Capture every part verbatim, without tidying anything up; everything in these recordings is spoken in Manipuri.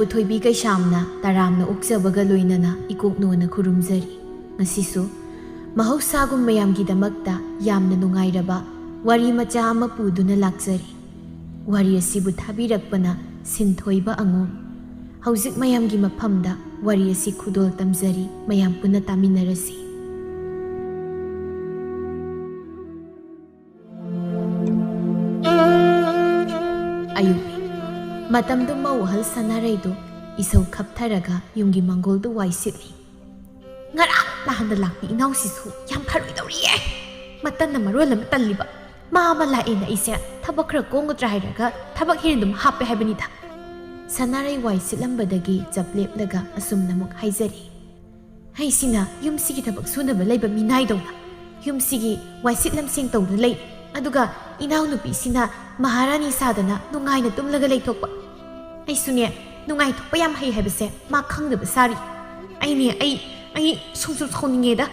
ꯊꯣꯏꯕꯤ ꯀꯩꯁꯥꯝꯅ ꯇꯔꯥꯝꯅ ꯑꯣꯛꯆꯕꯒ ꯂꯣꯏꯅꯅ ꯏꯀꯣꯛꯅꯣꯅ ꯈꯨꯔꯨꯝꯖꯔꯤ꯫ ꯉꯁꯤꯁꯨ ꯃꯍꯧꯁꯥꯒꯨꯝ ꯃꯌꯥꯝꯒꯤꯗꯃꯛꯇ ꯌꯥꯝꯅ ꯅꯨꯡꯉꯥꯏꯔꯕ ꯋꯥꯔꯤ ꯃꯆꯥ ꯑꯃ ꯄꯨꯗꯨꯅ ꯂꯥꯛꯆꯔꯤ꯫ ꯋꯥꯔꯤ ꯑꯁꯤꯕꯨ ꯊꯥꯕꯤꯔꯛꯄꯅ ꯁꯤꯟꯊꯣꯏꯕ ꯑꯉꯣꯝ꯫ ꯍꯧꯖꯤꯛ ꯃꯌꯥꯝꯒꯤ ꯃꯐꯝꯗ ꯋꯥꯔꯤ ꯑꯁꯤ ꯈꯨꯗꯣꯜ ꯇꯝꯖꯔꯤ, ꯃꯌꯥꯝ ꯄꯨꯟꯅ ꯇꯥꯃꯤꯟꯅꯔꯁꯤ꯫ ꯑꯌꯨꯛ꯫ ꯃꯇꯝꯗꯨ ꯃꯧ ꯑꯍꯜ ꯁꯅꯥꯔꯩꯗꯨ ꯏꯁꯧ ꯈꯞꯊꯔꯒ ꯌꯨꯝꯒꯤ ꯃꯪꯒꯣꯜꯗꯨ ꯋꯥꯏ ꯁꯤꯠꯂꯤ꯫ "ꯉꯔꯥꯡ ꯅꯍꯥꯟꯗ ꯂꯥꯛꯄꯤ ꯏꯅꯥꯎꯁꯤꯁꯨ ꯌꯥꯝ ꯐꯔꯣꯏꯗꯧꯔꯤꯌꯦ꯫ ꯃꯇꯟꯅ ꯃꯔꯣꯜ ꯑꯃ ꯇꯜꯂꯤꯕ꯫ ꯃꯥ ꯑꯃ ꯂꯥꯛꯑꯦꯅ ꯑꯩꯁꯦ ꯊꯕꯛ ꯈꯔ ꯀꯣꯝꯒꯗ꯭ꯔꯥ ꯍꯥꯏꯔꯒ ꯊꯕꯛ ꯍꯦꯟꯅ ꯑꯗꯨꯝ ꯍꯥꯞꯄꯦ ꯍꯥꯏꯕꯅꯤꯗ꯫" ꯁꯅꯥꯔꯩ ꯋꯥꯏ ꯁꯤꯠꯂꯝꯕꯗꯒꯤ ꯆꯞ ꯂꯦꯞꯂꯒ ꯑꯁꯨꯝꯅ ꯑꯃꯨꯛ ꯍꯥꯏꯖꯔꯤ꯫ "ꯑꯩꯁꯤꯅ ꯌꯨꯝꯁꯤꯒꯤ ꯊꯕꯛ ꯁꯨꯅꯕ ꯂꯩꯕ ꯃꯤꯅꯥꯏꯗꯧꯅ ꯌꯨꯝꯁꯤꯒꯤ ꯋꯥꯏꯁꯤꯠ ꯂꯝꯁꯦꯡ ꯇꯧꯗꯨꯅ ꯂꯩ, ꯑꯗꯨꯒ ꯏꯅꯥꯎꯅꯨꯄꯤꯁꯤꯅ ꯃꯍꯥꯔꯥꯅꯤ ꯁꯥꯗꯅ ꯅꯨꯡꯉꯥꯏꯅ ꯇꯨꯝꯂꯒ ꯂꯩꯊꯣꯛꯄ꯫ ꯑꯩꯁꯨꯅꯦ, ꯅꯨꯡꯉꯥꯏꯊꯣꯛꯄ ꯌꯥꯝ ꯍꯩ ꯍꯥꯏꯕꯁꯦ ꯃꯥ ꯈꯪꯗꯕ ꯁꯥꯔꯤ꯫ ꯑꯩꯅꯦ, ꯑꯩ, ꯑꯩ ꯁꯨꯝ ꯁꯨꯝ ꯁꯥꯎꯅꯤꯡꯉꯦꯗ꯫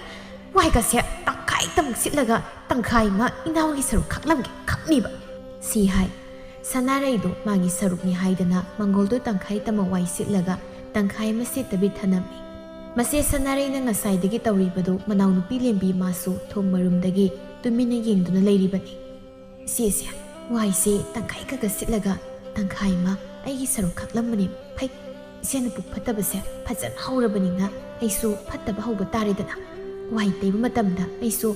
ꯋꯥꯏꯒꯁꯦ ꯇꯪꯈꯥꯏ ꯇꯃꯛ ꯁꯤꯠꯂꯒ ꯇꯪꯈꯥꯏ ꯑꯃ ꯏꯅꯥꯎꯒꯤ ꯁꯔꯨꯛ ꯈꯥꯛꯂꯝꯒꯦ ꯈꯪꯅꯤꯕ꯫" ꯁꯤ ꯍꯥꯏ꯫ ꯁꯅꯥꯔꯩꯗꯨ ꯃꯥꯒꯤ ꯁꯔꯨꯛꯅꯤ ꯍꯥꯏꯗꯅ ꯃꯪꯒꯣꯜꯗꯨ ꯇꯪꯈꯥꯏ ꯇꯃꯛ ꯋꯥꯏ ꯁꯤꯠꯂꯒ ꯇꯪꯈꯥꯏ ꯑꯃ ꯁꯤꯠꯇꯕꯤ ꯊꯅꯝꯃꯤ꯫ ꯃꯁꯦ ꯁꯅꯥꯔꯩꯅ ꯉꯁꯥꯏꯗꯒꯤ ꯇꯧꯔꯤꯕꯗꯨ ꯃꯅꯥꯎꯅꯨꯄꯤ ꯂꯦꯝꯕꯤ ꯃꯥꯁꯨ ꯊꯣꯡ ꯃꯔꯨꯝꯗꯒꯤ ꯇꯨꯃꯤꯟꯅ ꯌꯦꯡꯗꯨꯅ ꯂꯩꯔꯤꯕꯅꯤ꯫ "ꯏꯆꯦꯁꯦ, ꯋꯥꯏꯁꯦ ꯇꯪꯈꯥꯏ ꯈꯛ ꯈꯛ ꯁꯤꯠꯂꯒ ꯇꯪꯈꯥꯏ ꯑꯃ ꯑꯩꯒꯤ ꯁꯔꯨꯛ ꯈꯥꯛꯂꯝꯕꯅꯤ꯫ ꯐꯩ, ꯏꯆꯦꯅ ꯄꯨꯛ ꯐꯠꯇꯕꯁꯦ ꯐꯖꯅ ꯍꯧꯔꯕꯅꯤꯅ ꯑꯩꯁꯨ ꯐꯠꯇꯕ ꯍꯧꯕ ꯇꯥꯔꯦꯗꯅ꯫ ꯋꯥꯏ ꯇꯩꯕ ꯃꯇꯝꯗ ꯑꯩꯁꯨ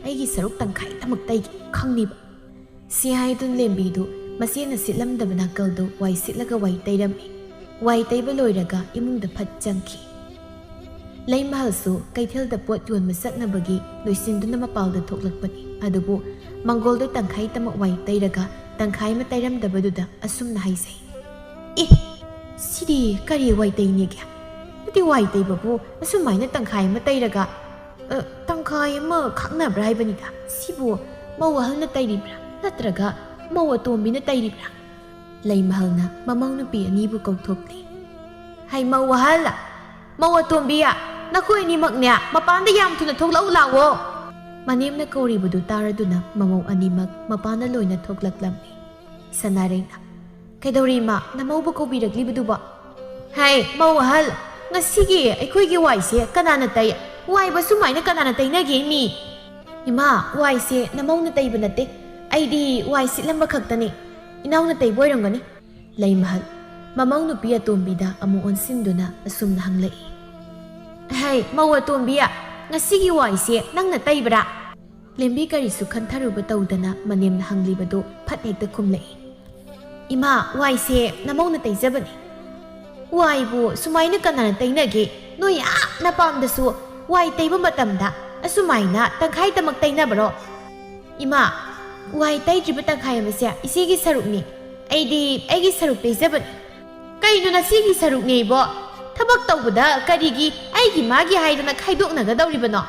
ꯑꯩꯒꯤ ꯁꯔꯨꯛ ꯇꯪꯈꯥꯏ ꯇꯃꯛ ꯇꯩꯒꯦ ꯈꯪꯅꯤꯕ꯫" ꯁꯤ ꯍꯥꯏꯗꯨꯅ ꯂꯦꯝꯕꯤꯗꯨ ꯃꯆꯦꯅ ꯁꯤꯠꯂꯝꯗꯕ ꯅꯥꯀꯜꯗꯨ ꯋꯥꯏ ꯁꯤꯠꯂꯒ ꯋꯥꯏ ꯇꯩꯔꯝꯃꯤ꯫ ꯋꯥꯏ ꯇꯩꯕ ꯂꯣꯏꯔꯒ ꯏꯃꯨꯡꯗ ꯐꯠ ꯆꯪꯈꯤ꯫ ꯂꯩꯃꯍꯜꯁꯨ ꯀꯩꯊꯦꯜꯗ ꯄꯣꯠ ꯌꯣꯟꯕ ꯆꯠꯅꯕꯒꯤ ꯂꯣꯏꯁꯤꯟꯗꯨꯅ ꯃꯄꯥꯜꯗ ꯊꯣꯛꯂꯛꯄꯅꯤ꯫ ꯑꯗꯨꯕꯨ ꯃꯪꯒꯣꯜꯗꯨ ꯇꯪꯈꯥꯏ ꯇꯃꯛ ꯋꯥꯏ ꯇꯩꯔꯒ ꯇꯪꯈꯥꯏ ꯑꯃ ꯇꯩꯔꯝꯗꯕꯗꯨꯗ ꯑꯁꯨꯝꯅ ꯍꯥꯏꯖꯩ, "ꯑꯦ, ꯁꯤꯗꯤ ꯀꯔꯤ ꯋꯥꯏ ꯇꯩꯅꯦꯒꯦ? ꯅꯠꯇꯦ, ꯋꯥꯏ ꯇꯩꯕꯕꯨ ꯑꯁꯨꯃꯥꯏꯅ ꯇꯪꯈꯥꯏ ꯑꯃ ꯇꯩꯔꯒ, ꯑ, ꯇꯪꯈꯥꯏ ꯑꯃ ꯈꯥꯛꯅꯕ꯭ꯔꯥ ꯍꯥꯏꯕꯅꯤꯗ꯫ ꯁꯤꯕꯨ ꯃꯧ ꯑꯍꯜꯅ ꯇꯩꯔꯤꯕ꯭ꯔꯥ ꯅꯠꯇ꯭ꯔꯒ ꯃꯧ ꯑꯇꯣꯝꯕꯤꯅ ꯇꯩꯔꯤꯕ꯭ꯔꯥ?" ꯂꯩꯃꯍꯜꯅ ꯃꯃꯧ ꯅꯨꯄꯤ ꯑꯅꯤꯕꯨ ꯀꯧꯊꯣꯛꯂꯤ꯫ "ꯍꯩ, ꯃꯧ ꯑꯍꯜ, ꯃꯧ ꯑꯇꯣꯝꯕꯤ, ꯅꯈꯣꯏ ꯑꯅꯤꯃꯛꯅꯦ ꯃꯄꯥꯟꯗ ꯌꯥꯝ ꯊꯨꯅ ꯊꯣꯛꯂꯛꯎ ꯂꯥꯛꯑꯣ꯫" ꯃꯅꯦꯝꯅ ꯀꯧꯔꯤꯕꯗꯨ ꯇꯥꯔꯗꯨꯅ ꯃꯃꯧ ꯑꯅꯤꯃꯛ ꯃꯄꯥꯟꯗ ꯂꯣꯏꯅ ꯊꯣꯛꯂꯛꯂꯝꯃꯤ꯫ ꯁꯅꯥꯔꯩꯅ, "ꯀꯩꯗꯧꯔꯦ ꯏꯃꯥ, ꯅꯃꯧꯕꯨ ꯀꯧꯕꯤꯔꯛꯂꯤꯕꯗꯨꯕꯣ?" ꯍꯩ, ꯃꯧ ꯑꯍꯜ, ꯉꯁꯤꯒꯤ ꯑꯩꯈꯣꯏꯒꯤ ꯋꯥꯏꯁꯦ ꯀꯅꯥꯅ ꯇꯩ? ꯋꯥꯏꯕ ꯁꯨꯃꯥꯏꯅ ꯀꯅꯥꯅ ꯇꯩꯅꯒꯦ ꯃꯤ? ꯏꯃꯥ, ꯋꯥꯏꯁꯦ ꯅꯃꯧꯅ ꯇꯩꯕ ꯅꯠꯇꯦ, ꯑꯩꯗꯤ ꯋꯥꯏ ꯁꯤꯠꯂꯝꯕ ꯈꯛꯇꯅꯤ꯫ ꯏꯅꯥꯎꯅ ꯇꯩꯕ ꯑꯣꯏꯔꯝꯒꯅꯤ꯫ ꯂꯩꯃꯍꯜ, ꯃꯃꯧ ꯅꯨꯄꯤ ꯑꯇꯣꯝꯕꯤꯗ ꯑꯃꯨꯛ ꯑꯣꯟꯁꯤꯟꯗꯨꯅ ꯑꯁꯨꯝꯅ ꯍꯪꯂꯛꯏ꯫ ꯍꯩ, ꯃꯧ ꯑꯇꯣꯝꯕꯤ, ꯉꯁꯤꯒꯤ ꯋꯥꯏꯁꯦ ꯅꯪꯅ ꯇꯩꯕ꯭ꯔꯥ? ꯂꯦꯝꯕꯤ ꯀꯔꯤꯁꯨ ꯈꯟꯊꯔꯨꯕ ꯇꯧꯗꯅ ꯃꯅꯦꯝꯅ ꯍꯪꯂꯤꯕꯗꯨ ꯐꯠ ꯍꯦꯛꯇ ꯈꯨꯝꯂꯛꯏ꯫ ꯏꯃꯥ, ꯋꯥꯏꯁꯦ ꯅꯃꯧꯅ ꯇꯩꯖꯕꯅꯤ꯫ ꯋꯥꯏꯕꯨ ꯁꯨꯃꯥꯏꯅ ꯀꯅꯥꯅ ꯇꯩꯅꯒꯦ? ꯅꯣꯏ ꯑꯥ ꯅꯄꯥꯝꯗꯁꯨ ꯋꯥꯏ ꯇꯩꯕ ꯃꯇꯝꯗ ꯑꯁꯨꯃꯥꯏꯅ ꯇꯪꯈꯥꯏꯗꯃꯛ ꯇꯩꯅꯕꯔꯣ? ꯏꯃꯥ, ꯋꯥꯏ ꯇꯩꯗ꯭ꯔꯤꯕ ꯇꯪꯈꯥꯏ ꯑꯃꯁꯦ ꯏꯆꯦꯒꯤ ꯁꯔꯨꯛꯅꯤ꯫ ꯑꯩꯗꯤ ꯑꯩꯒꯤ ꯁꯔꯨꯛ ꯇꯩꯖꯕꯅꯤ꯫ ꯀꯩꯅꯣ ꯅꯆꯦꯒꯤ ꯁꯔꯨꯛꯅꯦ ꯏꯕꯣ? ꯊꯕꯛ ꯇꯧꯕꯗ ꯀꯔꯤꯒꯤ ꯑꯩꯒꯤ ꯃꯥꯒꯤ ꯍꯥꯏꯗꯅ ꯈꯥꯏꯗꯣꯛꯅꯒꯗꯧꯔꯤꯕꯅꯣ?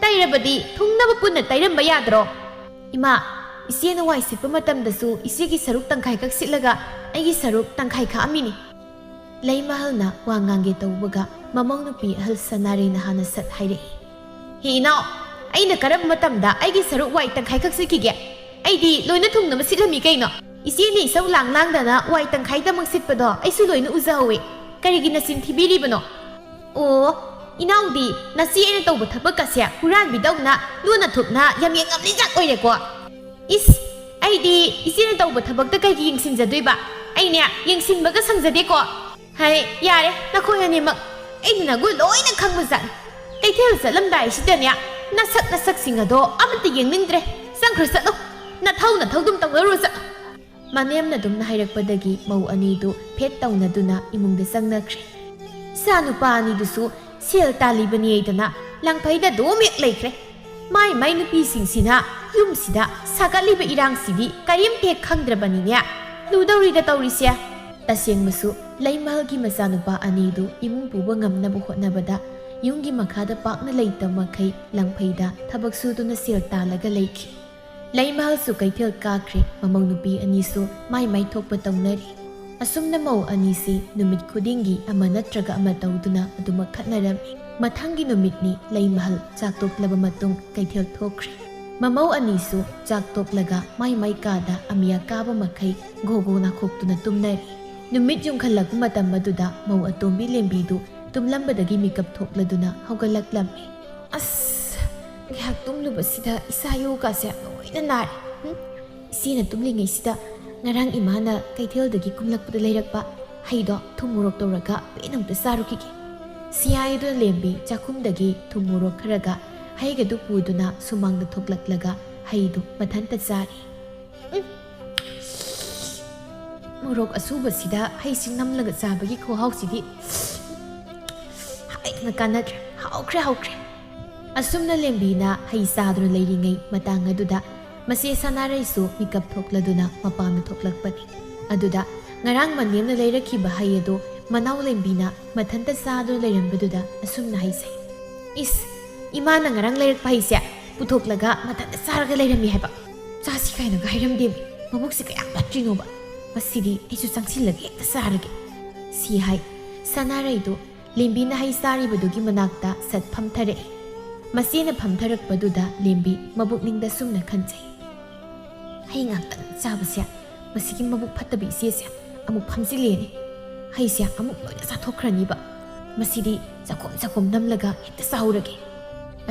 ꯇꯩꯔꯕꯗꯤ ꯊꯨꯡꯅꯕ ꯄꯨꯟꯅ ꯇꯩꯔꯝꯕ ꯌꯥꯗ꯭ꯔꯣ? ꯏꯃꯥ, ꯏꯆꯦꯅ ꯋꯥꯏ ꯁꯤꯠꯄ ꯃꯇꯝꯗꯁꯨ ꯏꯆꯦꯒꯤ ꯁꯔꯨꯛ ꯇꯪꯈꯥꯏꯈꯛ ꯁꯤꯠꯂꯒ ꯑꯩꯒꯤ ꯁꯔꯨꯛ ꯇꯪꯈꯥꯏ ꯈꯥꯛꯑꯝꯃꯤꯅꯤ꯫ ꯂꯩꯃꯍꯜꯅ ꯋꯥ ꯉꯥꯡꯒꯦ ꯇꯧꯕꯒ ꯃꯃꯧ ꯅꯨꯄꯤ ꯑꯍꯜ ꯁꯅꯥꯔꯩꯅ ꯍꯥꯟꯅ ꯁꯠ ꯍꯥꯏꯔꯛꯏ꯫ ꯍꯦ ꯏꯅꯥꯎ, ꯑꯩꯅ ꯀꯔꯝꯕ ꯃꯇꯝꯗ ꯑꯩꯒꯤ ꯁꯔꯨꯛ ꯋꯥꯏ ꯇꯪꯈꯥꯏꯈꯛ ꯁꯤꯠꯈꯤꯒꯦ? ꯑꯩꯗꯤ ꯂꯣꯏꯅ ꯊꯨꯡꯅꯕ ꯁꯤꯠꯂꯝꯃꯤ ꯀꯩꯅꯣ꯫ ꯏꯆꯦꯅ ꯏꯁꯧ ꯂꯥꯡ ꯂꯥꯡꯗꯅ ꯋꯥꯏ ꯇꯪꯈꯥꯏꯗꯃꯛ ꯁꯤꯠꯄꯗꯣ ꯑꯩꯁꯨ ꯂꯣꯏꯅ ꯎꯖꯍꯧꯋꯤ꯫ ꯀꯔꯤꯒꯤ ꯅꯆꯤꯟ ꯊꯤꯕꯤꯔꯤꯕꯅꯣ? ꯑꯣ, ꯏꯅꯥꯎꯗꯤ ꯅꯆꯦ ꯑꯩꯅ ꯇꯧꯕ ꯊꯕꯛ ꯑꯁꯦ ꯍꯨꯔꯥꯟꯕꯤꯗꯧꯅ ꯂꯣꯟꯅ ꯊꯨꯞꯅ ꯌꯥꯝ ꯌꯦꯡꯉꯝꯂꯤ ꯖꯥꯠ ꯑꯣꯏꯔꯦꯀꯣ꯫ ꯏꯁ, ꯑꯩꯗꯤ ꯏꯆꯦꯅ ꯇꯧꯕ ꯊꯕꯛꯇ ꯀꯩꯒꯤ ꯌꯦꯡꯁꯤꯟꯖꯗꯣꯏꯕ? ꯑꯩꯅꯦ ꯌꯦꯡꯁꯤꯟꯕꯒ ꯁꯪꯖꯗꯦꯀꯣ꯫ ꯍꯩ, ꯌꯥꯔꯦ, ꯅꯈꯣꯏ ꯑꯅꯤꯃꯛ꯫ ꯑꯩꯅ ꯅꯒꯨꯟ ꯂꯣꯏꯅ ꯈꯪꯕ ꯖꯥꯠꯅꯤ꯫ ꯀꯩꯊꯦꯜ ꯆꯠꯂꯝꯗꯥꯏꯁꯤꯗꯅꯦ ꯅꯁꯛ ꯅꯁꯛꯁꯤꯡ ꯑꯗꯣ ꯑꯃꯠꯇ ꯌꯦꯡꯅꯤꯡꯗ꯭ꯔꯦ꯫ ꯆꯪꯈ꯭ꯔꯣ ꯆꯠꯂꯣ꯫ ꯅꯊꯧ ꯅꯊꯧꯗꯨꯝ ꯇꯧꯅꯔꯨ ꯆꯠꯂꯣ꯫ ꯃꯅꯦꯝꯅ ꯑꯗꯨꯝꯅ ꯍꯥꯏꯔꯛꯄꯗꯒꯤ ꯃꯧ ꯑꯅꯤꯗꯨ ꯐꯦꯠ ꯇꯧꯅꯗꯨꯅ ꯏꯃꯨꯡꯗ ꯆꯪꯅꯈ꯭ꯔꯦ꯫ ꯏꯆꯥ ꯅꯨꯄꯥ ꯑꯅꯤꯗꯨꯁꯨ ꯁꯦꯜ ꯇꯥꯜꯂꯤꯕꯅꯤ ꯍꯥꯏꯗꯅ ꯂꯪꯐꯩꯗ ꯑꯗꯨꯝ ꯍꯦꯛ ꯂꯩꯈ꯭ꯔꯦ꯫ ꯃꯥꯏ ꯃꯥꯏ ꯅꯨꯄꯤꯁꯤꯡꯁꯤꯅ ꯌꯨꯝꯁꯤꯗ ꯁꯥꯒꯠꯂꯤꯕ ꯏꯔꯥꯡꯁꯤꯗꯤ ꯀꯔꯤꯝꯇ ꯍꯦꯛ ꯈꯪꯗ꯭ꯔꯕꯅꯤꯅꯦ꯫ ꯂꯨꯗꯧꯔꯤꯗ ꯇꯧꯔꯤꯁꯦ꯫ ꯇꯁꯦꯡꯕꯁꯨ ꯂꯩꯃꯍꯜꯒꯤ ꯃꯆꯥꯅꯨꯄꯥ ꯑꯅꯤꯗꯨ ꯏꯃꯨꯡ ꯄꯨꯕ ꯉꯝꯅꯕ ꯍꯣꯠꯅꯕꯗ ꯌꯨꯝꯒꯤ ꯃꯈꯥꯗ ꯄꯥꯛꯅ ꯂꯩꯇꯕ ꯃꯈꯩ ꯂꯪꯐꯩꯗ ꯊꯕꯛ ꯁꯨꯗꯨꯅ ꯁꯦꯜ ꯇꯥꯜꯂꯒ ꯂꯩꯈꯤ꯫ ꯂꯩꯃꯍꯜꯁꯨ ꯀꯩꯊꯦꯜ ꯀꯥꯈ꯭ꯔꯦ, ꯃꯃꯧ ꯅꯨꯄꯤ ꯑꯅꯤꯁꯨ ꯃꯥꯏ ꯃꯥꯏ ꯊꯣꯛꯄ ꯇꯧꯅꯔꯤ꯫ ꯑꯁꯨꯝꯅ ꯃꯧ ꯑꯅꯤꯁꯤ ꯅꯨꯃꯤꯠ ꯈꯨꯗꯤꯡꯒꯤ ꯑꯃ ꯅꯠꯇ꯭ꯔꯒ ꯑꯃ ꯇꯧꯗꯨꯅ ꯑꯗꯨꯃꯛ ꯈꯠꯅꯔꯝꯃꯤ꯫ ꯃꯊꯪꯒꯤ ꯅꯨꯃꯤꯠꯅꯤ ꯂꯩꯃꯍꯜ ꯆꯥꯛ ꯇꯣꯛꯂꯕ ꯃꯇꯨꯡ ꯀꯩꯊꯦꯜ ꯊꯣꯛꯈ꯭ꯔꯦ꯫ ꯃꯃꯧ ꯑꯅꯤꯁꯨ ꯆꯥꯛ ꯇꯣꯛꯂꯒ ꯃꯥꯏ ꯃꯥꯏ ꯀꯥꯗ ꯑꯃꯤꯌꯥ ꯀꯥꯕ ꯃꯈꯩ ꯒꯣ ꯒꯣ ꯅꯥꯈꯣꯛꯇꯨꯅ ꯇꯨꯝꯅꯔꯤ꯫ ꯅꯨꯃꯤꯠ ꯌꯨꯡꯈꯠꯂꯛꯄ ꯃꯇꯝ ꯑꯗꯨꯗ ꯃꯧ ꯑꯇꯣꯝꯕꯤ ꯂꯦꯝꯕꯤꯗꯨ ꯇꯨꯝꯂꯝꯕꯗꯒꯤ ꯃꯤꯀꯞ ꯊꯣꯛꯂꯗꯨꯅ ꯍꯧꯒꯠꯂꯛꯂꯝꯃꯤ꯫ "ꯑꯁ, ꯉꯥꯏꯍꯥꯛ ꯇꯨꯝꯂꯨꯕꯁꯤꯗ ꯏꯁꯥ ꯏꯎꯒꯥꯁꯦ ꯂꯣꯏꯅ ꯅꯥꯔꯦ꯫ ꯍꯨꯝ? ꯏꯆꯦꯅ ꯇꯨꯝꯂꯤꯉꯩꯁꯤꯗ ꯉꯔꯥꯡ ꯏꯃꯥꯅ ꯀꯩꯊꯦꯜꯗꯒꯤ ꯀꯨꯝꯂꯛꯄꯗ ꯂꯩꯔꯛꯄ ꯍꯩꯗꯣ ꯊꯨꯝ ꯃꯣꯔꯣꯛ ꯇꯧꯔꯒ ꯄꯦꯟꯅ ꯑꯝꯇ ꯆꯥꯔꯨꯈꯤꯒꯦ" ꯁꯤ ꯍꯥꯏꯗꯨꯅ ꯂꯦꯝꯕꯤ ꯆꯥꯛꯈꯨꯝꯗꯒꯤ ꯊꯨꯝ ꯃꯣꯔꯣꯛ ꯈꯔꯒ ꯍꯩꯒꯗꯨ ꯄꯨꯗꯨꯅ ꯁꯨꯃꯥꯡꯗ ꯊꯣꯛꯂꯛꯂꯒ ꯍꯩꯗꯨ ꯃꯊꯟꯇ ꯆꯥꯔꯤ꯫ ꯎꯝ꯫ ꯃꯣꯔꯣꯛ ꯑꯁꯨꯕꯁꯤꯗ ꯍꯩꯁꯤ ꯅꯝꯂꯒ ꯆꯥꯕꯒꯤ ꯈꯨꯍꯥꯎꯁꯤꯗꯤ ꯍꯥꯏꯗꯅ ꯀꯥꯟꯅꯗ꯭ꯔꯦ꯫ ꯍꯥꯎꯈ꯭ꯔꯦ, ꯍꯥꯎꯈ꯭ꯔꯦ꯫ ꯑꯁꯨꯝꯅ ꯂꯦꯝꯕꯤꯅ ꯍꯩ ꯆꯥꯗꯨꯅ ꯂꯩꯔꯤꯉꯩ ꯃꯇꯥꯡ ꯑꯗꯨꯗ ꯃꯆꯦ ꯁꯅꯥꯔꯩꯁꯨ ꯃꯤꯀꯞ ꯊꯣꯛꯂꯗꯨꯅ ꯃꯄꯥꯟꯗ ꯊꯣꯛꯂꯛꯄꯅꯤ꯫ ꯑꯗꯨꯗ ꯉꯔꯥꯡ ꯃꯅꯦꯝꯅ ꯂꯩꯔꯛꯈꯤꯕ ꯍꯩ ꯑꯗꯨ ꯃꯅꯥꯎ ꯂꯦꯝꯕꯤꯅ ꯃꯊꯟꯇ ꯆꯥꯗꯨꯅ ꯂꯩꯔꯝꯕꯗꯨꯗ ꯑꯁꯨꯝꯅ ꯍꯥꯏꯖꯩ꯫ "ꯏꯁ, ꯏꯃꯥꯅ ꯉꯔꯥꯡ ꯂꯩꯔꯛꯄ ꯍꯩꯁꯦ ꯄꯨꯊꯣꯛꯂꯒ ꯃꯊꯟꯇ ꯆꯥꯔꯒ ꯂꯩꯔꯝꯃꯤ ꯍꯥꯏꯕ꯫ ꯆꯥꯁꯤ ꯀꯥꯏꯅꯒ ꯍꯥꯏꯔꯝꯗꯦꯃꯤ꯫ ꯃꯕꯨꯛꯁꯤ ꯀꯌꯥꯝ ꯐꯠꯇ꯭ꯔꯤꯅꯣꯕ꯫ ꯃꯁꯤꯗꯤ ꯑꯩꯁꯨ ꯆꯪꯁꯤꯜꯂꯒ ꯍꯦꯛꯇ ꯆꯥꯔꯒꯦ" ꯁꯤ ꯍꯥꯏ꯫ ꯁꯅꯥꯔꯩꯗꯨ ꯂꯦꯝꯕꯤꯅ ꯍꯩ ꯆꯥꯔꯤꯕꯗꯨꯒꯤ ꯃꯅꯥꯛꯇ ꯁꯠ ꯐꯝꯊꯔꯛꯏ꯫ ꯃꯆꯦꯅ ꯐꯝꯊꯔꯛꯄꯗꯨꯗ ꯂꯦꯝꯕꯤ ꯃꯕꯨꯛꯅꯤꯡꯗ ꯁꯨꯝꯅ ꯈꯟꯖꯩ, "ꯍꯩ ꯉꯥꯛꯇꯪ ꯆꯥꯕꯁꯦ ꯃꯁꯤꯒꯤ ꯃꯕꯨꯛ ꯐꯠꯇꯕ ꯏꯆꯦꯁꯦ ꯑꯃꯨꯛ ꯐꯝꯖꯤꯜꯂꯦꯅꯦ꯫ ꯍꯩꯁꯦ ꯑꯃꯨꯛ ꯂꯣꯏꯅ ꯆꯥꯊꯣꯛꯈ꯭ꯔꯅꯤꯕ꯫ ꯃꯁꯤꯗꯤ ꯆꯥꯛꯈꯣꯝ ꯆꯥꯛꯈꯣꯝ ꯅꯝꯂꯒ ꯍꯦꯛꯇ ꯆꯥꯍꯧꯔꯒꯦ"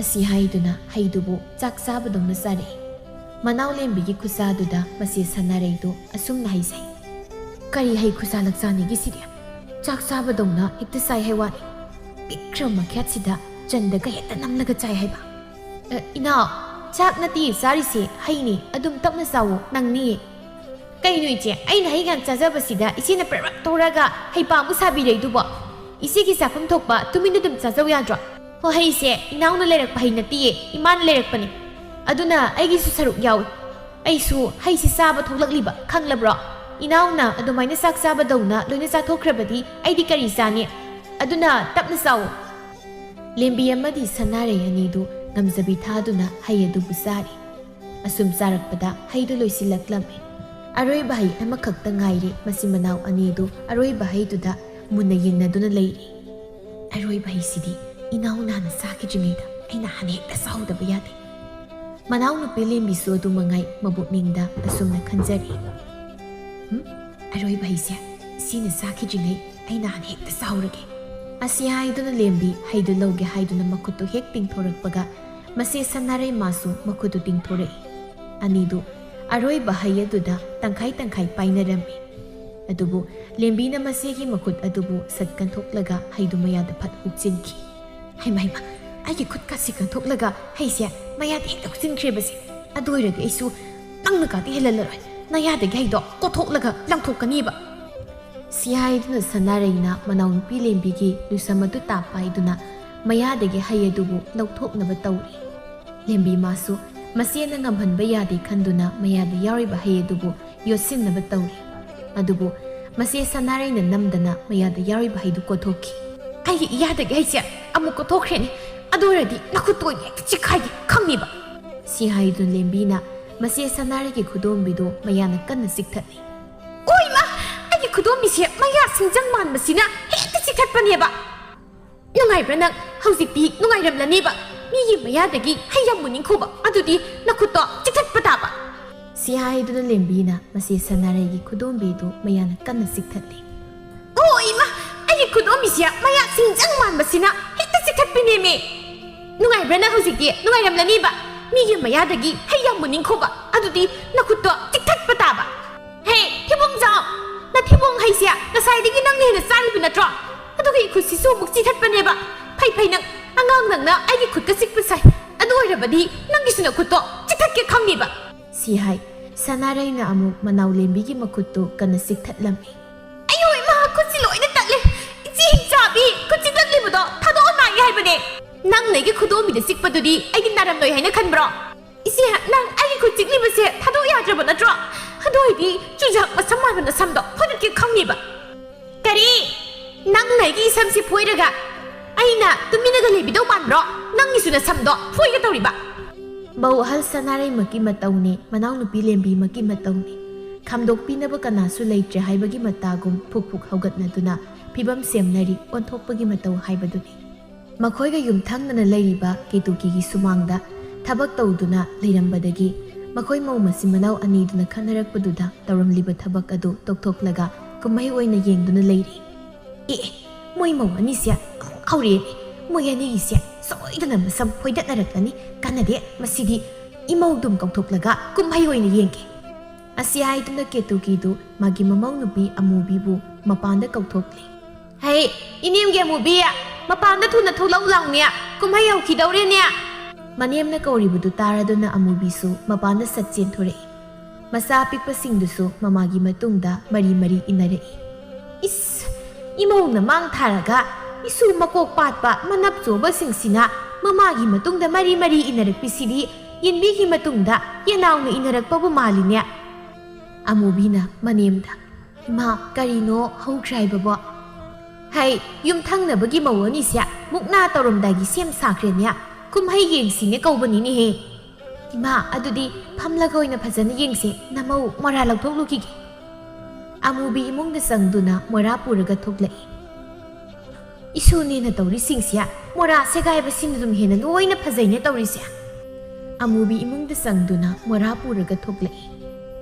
ꯑꯁꯤ ꯍꯥꯏꯗꯨꯅ ꯍꯩꯗꯨꯕꯨ ꯆꯥꯛ ꯆꯥꯕꯗꯧꯅ ꯆꯥꯔꯛꯏ꯫ ꯃꯅꯥꯎ ꯂꯦꯝꯕꯤꯒꯤ ꯈꯨꯆꯥꯗꯨꯗ ꯃꯆꯦ ꯁꯅꯥꯔꯩꯗꯨ ꯑꯁꯨꯝꯅ ꯍꯥꯏꯖꯩ, "ꯀꯔꯤ ꯍꯩ ꯈꯨꯆꯥ ꯂꯛꯆꯥꯅꯤꯒꯦ ꯁꯤꯗꯤ? ꯆꯥꯛ ꯆꯥꯕꯗꯧꯅ ꯍꯦꯛꯇ ꯆꯥꯏ ꯍꯥꯏ ꯋꯥꯅꯤ꯫ ꯄꯤꯛꯈ꯭ꯔꯕ ꯃꯈ꯭ꯌꯥꯠꯁꯤꯗ ꯆꯟꯗꯒ ꯍꯦꯛꯇ ꯅꯝꯂꯒ ꯆꯥꯏ ꯍꯥꯏꯕ?" "ꯑ, ꯏꯅꯥꯎ, ꯆꯥꯛ ꯅꯠꯇꯦ ꯆꯥꯔꯤꯁꯦ, ꯍꯩꯅꯤ꯫ ꯑꯗꯨꯝ ꯇꯞꯅ ꯆꯥꯎꯋꯣ, ꯅꯪꯅꯤꯌꯦ꯫" "ꯀꯩꯅꯣ ꯏꯆꯦ, ꯑꯩꯅ ꯍꯩ ꯉꯥꯛ ꯆꯥꯖꯕꯁꯤꯗ ꯏꯆꯦꯅ ꯄ꯭ꯔꯞ ꯄ꯭ꯔꯞ ꯇꯧꯔꯒ ꯍꯩꯄꯥ ꯑꯃꯨꯛ ꯁꯥꯕꯤꯔꯛꯏꯗꯨꯕꯣ? ꯏꯆꯦꯒꯤ ꯆꯥꯐꯝ ꯊꯣꯛꯄ ꯇꯨꯃꯤꯟꯅ ꯑꯗꯨꯝ ꯆꯥꯖꯧ ꯌꯥꯗ꯭ꯔꯣ?" "ꯍꯣ, ꯍꯩꯁꯦ ꯏꯅꯥꯎꯅ ꯂꯩꯔꯛꯄ ꯍꯩ ꯅꯠꯇꯤꯌꯦ, ꯏꯃꯥꯅ ꯂꯩꯔꯛꯄꯅꯦ꯫ ꯑꯗꯨꯅ ꯑꯩꯒꯤꯁꯨ ꯁꯔꯨꯛ ꯌꯥꯎꯏ꯫ ꯑꯩꯁꯨ ꯍꯩꯁꯤ ꯆꯥꯕ ꯊꯣꯛꯂꯛꯂꯤꯕ, ꯈꯪꯂꯕ꯭ꯔꯣ? ꯏꯅꯥꯎꯅ ꯑꯗꯨꯃꯥꯏꯅ ꯆꯥꯛ ꯆꯥꯕꯗꯧꯅ ꯂꯣꯏꯅ ꯆꯥꯊꯣꯛꯈ꯭ꯔꯕꯗꯤ ꯑꯩꯗꯤ ꯀꯔꯤ ꯆꯥꯅꯤ? ꯑꯗꯨꯅ ꯇꯞꯅ ꯆꯥꯎ꯫" ꯂꯦꯝꯕꯤ ꯑꯃꯗꯤ ꯁꯅꯥꯔꯩ ꯑꯅꯤꯗꯨ ꯉꯝꯖꯕꯤ ꯊꯥꯗꯨꯅ ꯍꯩ ꯑꯗꯨꯕꯨ ꯆꯥꯔꯤ꯫ ꯑꯁꯨꯝ ꯆꯥꯔꯛꯄꯗ ꯍꯩꯗꯨ ꯂꯣꯏꯁꯤꯜꯂꯛꯂꯝꯃꯤ꯫ ꯑꯔꯣꯏꯕ ꯍꯩ ꯑꯃꯈꯛꯇ ꯉꯥꯏꯔꯤ꯫ ꯃꯆꯤꯟ ꯃꯅꯥꯎ ꯑꯅꯤꯗꯨ ꯑꯔꯣꯏꯕ ꯍꯩꯗꯨꯗ ꯃꯨꯟꯅ ꯌꯦꯡꯅꯗꯨꯅ ꯂꯩꯔꯤ꯫ "ꯑꯔꯣꯏꯕ ꯍꯩꯁꯤꯗꯤ ꯏꯅꯥꯎꯅ ꯍꯥꯟꯅ ꯆꯥꯈꯤꯗ꯭ꯔꯤꯉꯩꯗ ꯑꯩꯅ ꯍꯥꯟꯅ ꯍꯦꯛꯇ ꯆꯥꯍꯧꯗꯕ ꯌꯥꯗꯦ꯫" ꯃꯅꯥꯎꯅꯨꯄꯤ ꯂꯦꯝꯕꯤꯁꯨ ꯑꯗꯨ ꯃꯉꯥꯏ ꯃꯕꯨꯛꯅꯤꯡꯗ ꯑꯁꯨꯝꯅ ꯈꯟꯖꯔꯤ꯫ "ꯍꯨꯝ? ꯑꯔꯣꯏꯕ ꯍꯩꯁꯦ "ꯁꯤꯅ ꯆꯥꯈꯤꯗ꯭ꯔꯤꯉꯩ ꯑꯩ ꯅꯍꯥꯟ ꯍꯦꯛꯇ ꯆꯥꯍꯧꯔꯒꯦ"꯫ ꯑꯁꯤ ꯍꯥꯏꯗꯨꯅ ꯂꯦꯝꯕꯤ ꯍꯩꯗꯨ ꯂꯧꯒꯦ ꯍꯥꯏꯗꯨꯅ ꯃꯈꯨꯠꯇꯨ ꯍꯦꯛ ꯇꯤꯡꯊꯣꯔꯛꯄꯒ, ꯃꯆꯦ ꯁꯅꯥꯔꯩ ꯃꯥꯁꯨ ꯃꯈꯨꯠꯇꯨ ꯇꯤꯡꯊꯣꯔꯛꯏ꯫ ꯑꯅꯤꯗꯨ ꯑꯔꯣꯏꯕ ꯍꯩ ꯑꯗꯨꯗ ꯇꯪꯈꯥꯏ ꯇꯪꯈꯥꯏ ꯄꯥꯏꯅꯔꯝꯃꯤ꯫ ꯑꯗꯨꯕꯨ ꯂꯦꯝꯕꯤꯅ ꯃꯆꯦꯒꯤ ꯃꯈꯨꯠ ꯑꯗꯨꯕꯨ ꯁꯠ ꯀꯟꯊꯣꯛꯂꯒ ꯍꯩꯗꯨ ꯃꯌꯥꯗ ꯐꯠ ꯍꯨꯛꯆꯤꯟꯈꯤ꯫ "ꯍꯩꯃ, ꯍꯩꯃ, ꯑꯩꯒꯤ ꯈꯨꯠꯀꯥꯁꯤ ꯀꯟꯊꯣꯛꯂꯒ ꯍꯩꯁꯦ ꯃꯌꯥꯗ ꯍꯦꯛꯇ ꯍꯨꯛꯆꯤꯟꯈ꯭ꯔꯦꯕꯁꯦ꯫ ꯑꯗꯨ ꯑꯣꯏꯔꯗꯤ ꯑꯩꯁꯨ ꯅꯪꯅ ꯀꯥꯗꯤ ꯍꯦꯜꯍꯜꯂꯔꯣꯏ꯫ ꯅꯌꯥꯗꯒꯤ ꯍꯩꯗꯣ ꯀꯣꯊꯣꯛꯂꯒ ꯂꯪꯊꯣꯛꯀꯅꯤꯕ"꯫ ꯁꯤ ꯍꯥꯏꯗꯨꯅ ꯁꯅꯥꯔꯩꯅ ꯃꯅꯥꯎꯅꯨꯄꯤ ꯂꯦꯝꯕꯤꯒꯤ ꯂꯨꯁꯝ ꯑꯗꯨ ꯇꯥꯞ ꯄꯥꯏꯗꯨꯅ ꯃꯌꯥꯗꯒꯤ ꯍꯩ ꯑꯗꯨꯕꯨ ꯂꯧꯊꯣꯛꯅꯕ ꯇꯧꯔꯤ꯫ ꯂꯦꯝꯕꯤ ꯃꯥꯁꯨ ꯃꯆꯦꯅ ꯉꯝꯍꯟꯕ ꯌꯥꯗꯦ ꯈꯟꯗꯨꯅ ꯃꯌꯥꯗ ꯌꯥꯎꯔꯤꯕ ꯍꯩ ꯑꯗꯨꯕꯨ ꯌꯣꯠꯁꯤꯟꯅꯕ ꯇꯧꯔꯤ꯫ ꯑꯗꯨꯕꯨ ꯃꯆꯦ ꯁꯅꯥꯔꯩꯅ ꯅꯝꯗꯅ ꯃꯌꯥꯗ ꯌꯥꯎꯔꯤꯕ ꯍꯩꯗꯨ ꯀꯣꯊꯣꯛꯈꯤ꯫ "ꯑꯩꯒꯤ ꯏꯌꯥꯗꯒꯤ ꯍꯩꯁꯦ ꯑꯃꯨꯛ ꯀꯣꯊꯣꯛꯈ꯭ꯔꯦꯅꯦ꯫ ꯑꯗꯨ ꯑꯣꯏꯔꯗꯤ ꯅꯈꯨꯠꯇꯣ ꯑꯣꯏꯅ ꯍꯦꯛꯇ ꯆꯤꯛꯈꯥꯏꯒꯦ ꯈꯪꯅꯤꯕ"꯫ ꯁꯤ ꯍꯥꯏꯗꯨꯅ ꯂꯦꯝꯕꯤꯅ ꯃꯆꯦ ꯁꯅꯥꯔꯩꯒꯤ ꯈꯨꯗꯣꯝꯕꯤꯗꯨ ꯃꯌꯥꯅ ꯀꯟꯅ ꯆꯤꯛꯊꯠꯂꯤ꯫ "ꯑꯣ ꯏꯃꯥ! ꯑꯩꯒꯤ ꯈꯨꯗꯣꯝꯕꯤꯁꯦ ꯃꯌꯥ ꯁꯤꯡꯖꯪ ꯃꯥꯟꯕꯁꯤꯅ ꯍꯦꯛꯇ ꯆꯤꯛꯊꯠꯄꯅꯦꯕ꯫ ꯅꯨꯡꯉꯥꯏꯕ꯭ꯔꯥ ꯅꯪ? ꯍꯧꯖꯤꯛꯇꯤ ꯅꯨꯡꯉꯥꯏꯔꯝꯂꯅꯦꯕ꯫ ꯃꯤꯒꯤ ꯃꯌꯥꯗꯒꯤ ꯍꯩ ꯌꯥꯝ ꯃꯨꯅꯤꯡꯈꯣꯕ, ꯑꯗꯨꯗꯤ ꯅꯈꯨꯠꯇꯣ ꯆꯤꯛꯊꯠꯄ ꯇꯥꯕ"꯫ ꯁꯤ ꯍꯥꯏꯗꯨꯅ ꯂꯦꯝꯕꯤꯅ ꯃꯆꯦ ꯁꯅꯥꯔꯩꯒꯤ ꯈꯨꯗꯣꯝꯕꯤꯗꯨ ꯃꯌꯥꯅ ꯀꯟꯅ ꯆꯤꯛꯊꯠꯂꯤ꯫ "ꯑꯣ ꯏꯃꯥ! ꯑꯩꯒꯤ ꯈꯨꯗꯣꯝꯕꯤꯁꯦ ꯃꯌꯥ ꯁꯤꯡꯖꯪ ꯃꯥꯟꯕꯁꯤꯅ ꯍꯦꯛꯇ ꯆꯤꯛꯊꯠꯄꯤꯅꯦꯃꯤ꯫ ꯅꯨꯡꯉꯥꯏꯕ꯭ꯔꯥ ꯅꯪ ꯍꯧꯖꯤꯛꯇꯤ? ꯅꯨꯡꯉꯥꯏꯔꯝꯂꯅꯤꯕ꯫ ꯃꯤꯒꯤ ꯃꯌꯥꯗꯒꯤ ꯍꯩ ꯌꯥꯝ ꯃꯨꯅꯤꯡꯈꯣꯕ, ꯑꯗꯨꯗꯤ ꯅꯈꯨꯠꯇꯣ ꯆꯤꯛꯊꯠꯄ ꯇꯥꯕ꯫ ꯍꯦ, ꯊꯤꯕꯣꯡꯖꯥꯎ! ꯅꯊꯤꯕꯣꯡ ꯍꯩꯁꯦ ꯉꯁꯥꯏꯗꯒꯤ ꯅꯪꯅ ꯍꯦꯟꯅ ꯆꯥꯔꯤꯕ ꯅꯠꯇ꯭ꯔꯣ? ꯑꯗꯨꯒ ꯏꯈꯨꯠꯁꯤꯁꯨ ꯑꯃꯨꯛ ꯆꯤꯛꯊꯠꯄꯅꯦꯕ꯫ ꯐꯩ ꯐꯩ ꯅꯪ, ꯑꯉꯥꯡ ꯅꯪꯅ ꯑꯩꯒꯤ ꯈꯨꯠꯀ ꯆꯤꯛꯄ ꯁꯥꯏ꯫ ꯑꯗꯨ ꯑꯣꯏꯔꯕꯗꯤ ꯅꯪꯒꯤꯁꯨ ꯅꯈꯨꯠꯇꯣ ꯆꯤꯛꯊꯠꯀꯦ ꯈꯪꯅꯤꯕ"꯫ ꯁꯤ ꯍꯥꯏ ꯁꯅꯥꯔꯩꯅ ꯑꯃꯨꯛ ꯃꯅꯥꯎ ꯂꯦꯝꯕꯤꯒꯤ ꯃꯈꯨꯠꯇꯨ ꯀꯟꯅ ꯆꯤꯛꯊꯠꯂꯝꯃꯤ꯫ "ꯑꯌꯣ ꯏꯃꯥ, ꯈꯨꯠꯁꯤ ꯂꯣꯏꯅ ꯇꯠꯂꯦ꯫ ꯏꯆꯦ ꯍꯤꯡꯆꯥꯕꯤ, ꯈꯨꯠꯁꯤ ꯇꯠꯂꯤꯕꯗꯣ ꯊꯥꯗꯣꯛꯑꯣ, ꯅꯥꯏꯌꯦ ꯍꯥꯏꯕꯅꯦ꯫ ꯅꯪꯅ ꯑꯩꯒꯤ ꯈꯨꯗꯣꯝꯕꯤꯗ ꯆꯤꯛꯄꯗꯨꯗꯤ ꯑꯩꯗꯤ ꯅꯥꯔꯝꯂꯣꯏ ꯍꯥꯏꯅ ꯈꯟꯕ꯭ꯔꯣ? ꯏꯆꯦ, ꯅꯪ ꯑꯩꯒꯤ ꯈꯨꯠ ꯆꯤꯛꯂꯤꯕꯁꯦ ꯊꯥꯗꯣꯛ ꯌꯥꯗ꯭ꯔꯕ ꯅꯠꯇ꯭ꯔꯣ? ꯑꯗꯨ ꯑꯣꯏꯗꯤ ꯆꯨꯖꯥꯛ ꯃꯁꯝ ꯃꯥꯟꯕ ꯅꯁꯝꯗꯣ ꯐꯣꯏꯗꯠꯀꯦ ꯈꯪꯅꯤꯕ"꯫ "ꯀꯔꯤ? ꯅꯪꯅ ꯑꯩꯒꯤ ꯏꯁꯝꯁꯤ ꯐꯣꯏꯔꯒ ꯑꯩꯅ ꯇꯨꯃꯤꯟꯅꯒ ꯂꯩꯕꯤꯗꯧ ꯃꯥꯟꯕ꯭ꯔꯣ? ꯅꯪꯒꯤꯁꯨ ꯅꯁꯝꯗꯣ ꯐꯣꯏꯒꯦ ꯇꯧꯔꯤꯕ"꯫ ꯃꯧ ꯑꯍꯜ ꯁꯅꯥꯔꯩꯃꯛꯀꯤ ꯃꯇꯧꯅꯤ, ꯃꯅꯥꯎꯅꯨꯄꯤ ꯂꯦꯝꯕꯤꯃꯛꯀꯤ ꯃꯇꯧꯅꯤ꯫ ꯈꯥꯝꯗꯣꯛꯄꯤꯅꯕ ꯀꯅꯥꯁꯨ ꯂꯩꯇ꯭ꯔꯦ ꯍꯥꯏꯕꯒꯤ ꯃꯇꯥꯒꯨꯝ ꯐꯨꯛ ꯐꯨꯛ ꯍꯧꯒꯠꯅꯗꯨꯅ ꯐꯤꯕꯝ ꯁꯦꯝꯅꯔꯤ, ꯑꯣꯟꯊꯣꯛꯄꯒꯤ ꯃꯇꯧ ꯍꯥꯏꯕꯗꯨꯅꯤ꯫ ꯃꯈꯣꯏꯒ ꯌꯨꯝꯊꯪꯅꯅ ꯂꯩꯔꯤꯕ ꯀꯦꯇꯨꯀꯤꯒꯤ ꯁꯨꯃꯥꯡꯗ ꯊꯕꯛ ꯇꯧꯗꯨꯅ ꯂꯩꯔꯝꯕꯗꯒꯤ ꯃꯈꯣꯏ ꯃꯧ ꯃꯆꯤꯟ ꯃꯅꯥꯎ ꯑꯅꯤꯗꯨꯅ ꯈꯟꯅꯔꯛꯄꯗꯨꯗ ꯇꯧꯔꯝꯂꯤꯕ ꯊꯕꯛ ꯑꯗꯨ ꯇꯣꯛꯊꯣꯛꯂꯒ ꯀꯨꯝꯍꯩ ꯑꯣꯏꯅ ꯌꯦꯡꯗꯨꯅ ꯂꯩꯔꯤ꯫ ꯑꯦ, ꯃꯣꯏ ꯃꯧ ꯑꯅꯤꯁꯦ ꯑꯃꯨꯛ ꯍꯧꯔꯛꯑꯦꯅꯦ꯫ ꯃꯣꯏ ꯑꯅꯤꯒꯤꯁꯦ ꯁꯣꯏꯗꯅ ꯃꯁꯝ ꯐꯣꯏꯗꯠꯅꯔꯛꯂꯅꯤ꯫ ꯀꯥꯟꯅꯗꯦ, ꯃꯁꯤꯗꯤ ꯏꯃꯧꯗꯨꯝ ꯀꯧꯊꯣꯛꯂꯒ ꯀꯨꯝꯍꯩ ꯑꯣꯏꯅ ꯌꯦꯡꯒꯦ꯫ ꯑꯁꯤ ꯍꯥꯏꯗꯨꯅ ꯀꯦꯇꯨꯀꯤꯗꯨ ꯃꯥꯒꯤ ꯃꯃꯧ ꯅꯨꯄꯤ ꯑꯃꯨꯕꯤꯕꯨ ꯃꯄꯥꯟꯗ ꯀꯧꯊꯣꯛꯂꯦ꯫ "ꯍꯩ, ꯏꯅꯦꯝꯒꯤ ꯑꯃꯨꯕꯤ, ꯃꯄꯥꯟꯗ ꯊꯨꯅ ꯊꯣꯛꯂꯛꯎ ꯂꯥꯎꯅꯦ, ꯀꯨꯝꯍꯩ ꯍꯧꯈꯤꯗꯧꯔꯦꯅꯦ!" ꯃꯅꯦꯝꯅ ꯀꯧꯔꯤꯕꯗꯨ ꯇꯥꯔꯗꯨꯅ ꯑꯃꯨꯕꯤꯁꯨ ꯃꯄꯥꯟꯗ ꯁꯠ ꯆꯦꯟꯊꯣꯔꯛꯏ꯫ ꯃꯆꯥ ꯑꯄꯤꯛꯄꯁꯤꯡꯗꯨꯁꯨ ꯃꯃꯥꯒꯤ ꯃꯇꯨꯡꯗ ꯃꯔꯤ ꯃꯔꯤ ꯏꯟꯅꯔꯛꯏ꯫ "ꯏꯁ, ꯏꯃꯧꯅ ꯃꯥꯡ ꯊꯥꯔꯒ ꯏꯁꯨ ꯃꯀꯣꯛ ꯄꯥꯠꯄ ꯃꯅꯞ ꯆꯣꯕꯁꯤꯡꯁꯤꯅ ꯃꯃꯥꯒꯤ ꯃꯇꯨꯡꯗ ꯃꯔꯤ ꯃꯔꯤ ꯏꯟꯅꯔꯛꯄꯤꯁꯤꯗꯤ, ꯌꯦꯟꯕꯤꯒꯤ ꯃꯇꯨꯡꯗ ꯌꯦꯅꯥꯎꯅ ꯏꯟꯅꯔꯛꯄꯕꯨ ꯃꯥꯜꯂꯤꯅꯦ!" ꯑꯃꯨꯕꯤꯅ ꯃꯅꯦꯝꯗ, "ꯏꯃꯥ, ꯀꯔꯤꯅꯣ ꯍꯧꯈ꯭ꯔꯦ ꯍꯥꯏꯕꯕꯣ?" "ꯍꯩ, ꯌꯨꯝꯊꯪꯅꯕꯒꯤ ꯃꯧ ꯑꯅꯤꯁꯦ ꯃꯨꯛꯅꯥ ꯇꯧꯔꯝꯗꯥꯏꯒꯤ ꯁꯦꯝ ꯁꯥꯈ꯭ꯔꯦꯅꯦ꯫ ꯀꯨꯝꯍꯩ ꯌꯦꯡꯁꯤꯅꯦ ꯀꯧꯕꯅꯤꯅꯦꯍꯦ꯫ ꯏꯃꯥ, ꯑꯗꯨꯗꯤ ꯐꯝꯂꯒ ꯑꯣꯏꯅ ꯐꯖꯅ ꯌꯦꯡꯁꯦ, ꯅꯃꯧ ꯃꯣꯔꯥ ꯂꯧꯊꯣꯛꯂꯨꯈꯤꯒꯦ꯫" ꯑꯃꯨꯕꯤ ꯏꯃꯨꯡꯗ ꯆꯪꯗꯨꯅ ꯃꯣꯔꯥ ꯄꯨꯔꯒ ꯊꯣꯛꯂꯛꯏ꯫ "ꯏꯁꯨꯅꯦꯅ ꯇꯧꯔꯤꯁꯤꯡꯁꯦ ꯃꯣꯔꯥ ꯁꯦꯒꯥꯏꯕꯁꯤꯅ ꯑꯗꯨꯝ ꯍꯦꯟꯅ ꯂꯣꯏꯅ ꯐꯖꯩꯅꯦ ꯇꯧꯔꯤꯁꯦ꯫" ꯑꯃꯨꯕꯤ ꯏꯃꯨꯡꯗ ꯆꯪꯗꯨꯅ ꯃꯣꯔꯥ ꯄꯨꯔꯒ ꯊꯣꯛꯂꯛꯏ꯫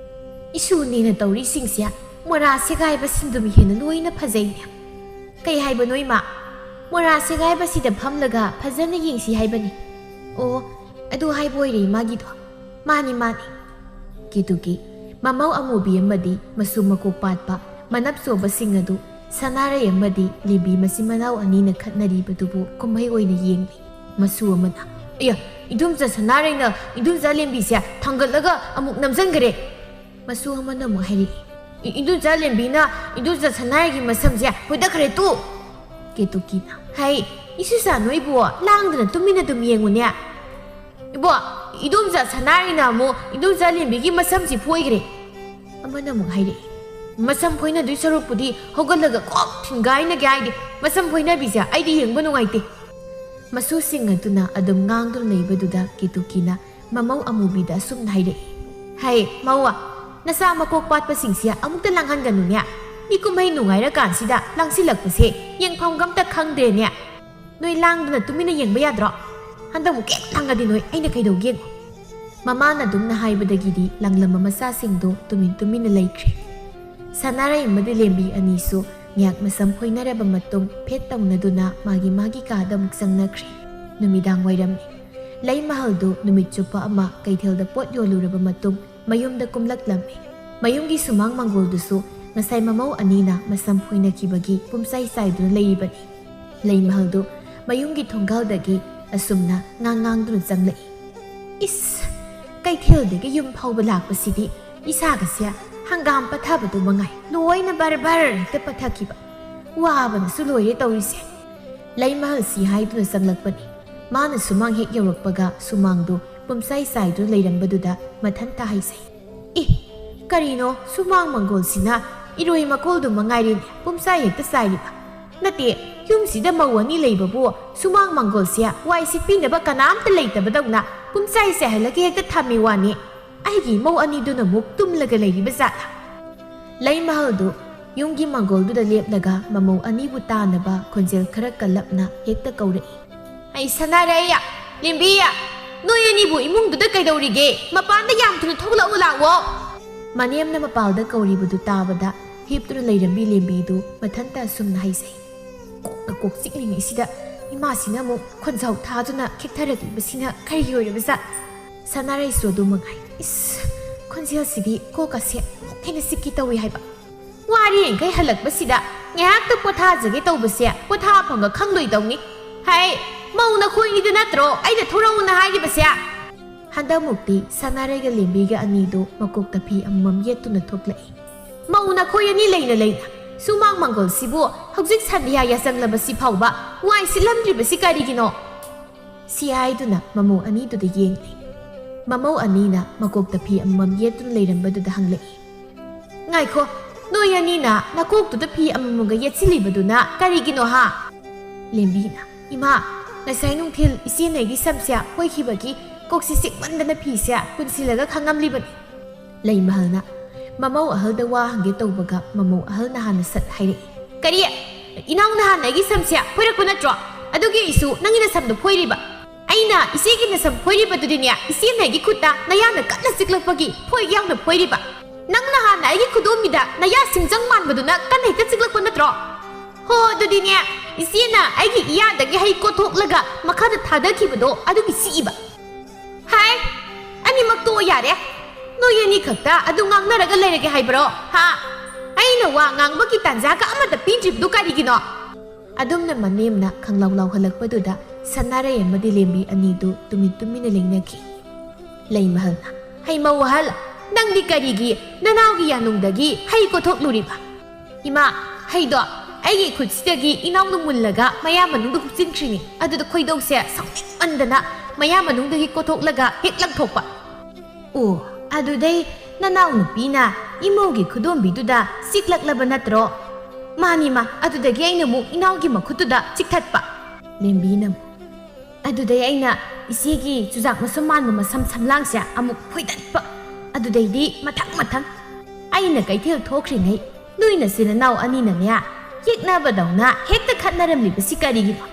"ꯏꯁꯨꯅꯦꯅ ꯇꯧꯔꯤꯁꯤꯡꯁꯦ ꯃꯣꯔꯥ ꯁꯦꯒꯥꯏꯕꯁꯤꯅ ꯑꯗꯨꯝ ꯍꯦꯟꯅ ꯂꯣꯏꯅ ꯐꯖꯩꯅꯦ꯫ ꯀꯩ ꯍꯥꯏꯕꯅꯣ ꯏꯃꯥ? ꯃꯣꯔꯥ ꯁꯦꯒꯥꯏꯕꯁꯤꯗ ꯐꯝꯂꯒ ꯐꯖꯅ ꯌꯦꯡꯁꯤ ꯍꯥꯏꯕꯅꯤ꯫" "ꯑꯣ, ꯑꯗꯨ ꯍꯥꯏꯕ ꯑꯣꯏꯔꯦ ꯏꯃꯥꯒꯤꯗꯣ꯫ ꯃꯥꯅꯤ, ꯃꯥꯅꯤ꯫" ꯀꯦꯇꯨꯀꯤ, ꯃꯃꯧ ꯑꯃꯨꯕꯤ ꯑꯃꯗꯤ ꯃꯁꯨ ꯃꯀꯣꯛ ꯄꯥꯠꯄ ꯃꯅꯞ ꯆꯣꯕꯁꯤꯡ ꯑꯗꯨ ꯁꯅꯥꯔꯩ ꯑꯃꯗꯤ ꯂꯦꯝꯕꯤ ꯃꯆꯤꯟ ꯃꯅꯥꯎ ꯑꯅꯤꯅ ꯈꯠꯅꯔꯤꯕꯗꯨꯕꯨ ꯀꯨꯝꯍꯩ ꯑꯣꯏꯅ ꯌꯦꯡꯂꯤ꯫ ꯃꯁꯨ ꯑꯃꯅ, "ꯑꯌꯥ, ꯏꯗꯣꯝꯆꯥ ꯁꯅꯥꯔꯩꯅ ꯏꯗꯣꯝꯆꯥ ꯂꯦꯝꯕꯤꯁꯦ ꯊꯥꯡꯒꯠꯂꯒ ꯑꯃꯨꯛ ꯅꯝꯁꯤꯟꯈꯔꯦ꯫" ꯃꯁꯨ ꯑꯃꯅ ꯑꯃꯨꯛ ꯍꯥꯏꯔꯛꯏ, "ꯏ-, ꯏꯗꯣꯝꯆꯥ ꯂꯦꯝꯕꯤꯅ ꯏꯗꯣꯝꯆꯥ ꯁꯅꯥꯔꯩꯒꯤ ꯃꯁꯝꯁꯦ ꯐꯣꯏꯗꯠꯈ꯭ꯔꯦ ꯇꯨ!" ꯀꯦꯇꯨꯀꯤꯅ, "ꯍꯩ, ꯏꯁꯨꯆꯥ ꯅꯣꯏꯕꯨ ꯂꯥꯡꯗꯅ ꯇꯨꯃꯤꯟꯅ ꯑꯗꯨꯝ ꯌꯦꯡꯉꯨꯅꯦ꯫ ꯏꯕꯣ, ꯏꯗꯣꯝꯆꯥ ꯁꯅꯥꯔꯩꯅ ꯑꯃꯨꯛ ꯏꯗꯣꯝꯆꯥ ꯂꯦꯝꯕꯤꯒꯤ ꯃꯁꯝꯁꯤ ꯐꯣꯏꯈ꯭ꯔꯦ꯫" ꯑꯃꯅ ꯑꯃꯨꯛ ꯍꯥꯏꯔꯛꯏ, "ꯃꯁꯝ ꯐꯣꯏꯅꯗꯣꯏ ꯁꯔꯨꯛꯄꯨꯗꯤ ꯍꯧꯒꯠꯂꯒ ꯀꯣꯛ ꯊꯤꯟꯒꯥꯏꯅꯒꯦ ꯍꯥꯏꯗꯤ, ꯃꯁꯝ ꯐꯣꯏꯅꯕꯤꯁꯦ ꯑꯩꯗꯤ ꯌꯦꯡꯕ ꯅꯨꯡꯉꯥꯏꯇꯦ꯫" ꯃꯁꯨꯁꯤꯡ ꯑꯗꯨꯅ ꯑꯗꯨꯝ ꯉꯥꯡꯗꯨꯅ ꯂꯩꯕꯗꯨꯗ ꯀꯦꯇꯨꯀꯤꯅ ꯃꯃꯧ ꯑꯃꯨꯕꯤꯗ ꯑꯁꯨꯝꯅ ꯍꯥꯏꯔꯛꯏ, "ꯍꯩ, ꯃꯧ, ꯅꯆꯥ ꯃꯀꯣꯛ ꯄꯥꯠꯄꯁꯤꯡꯁꯦ ꯑꯃꯨꯛꯇ ꯂꯥꯡꯍꯟꯒꯅꯨꯅꯦ꯫ ꯃꯤ ꯀꯨꯝꯍꯩ ꯅꯨꯡꯉꯥꯏꯔꯀꯥꯟꯁꯤꯗ ꯂꯥꯡꯁꯤꯜꯂꯛꯄꯁꯦ ꯌꯦꯡꯐꯝꯒ ꯑꯝꯇ ꯈꯪꯗ꯭ꯔꯦꯅꯦ꯫ ꯅꯣꯏ ꯂꯥꯡꯗꯅ ꯇꯨꯃꯤꯟꯅ ꯌꯦꯡꯕ ꯌꯥꯗ꯭ꯔꯣ? ꯍꯟꯗꯛꯃꯨꯛ ꯍꯦꯛ ꯂꯥꯡꯉꯗꯤ ꯅꯣꯏ ꯑꯩꯅ ꯀꯩꯗꯧꯒꯦ ꯌꯦꯡꯉꯣ꯫" ꯃꯃꯥꯅ ꯑꯗꯨꯝꯅ ꯍꯥꯏꯕꯗꯒꯤꯗꯤ ꯂꯥꯡꯂꯝꯕ ꯃꯆꯥꯁꯤꯡꯗꯣ ꯇꯨꯃꯤꯟ ꯇꯨꯃꯤꯟꯅ ꯂꯩꯈ꯭ꯔꯦ꯫ ꯁꯅꯥꯔꯩ ꯑꯃꯗꯤ ꯂꯦꯝꯕꯤ ꯑꯅꯤꯁꯨ ꯉꯥꯏꯍꯥꯛ ꯃꯁꯝ ꯐꯣꯏꯅꯔꯕ ꯃꯇꯨꯡ ꯐꯦꯠ ꯇꯧꯅꯗꯨꯅ ꯃꯥꯒꯤ ꯃꯥꯒꯤ ꯀꯥꯗ ꯑꯃꯨꯛ ꯆꯪꯅꯈ꯭ꯔꯦ꯫ ꯅꯨꯃꯤꯗꯥꯡ ꯋꯥꯏꯔꯝꯅꯤ꯫ ꯂꯩꯃꯍꯜꯗꯨ ꯅꯨꯃꯤꯠ ꯆꯨꯞꯄ ꯑꯃ ꯀꯩꯊꯦꯜꯗ ꯄꯣꯠ ꯌꯣꯜꯂꯨꯔꯕ ꯃꯇꯨꯡ ꯃꯌꯨꯝꯗ ꯀꯨꯝꯂꯛꯂꯝꯃꯤ꯫ ꯃꯌꯨꯝꯒꯤ ꯁꯨꯃꯥꯡ ꯃꯥꯡꯒꯣꯜꯗꯨꯁꯨ ꯉꯁꯥꯏ ꯃꯃꯧ ꯑꯅꯤꯅ ꯃꯁꯝ ꯐꯣꯏꯅꯈꯤꯕꯒꯤ ꯄꯨꯝꯆꯥꯏ ꯆꯥꯏꯗꯨꯅ ꯂꯩꯔꯤꯕꯅꯤ꯫ ꯂꯩꯃꯍꯜꯗꯨ ꯃꯌꯨꯝꯒꯤ ꯊꯣꯡꯒꯥꯜꯗꯒꯤ ꯑꯁꯨꯝꯅ ꯉꯥꯡ ꯉꯥꯡꯗꯨꯅ ꯆꯪꯂꯛꯏ꯫ "ꯏꯁ! ꯀꯩꯊꯦꯜꯗꯒꯤ ꯌꯨꯝ ꯐꯥꯎꯕ ꯂꯥꯛꯄꯁꯤꯗꯤ ꯏꯁꯥꯒꯁꯦ ꯍꯪꯒꯥꯝ ꯄꯠꯊꯕꯗꯨ ꯃꯉꯥꯏ, ꯂꯣꯏꯅ ꯕꯔ ꯕꯔ ꯍꯦꯛꯇ ꯄꯠꯊꯈꯤꯕ꯫ ꯋꯥꯕꯅꯁꯨ ꯂꯣꯏꯔꯦ ꯇꯧꯔꯤꯁꯦ"꯫ ꯂꯩꯃꯍꯜꯁꯤ ꯍꯥꯏꯗꯨꯅ ꯆꯪꯂꯛꯄꯅꯤ꯫ ꯃꯥꯅ ꯁꯨꯃꯥꯡ ꯍꯦꯛ ꯌꯧꯔꯛꯄꯒ ꯁꯨꯃꯥꯡꯗꯨ ꯄꯨꯝꯆꯥꯏ ꯆꯥꯏꯗꯨꯅ ꯂꯩꯔꯝꯕꯗꯨꯗ ꯃꯊꯟꯇ ꯍꯥꯏꯖꯩ꯫ "ꯑꯦ, ꯀꯔꯤꯅꯣ ꯁꯨꯃꯥꯡ ꯃꯪꯒꯣꯜꯁꯤꯅ ꯏꯔꯣꯏ ꯃꯀꯣꯜꯗꯨ ꯃꯉꯥꯏꯔꯦꯅꯦ ꯄꯨꯝꯆꯥꯏ ꯍꯦꯛꯇ ꯆꯥꯏꯔꯤꯕ? ꯅꯠꯇꯦ, ꯌꯨꯝꯁꯤꯗ ꯃꯧ ꯑꯅꯤ ꯂꯩꯕꯕꯨ ꯁꯨꯃꯥꯡ ꯃꯪꯒꯣꯜꯁꯦ ꯋꯥꯏ ꯁꯤꯠꯄꯤꯅꯕ ꯀꯅꯥꯝꯇ ꯂꯩꯇꯕꯗꯧꯅ ꯄꯨꯝꯆꯥꯏ ꯆꯥꯏꯍꯜꯂꯒ ꯍꯦꯛꯇ ꯊꯝꯃꯤ ꯋꯥꯅꯤ꯫ ꯑꯩꯒꯤ ꯏꯃꯧ ꯑꯅꯤꯗꯨꯅ ꯑꯃꯨꯛ ꯇꯨꯝꯂꯒ ꯂꯩꯔꯤꯕ ꯖꯥꯠꯂ?" ꯂꯩꯃꯍꯜꯗꯨ ꯌꯨꯝꯒꯤ ꯃꯪꯒꯣꯜꯗꯨꯗ ꯂꯦꯞꯂꯒ ꯃꯃꯧ ꯑꯅꯤꯕꯨ ꯇꯥꯅꯕ ꯈꯣꯟꯖꯦꯜ ꯈꯔ ꯀꯜꯂꯞꯅ ꯍꯦꯛꯇ ꯀꯧꯔꯛꯏ꯫ "ꯑꯩ ꯁꯅꯥꯔꯩ, ꯂꯦꯝꯕꯤ, ꯅꯣꯏ ꯑꯅꯤꯕꯨ ꯏꯃꯨꯡꯗꯨꯗ ꯀꯩꯗꯧꯔꯤꯒꯦ? ꯃꯄꯥꯟꯗ ꯌꯥꯝ ꯊꯨꯅ ꯊꯣꯛꯂꯛꯎ ꯂꯥꯛꯑꯣ!" ꯃꯅꯦꯝꯅ ꯃꯄꯥꯜꯗ ꯀꯧꯔꯤꯕꯗꯨ ꯇꯥꯕꯗ ꯍꯤꯞꯇꯨꯅ ꯂꯩꯔꯝꯕꯤ ꯂꯦꯝꯕꯤꯗꯨ ꯃꯊꯟꯇ ꯑꯁꯨꯝꯅ ꯍꯥꯏꯖꯩ꯫ "ꯀꯣꯛꯅ ꯀꯣꯛ ꯆꯤꯛꯂꯤꯉꯩꯁꯤꯗ ꯏꯃꯥꯁꯤꯅ ꯑꯃꯨꯛ ꯈꯣꯟꯖꯥꯎ ꯊꯥꯗꯨꯅ ꯈꯤꯛꯊꯔꯛꯂꯤꯕꯁꯤꯅ ꯀꯔꯤꯒꯤ ꯑꯣꯏꯔꯕ ꯖꯥꯠ? ꯁꯅꯥꯔꯩꯁꯨ ꯑꯗꯨ ꯃꯉꯥꯏ꯫ ꯏꯁ! ꯈꯣꯟꯖꯦꯜꯁꯤꯗꯤ ꯀꯣꯛꯀꯁꯦ ꯑꯃꯨꯛ ꯍꯦꯟꯅ ꯆꯤꯛꯀꯦ ꯇꯧꯏ ꯍꯥꯏꯕ꯫ ꯋꯥꯔꯦꯡꯈꯩ ꯍꯜꯂꯛꯄꯁꯤꯗ ꯉꯥꯏꯍꯥꯛꯇ ꯄꯣꯊꯥꯖꯒꯦ ꯇꯧꯕꯁꯦ ꯄꯣꯊꯥꯐꯝꯒ ꯈꯪꯂꯣꯏꯗꯧꯅꯤ꯫ ꯍꯥꯏ, ꯃꯧ ꯅꯈꯣꯏꯅꯤꯗ ꯅꯠꯇ꯭ꯔꯣ ꯑꯩꯅ ꯊꯣꯔꯛꯎꯅ ꯍꯥꯏꯔꯤꯕꯁꯦ?" ꯍꯟꯗꯛꯃꯨꯛꯇꯤ ꯁꯅꯥꯔꯩꯒ ꯂꯦꯝꯕꯤꯒ ꯑꯅꯤꯗꯨ ꯃꯀꯣꯛꯇ ꯐꯤ ꯑꯃꯃꯝ ꯌꯦꯠꯇꯨꯅ ꯊꯣꯛꯂꯛꯏ꯫ "ꯃꯧ ꯅꯈꯣꯏ ꯑꯅꯤ ꯂꯩꯅ ꯂꯩꯅ ꯁꯨꯃꯥꯡ ꯃꯪꯒꯣꯜꯁꯤꯕꯨ ꯍꯧꯖꯤꯛ ꯁꯟꯙ꯭ꯌꯥ ꯌꯥꯆꯪꯂꯕꯁꯤ ꯐꯥꯎꯕ ꯋꯥꯏ ꯁꯤꯠꯂꯝꯗ꯭ꯔꯤꯕꯁꯤ ꯀꯔꯤꯒꯤꯅꯣ?" ꯁꯤ ꯍꯥꯏꯗꯨꯅ ꯃꯃꯧ ꯑꯅꯤꯗꯨꯗ ꯌꯦꯡꯂꯤ꯫ ꯃꯃꯧ ꯑꯅꯤꯅ ꯃꯀꯣꯛꯇ ꯐꯤ ꯑꯃꯃꯝ ꯌꯦꯠꯇꯨꯅ ꯂꯩꯔꯝꯕꯗꯨꯗ ꯍꯪꯂꯛꯏ꯫ "ꯉꯥꯏꯈꯣ, ꯅꯣꯏ ꯑꯅꯤꯅ ꯅꯀꯣꯛꯇꯨꯗ ꯐꯤ ꯑꯃꯃꯝꯒ ꯌꯦꯠꯁꯤꯜꯂꯤꯕꯗꯨꯅ ꯀꯔꯤꯒꯤꯅꯣ ꯍꯥ?" ꯂꯦꯝꯕꯤꯅ, "ꯏꯃꯥ, ꯉꯁꯥꯏ ꯅꯨꯡꯊꯤꯜ ꯏꯆꯦꯅ ꯑꯩꯒꯤ ꯁꯝꯁꯦ ꯐꯣꯏꯈꯤꯕꯒꯤ ꯀꯣꯛꯁꯤ ꯆꯤꯛꯃꯟꯗꯅ ꯐꯤꯁꯦ ꯄꯨꯟꯁꯤꯜꯂꯒ ꯈꯪꯉꯝꯂꯤꯕꯅꯤ"꯫ ꯂꯩꯃꯍꯜꯅ ꯃꯃꯧ ꯑꯍꯜꯗ ꯋꯥ ꯍꯪꯒꯦ ꯇꯧꯕꯒ ꯃꯃꯧ ꯑꯍꯜꯅ ꯍꯥꯟꯅ ꯁꯠ ꯍꯥꯏꯔꯛꯏ꯫ "ꯀꯔꯤ? ꯏꯅꯥꯎꯅ ꯍꯥꯟꯅ ꯑꯩꯒꯤ ꯁꯝꯁꯦ ꯐꯣꯏꯔꯛꯄ ꯅꯠꯇ꯭ꯔꯣ? ꯑꯗꯨꯒꯤ ꯑꯩꯁꯨ ꯅꯪꯒꯤ ꯅꯁꯝꯗꯣ ꯐꯣꯏꯔꯤꯕ꯫ ꯑꯩꯅ ꯏꯆꯦꯒꯤ ꯅꯁꯝ ꯐꯣꯏꯔꯤꯕꯗꯨꯗꯤꯅꯦ, ꯏꯆꯦꯅ ꯑꯩꯒꯤ ꯈꯨꯠꯇ ꯅꯌꯥꯅ ꯀꯟꯅ ꯆꯤꯛꯂꯛꯄꯒꯤ ꯐꯣꯏ ꯌꯥꯎꯅ ꯐꯣꯏꯔꯤꯕ"꯫ ꯅꯪꯅ ꯍꯥꯟꯅ ꯑꯩꯒꯤ ꯈꯨꯗꯣꯝꯕꯤꯗ ꯅꯌꯥ ꯁꯤꯡꯖꯪ ꯃꯥꯟꯕꯗꯨꯅ ꯀꯟꯅ ꯍꯦꯛꯇ ꯆꯤꯛꯂꯛꯄ ꯅꯠꯇ꯭ꯔꯣ? ꯍꯣ, ꯑꯗꯨꯗꯤꯅꯦ, ꯏꯆꯦꯅ ꯑꯩꯒꯤ ꯏꯌꯥꯗꯒꯤ ꯍꯩ ꯀꯣꯠꯊꯣꯛꯂꯒ ꯃꯈꯥꯗ ꯊꯥꯗꯈꯤꯕꯗꯣ ꯑꯗꯨꯒꯤ ꯆꯤꯛꯏꯕ꯫ ꯍꯥꯏ, ꯑꯅꯤꯃꯛ ꯇꯣꯛꯑꯣ ꯌꯥꯔꯦ꯫ ꯅꯣꯏ ꯑꯅꯤ ꯈꯛꯇ ꯑꯗꯨ ꯉꯥꯡꯅꯔꯒ ꯂꯩꯔꯒꯦ ꯍꯥꯏꯕ꯭ꯔꯣ? ꯍꯥ? ꯑꯩꯅ ꯋꯥ ꯉꯥꯡꯕꯒꯤ ꯇꯥꯟꯖꯥꯒ ꯑꯃꯠꯇ ꯄꯤꯗ꯭ꯔꯤꯕꯗꯨ ꯀꯔꯤꯒꯤꯅꯣ? ꯑꯗꯨꯝꯅ ꯃꯅꯦꯝꯅ ꯈꯪꯂꯥꯎ ꯂꯥꯎꯍꯜꯂꯛꯄꯗꯨꯗ ꯁꯅꯥꯔꯩ ꯑꯃꯗꯤ ꯂꯦꯝꯕꯤ ꯑꯅꯤꯗꯨ ꯇꯨꯃꯤꯟ ꯇꯨꯃꯤꯟꯅ ꯂꯩꯅꯈꯤ꯫ ꯂꯩꯃꯍꯜꯅ, "ꯍꯩꯃꯧ ꯑꯍꯜ, ꯅꯪꯗꯤ ꯀꯔꯤꯒꯤ ꯅꯅꯥꯎꯒꯤ ꯌꯥꯅꯨꯡꯗꯒꯤ ꯍꯩ ꯀꯣꯊꯣꯛꯂꯨꯔꯤꯕ?" "ꯏꯃꯥ, ꯍꯩꯗꯣ ꯑꯩꯒꯤ ꯈꯨꯠꯁꯤꯗꯒꯤ ꯏꯅꯥꯎꯅ ꯃꯨꯜꯂꯒ ꯃꯌꯥ ꯃꯅꯨꯡꯗ ꯍꯨꯞꯆꯤꯟꯈ꯭ꯔꯤꯅꯤ꯫ ꯑꯗꯨꯗ ꯈꯣꯏꯗꯧꯁꯦ ꯁꯥꯎꯅꯤꯡꯃꯟꯗꯅ ꯃꯌꯥ ꯃꯅꯨꯡꯗꯒꯤ ꯀꯣꯊꯣꯛꯂꯒ ꯍꯦꯛ ꯂꯪꯊꯣꯛꯄ꯫" "ꯑꯣ, ꯑꯗꯨꯗꯩ ꯅꯅꯥꯎꯅꯨꯄꯤꯅ ꯏꯃꯧꯒꯤ ꯈꯨꯗꯣꯝꯕꯤꯗꯨꯗ ꯆꯤꯛꯂꯛꯂꯕ ꯅꯠꯇ꯭ꯔꯣ?" "ꯃꯥꯅꯤ ꯃꯥ, ꯑꯗꯨꯗꯒꯤ ꯑꯩꯅ ꯑꯃꯨꯛ ꯏꯅꯥꯎꯒꯤ ꯃꯈꯨꯠꯇꯨꯗ ꯆꯤꯛꯊꯠꯄ꯫" ꯂꯦꯝꯕꯤꯅ ꯑꯃꯨꯛ, "ꯑꯗꯨꯗꯩ ꯑꯩꯅ ꯏꯆꯦꯒꯤ ꯆꯨꯖꯥꯛ ꯃꯁꯨꯝ ꯃꯥꯟꯕ ꯃꯁꯝ ꯁꯝꯂꯥꯡꯁꯦ ꯑꯃꯨꯛ ꯐꯣꯏꯗꯠꯄ꯫ ꯑꯗꯨꯗꯩꯗꯤ ꯃꯊꯪ ꯃꯊꯪ꯫ ꯑꯩꯅ ꯀꯩꯊꯦꯜ ꯊꯣꯛꯈ꯭ꯔꯤꯉꯩ ꯅꯣꯏ ꯅꯆꯤꯟ ꯅꯅꯥꯎ ꯑꯅꯤꯅꯅꯦ ꯌꯦꯛꯅꯕꯗꯧꯅ ꯍꯦꯛꯇ ꯈꯠꯅꯔꯝꯂꯤꯕꯁꯤ ꯀꯔꯤꯒꯤꯅꯣ?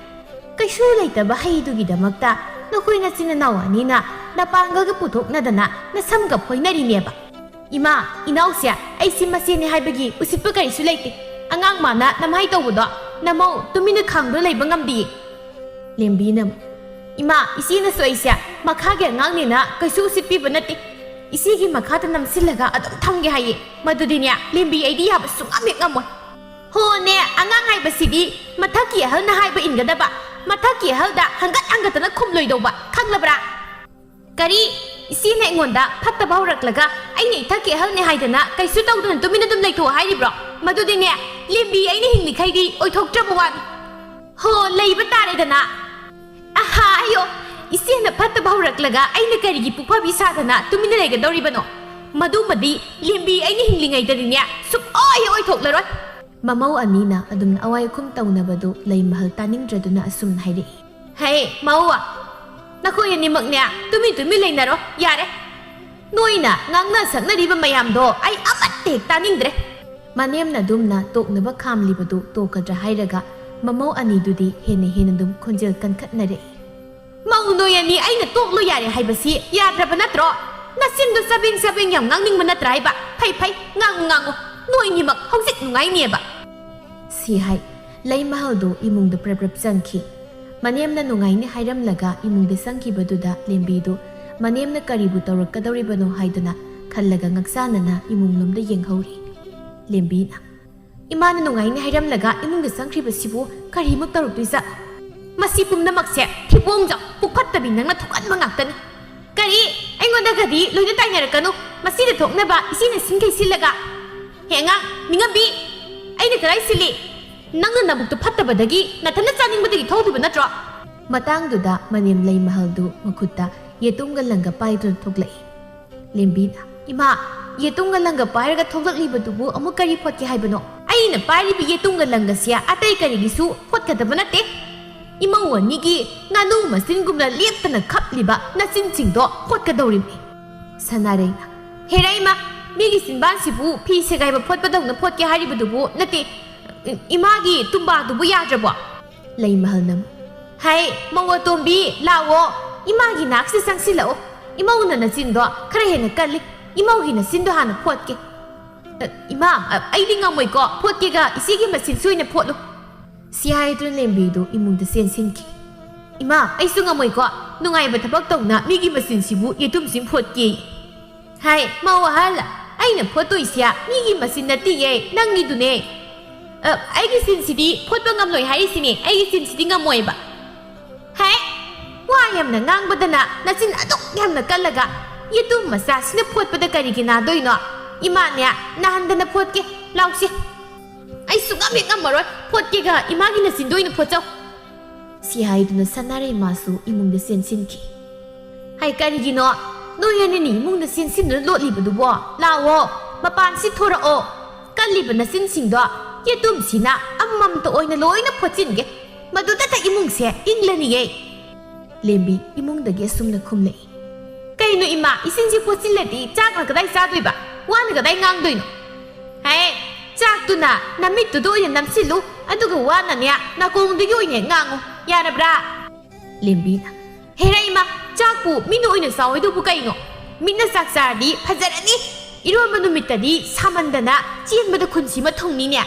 ꯀꯩꯁꯨ ꯂꯩꯇꯕ ꯍꯩꯗꯨꯒꯤꯗꯃꯛꯇ ꯅꯈꯣꯏ ꯅꯆꯤꯟ ꯅꯅꯥꯎ ꯑꯅꯤꯅ ꯅꯄꯥꯡꯒꯜꯒ ꯄꯨꯊꯣꯛꯅꯗꯅ ꯅꯁꯝꯒ ꯐꯣꯏꯅꯔꯤꯅꯦꯕ꯫ ꯏꯃꯥ, ꯏꯅꯥꯎꯁꯦ ꯑꯩꯁꯤ ꯃꯆꯦꯅꯦ ꯍꯥꯏꯕꯒꯤ ꯎꯁꯤꯠꯄ ꯀꯔꯤꯁꯨ ꯂꯩꯇꯦ꯫ ꯑꯉꯥꯡ ꯃꯥꯅ ꯅꯝꯍꯥꯏ ꯇꯧꯕꯗꯣ ꯅꯃꯧ ꯇꯨꯃꯤꯟꯅ ꯈꯥꯡꯗꯨꯅ ꯂꯩꯕ ꯉꯝꯗꯤꯌꯦ꯫" ꯂꯦꯝꯕꯤꯅ ꯑꯃꯨꯛ, "ꯏꯃꯥ, ꯏꯆꯦꯅꯁꯨ ꯑꯩꯁꯦ ꯃꯈꯥꯒꯤ ꯑꯉꯥꯡꯅꯦꯅ ꯀꯩꯁꯨ ꯎꯁꯤꯠꯄꯤꯕ ꯅꯠꯇꯦ꯫ ꯏꯆꯦꯒꯤ ꯃꯈꯥꯗ ꯅꯝꯁꯤꯜꯂꯒ ꯑꯗꯨꯝ ꯊꯝꯒꯦ ꯍꯥꯏꯌꯦ꯫ ꯃꯗꯨꯗꯤꯅꯦ, ꯂꯦꯝꯕꯤ, ꯑꯩꯗꯤ ꯌꯥꯕ ꯁꯨꯡꯉꯝ ꯍꯦꯛ ꯉꯝꯃꯣꯏ꯫" "ꯍꯣꯅꯦ, ꯑꯉꯥꯡ ꯍꯥꯏꯕꯁꯤꯗꯤ ꯃꯊꯛꯀꯤ ꯑꯍꯜꯅ ꯍꯥꯏꯕ ꯏꯟꯒꯗꯕ, ꯃꯊꯛꯀꯤ ꯑꯍꯜꯗ ꯍꯪꯒꯠ ꯍꯪꯒꯠꯇꯅ ꯈꯨꯝꯂꯣꯏꯗꯧꯕ, ꯈꯪꯂꯕ꯭ꯔꯥ?" "ꯀꯔꯤ? ꯏꯆꯦꯅ ꯑꯩꯉꯣꯟꯗ ꯐꯠꯇꯕ ꯍꯧꯔꯛꯂꯒ ꯑꯩꯅ ꯏꯊꯛꯀꯤ ꯑꯍꯜꯅꯦ ꯍꯥꯏꯗꯅ ꯀꯩꯁꯨ ꯇꯧꯗꯅ ꯇꯨꯃꯤꯟꯅ ꯑꯗꯨꯝ ꯂꯩꯊꯣꯛꯑꯣ ꯍꯥꯏꯔꯤꯕ꯭ꯔꯣ? ꯃꯗꯨꯗꯤꯅꯦ, ꯂꯦꯝꯕꯤ, ꯑꯩꯅ ꯍꯤꯡꯂꯤꯈꯩꯗꯤ ꯑꯣꯏꯊꯣꯛꯇ꯭ꯔꯕ ꯋꯥꯅꯤ꯫" "ꯍꯣ, ꯂꯩꯕ ꯇꯥꯔꯦꯗꯅ꯫" "ꯑꯍꯥ, ꯑꯌꯣ, ꯏꯆꯦꯅ ꯐꯠꯇꯕ ꯍꯧꯔꯛꯂꯒ ꯑꯩꯅ ꯀꯔꯤꯒꯤ ꯄꯨꯛꯐꯥꯕꯤ ꯁꯥꯗꯅ ꯇꯨꯃꯤꯟꯅ ꯂꯩꯒꯗꯧꯔꯤꯕꯅꯣ? ꯃꯗꯨꯃꯗꯤ ꯂꯦꯝꯕꯤ, ꯑꯩꯅ ꯍꯤꯡꯂꯤꯉꯩꯗꯗꯤꯅꯦ ꯁꯨꯛꯑꯣꯏ ꯍꯦꯛ ꯑꯣꯏꯊꯣꯛꯂꯔꯣꯏ꯫" ꯃꯃꯧ ꯑꯅꯤꯅ ꯑꯗꯨꯝꯅ ꯑꯋꯥꯏ ꯑꯈꯨꯝ ꯇꯧꯅꯕꯗꯨ ꯂꯩꯃꯍꯜ ꯇꯥꯅꯤꯡꯗ꯭ꯔꯗꯨꯅ ꯑꯁꯨꯝꯅ ꯍꯥꯏꯔꯛꯏ꯫ "ꯍꯦ, ꯃꯧ, ꯅꯈꯣꯏ ꯑꯅꯤꯃꯛꯅꯦ ꯇꯨꯃꯤꯟ ꯇꯨꯃꯤꯟ ꯂꯩꯅꯔꯣ, ꯌꯥꯔꯦ꯫ ꯅꯣꯏꯅ ꯉꯥꯡꯅ ꯁꯛꯅꯔꯤꯕ ꯃꯌꯥꯝꯗꯣ ꯑꯩ ꯑꯃꯠꯇ ꯍꯦꯛ ꯇꯥꯅꯤꯡꯗ꯭ꯔꯦ꯫" ꯃꯅꯦꯝꯅ ꯑꯗꯨꯝꯅ ꯇꯣꯛꯅꯕ ꯈꯥꯝꯂꯤꯕꯗꯨ ꯇꯣꯛꯀꯗ꯭ꯔꯥ ꯍꯥꯏꯔꯒ ꯃꯃꯧ ꯑꯅꯤꯗꯨꯗꯤ ꯍꯦꯟꯅ ꯍꯦꯟꯅ ꯑꯗꯨꯝ ꯈꯣꯟꯖꯦꯜ ꯀꯟꯈꯠꯅꯔꯛꯏ꯫ "ꯃꯧ ꯅꯣꯏ ꯑꯅꯤ ꯑꯩꯅ ꯇꯣꯛꯂꯣ ꯌꯥꯔꯦ ꯍꯥꯏꯕꯁꯤ ꯌꯥꯗ꯭ꯔꯕ ꯅꯠꯇ꯭ꯔꯣ? ꯅꯆꯤꯟꯗꯣ ꯆꯕꯦꯡ ꯆꯕꯦꯡ ꯌꯥꯝ ꯉꯥꯡꯅꯤꯡꯕ ꯅꯠꯇ꯭ꯔꯥ ꯍꯥꯏꯕ? ꯐꯩ ꯐꯩ, ꯉꯥꯡꯉꯨ ꯉꯥꯡꯉꯨ, ꯅꯣꯏꯅꯤꯃꯛ ꯍꯧꯖꯤꯛ ꯅꯨꯡꯉꯥꯏꯅꯦꯕ꯫ ꯁꯤ ꯍꯥꯏ ꯂꯩꯃꯍꯜꯗꯨ ꯏꯃꯨꯡꯗ ꯄ꯭ꯔꯞ ꯄ꯭ꯔꯞ ꯆꯪꯈꯤ꯫ ꯃꯅꯦꯝꯅ ꯅꯨꯡꯉꯥꯏꯅꯤ ꯍꯥꯏꯔꯝꯂꯒ ꯏꯃꯨꯡꯗ ꯆꯪꯈꯤꯕꯗꯨꯗ ꯂꯦꯝꯕꯤꯗꯨ ꯃꯅꯦꯝꯅ ꯀꯔꯤꯕꯨ ꯇꯧꯔꯛꯀꯗꯧꯔꯤꯕꯅꯣ ꯍꯥꯏꯗꯨꯅ ꯈꯜꯂꯒ ꯉꯛꯆꯥꯅꯅ ꯏꯃꯨꯡꯂꯣꯝꯗ ꯌꯦꯡꯍꯧꯔꯤ꯫ ꯂꯦꯝꯕꯤꯅ, "ꯏꯃꯥꯅ ꯅꯨꯡꯉꯥꯏꯅꯤ ꯍꯥꯏꯔꯝꯂꯒ ꯏꯃꯨꯡꯗ ꯆꯪꯈ꯭ꯔꯤꯕꯁꯤꯕꯨ ꯀꯔꯤꯃꯨꯛ ꯇꯧꯔꯛꯇꯣꯏꯖꯥꯠꯅꯣ? ꯃꯁꯤ ꯄꯨꯝꯅꯃꯛꯁꯦ ꯊꯤꯕꯣꯡꯖꯥꯎ ꯄꯨꯛꯐꯠꯇꯕꯤ ꯅꯪꯅ ꯊꯣꯛꯍꯟꯕ ꯉꯥꯛꯇꯅꯤ꯫ ꯀꯔꯤ? ꯑꯩꯉꯣꯟꯗꯒꯗꯤ ꯂꯣꯏꯅ ꯇꯥꯏꯅꯔꯛꯀꯅꯨ꯫ ꯃꯁꯤꯗ ꯊꯣꯛꯅꯕ ꯏꯆꯦꯅ ꯁꯤꯟꯈꯩ ꯁꯤꯜꯂꯒ꯫ ꯍꯦ ꯑꯉꯥꯡ, ꯃꯤꯉꯝꯕꯤ, ꯑꯩꯅ ꯀꯗꯥꯏ ꯁꯤꯜꯂꯤ? ꯅꯪꯅ ꯅꯕꯨꯛꯇꯣ ꯐꯠꯇꯕꯗꯒꯤ ꯅꯊꯟꯅ ꯆꯥꯅꯤꯡꯕꯗꯒꯤ ꯊꯣꯛꯂꯤꯕ ꯅꯠꯇ꯭ꯔꯣ?" ꯃꯇꯥꯡꯗꯨꯗ ꯃꯅꯦꯝ ꯂꯩꯃꯍꯜꯗꯨ ꯃꯈꯨꯠꯇ ꯌꯦꯇꯨꯝꯒ ꯂꯪꯒ ꯄꯥꯏꯗꯨꯅ ꯊꯣꯛꯂꯛꯏ꯫ ꯂꯦꯝꯕꯤꯅ, "ꯏꯃꯥ, ꯌꯦꯇꯨꯝꯒ ꯂꯪꯒ ꯄꯥꯏꯔꯒ ꯊꯣꯛꯂꯛꯂꯤꯕꯗꯨꯕꯨ ꯑꯃꯨꯛ ꯀꯔꯤ ꯐꯣꯠꯀꯦ ꯍꯥꯏꯕꯅꯣ?" "ꯑꯩꯅ ꯄꯥꯏꯔꯤꯕ ꯌꯦꯇꯨꯝꯒ ꯂꯪꯒꯁꯦ ꯑꯇꯩ ꯀꯔꯤꯒꯤꯁꯨ ꯐꯣꯠꯀꯗꯕ ꯅꯠꯇꯦ꯫ ꯏꯃꯧ ꯑꯅꯤꯒꯤ ꯉꯥꯅꯨ ꯃꯆꯤꯟꯒꯨꯝꯅ ꯂꯦꯞꯇꯅ ꯈꯞꯂꯤꯕ ꯅꯆꯤꯟꯁꯤꯡꯗꯣ ꯐꯣꯠꯀꯗꯧꯔꯤꯕꯅꯤ꯫" ꯁꯅꯥꯔꯩꯅ, "ꯍꯦꯔꯥ ꯏꯃꯥ, ꯃꯤꯒꯤ ꯆꯤꯟꯕꯥꯟꯁꯤꯕꯨ ꯐꯤ ꯁꯦꯒꯥꯏꯕ ꯐꯣꯠꯄꯗꯧꯅ ꯐꯣꯠꯀꯦ ꯍꯥꯏꯔꯤꯕꯗꯨꯕꯨ ꯅꯠꯇꯦ꯫ ꯏꯃꯥꯒꯤ ꯇꯨꯝꯕꯥꯗꯨꯕꯨ ꯌꯥꯗ꯭ꯔꯕꯣ?" ꯂꯩꯃꯍꯜꯅ ꯑꯃꯨꯛ, "ꯍꯥꯏ, ꯃꯧ ꯑꯇꯣꯝꯕꯤ, ꯂꯥꯛꯑꯣ꯫ ꯏꯃꯥꯒꯤ ꯅꯥꯛꯁꯤꯗ ꯆꯪꯁꯤꯜꯂꯛꯑꯣ꯫ ꯏꯃꯧꯅ ꯅꯆꯤꯟꯗꯣ ꯈꯔ ꯍꯦꯟꯅ ꯀꯜꯂꯤ꯫ ꯏꯃꯧꯒꯤ ꯅꯆꯤꯟꯗꯣ ꯍꯥꯟꯅ ꯐꯣꯠꯀꯦ꯫" "ꯑ, ꯏꯃꯥ, ꯑ, ꯑꯩꯗꯤ ꯉꯝꯃꯣꯏꯀꯣ꯫ ꯐꯣꯠꯀꯦꯒ ꯏꯆꯦꯒꯤ ꯃꯆꯤꯟꯁꯤ ꯑꯣꯏꯅ ꯐꯣꯠꯂꯨ꯫" ꯁꯤ ꯍꯥꯏꯗꯨꯅ ꯂꯦꯝꯕꯤꯗꯨ ꯏꯃꯨꯡꯗ ꯆꯦꯟꯁꯤꯟꯈꯤ꯫ "ꯏꯃꯥ, ꯑꯩꯁꯨ ꯉꯝꯃꯣꯏꯀꯣ꯫ ꯅꯨꯡꯉꯥꯏꯕ ꯊꯕꯛ ꯇꯧꯅ ꯃꯤꯒꯤ ꯃꯆꯤꯟꯁꯤꯕꯨ ꯌꯦꯇꯨꯝꯁꯤꯡ ꯐꯣꯠꯀꯦ꯫" "ꯍꯥꯏ, ꯃꯧ ꯑꯍꯜ, ꯑꯩꯅ ꯐꯣꯠꯇꯣꯏꯁꯦ ꯃꯤꯒꯤ ꯃꯆꯤꯟ ꯅꯠꯇꯤꯌꯦ, ꯅꯪꯒꯤꯗꯨꯅꯦ꯫ ꯑ, ꯑꯩꯒꯤ ꯆꯤꯟꯁꯤꯗꯤ ꯐꯣꯠꯄ ꯉꯝꯂꯣꯏ ꯍꯥꯏꯔꯤꯁꯤꯅꯦ, ꯑꯩꯒꯤ ꯆꯤꯟꯁꯤꯗꯤ ꯉꯝꯃꯣꯏꯕ꯫ ꯍꯥꯏ, ꯋꯥ ꯌꯥꯝꯅ ꯉꯥꯡꯕꯗꯅ ꯅꯆꯤꯟ ꯑꯗꯨꯛ ꯌꯥꯝꯅ ꯀꯜꯂꯒ ꯌꯦꯇꯨꯝ ꯃꯆꯥꯁꯤꯅ ꯐꯣꯠꯄꯗ ꯀꯔꯤꯒꯤ ꯅꯥꯗꯣꯏꯅꯣ? ꯏꯃꯥꯅꯦ, ꯅꯥꯍꯟꯗꯅ ꯐꯣꯠꯀꯦ, ꯂꯥꯎꯁꯦ꯫" "ꯑꯩ ꯁꯨꯡꯉꯝ ꯍꯦꯛ ꯉꯝꯃꯔꯣꯏ, ꯐꯣꯠꯀꯦꯒ ꯏꯃꯥꯒꯤ ꯅꯆꯤꯟꯗꯣ ꯑꯣꯏꯅ ꯐꯣꯠꯆꯧ꯫" ꯁꯤ ꯍꯥꯏꯗꯨꯅ ꯁꯅꯥꯔꯩ ꯃꯥꯁꯨ ꯏꯃꯨꯡꯗ ꯆꯦꯟꯁꯤꯟꯈꯤ꯫ "ꯍꯥꯏ, ꯀꯔꯤꯒꯤꯅꯣ? ꯅꯣꯏ ꯑꯅꯤꯅꯤ ꯏꯃꯨꯡꯗ ꯆꯦꯟꯁꯤꯟꯗꯨꯅ ꯂꯣꯠꯂꯤꯕꯗꯨꯕꯣ? ꯂꯥꯛꯑꯣ, ꯃꯄꯥꯟꯁꯤ ꯊꯣꯔꯛꯑꯣ꯫ ꯀꯜꯂꯤꯕ ꯅꯆꯤꯟꯁꯤꯡꯗꯣ ꯌꯦꯇꯨꯝꯁꯤꯅ ꯑꯃꯃꯝꯇ ꯑꯣꯏꯅ ꯂꯣꯏꯅ ꯐꯣꯠꯆꯤꯟꯒꯦ꯫ ꯃꯗꯨꯗꯇ ꯏꯃꯨꯡꯁꯦ ꯏꯪꯂꯅꯤꯌꯦ꯫" ꯂꯦꯝꯕꯤ ꯏꯃꯨꯡꯗꯒꯤ ꯑꯁꯨꯝꯅ ꯈꯨꯝꯂꯛꯏ꯫ "ꯀꯩꯅꯣ ꯏꯃꯥ, ꯏꯆꯤꯟꯁꯤ ꯐꯣꯠꯆꯤꯜꯂꯗꯤ ꯆꯥꯛꯅ ꯀꯗꯥꯏ ꯆꯥꯗꯣꯏꯕ? ꯋꯥꯅ ꯀꯗꯥꯏ ꯉꯥꯡꯗꯣꯏꯅꯣ? ꯍꯦ, ꯆꯥꯛꯇꯨꯅ ꯅꯃꯤꯠꯇꯨꯗ ꯑꯣꯏꯅ ꯅꯝꯁꯤꯜꯂꯨ, ꯑꯗꯨꯒ ꯋꯥꯅꯅꯦ ꯅꯥꯀꯣꯡꯗꯒꯤ ꯑꯣꯏꯅ ꯉꯥꯡꯉꯨ, ꯌꯥꯔꯕ꯭ꯔꯥ?" ꯂꯦꯝꯕꯤꯅ, "ꯍꯦꯔꯥ ꯏꯃꯥ, ꯆꯥꯛꯄꯨ ꯃꯤꯅ ꯑꯣꯏꯅ ꯆꯥꯎ ꯍꯥꯏꯗꯨꯕꯨ ꯀꯩꯅꯣ? ꯃꯤꯠꯅ ꯆꯥꯛ ꯆꯥꯔꯗꯤ ꯐꯖꯔꯅꯤ꯫ ꯏꯔꯣꯟꯕ ꯅꯨꯃꯤꯠꯇꯗꯤ ꯁꯥꯃꯟꯗꯅ ꯆꯦꯟꯕꯗ ꯈꯨꯟꯁꯤꯃ ꯊꯨꯡꯅꯤꯅꯦ꯫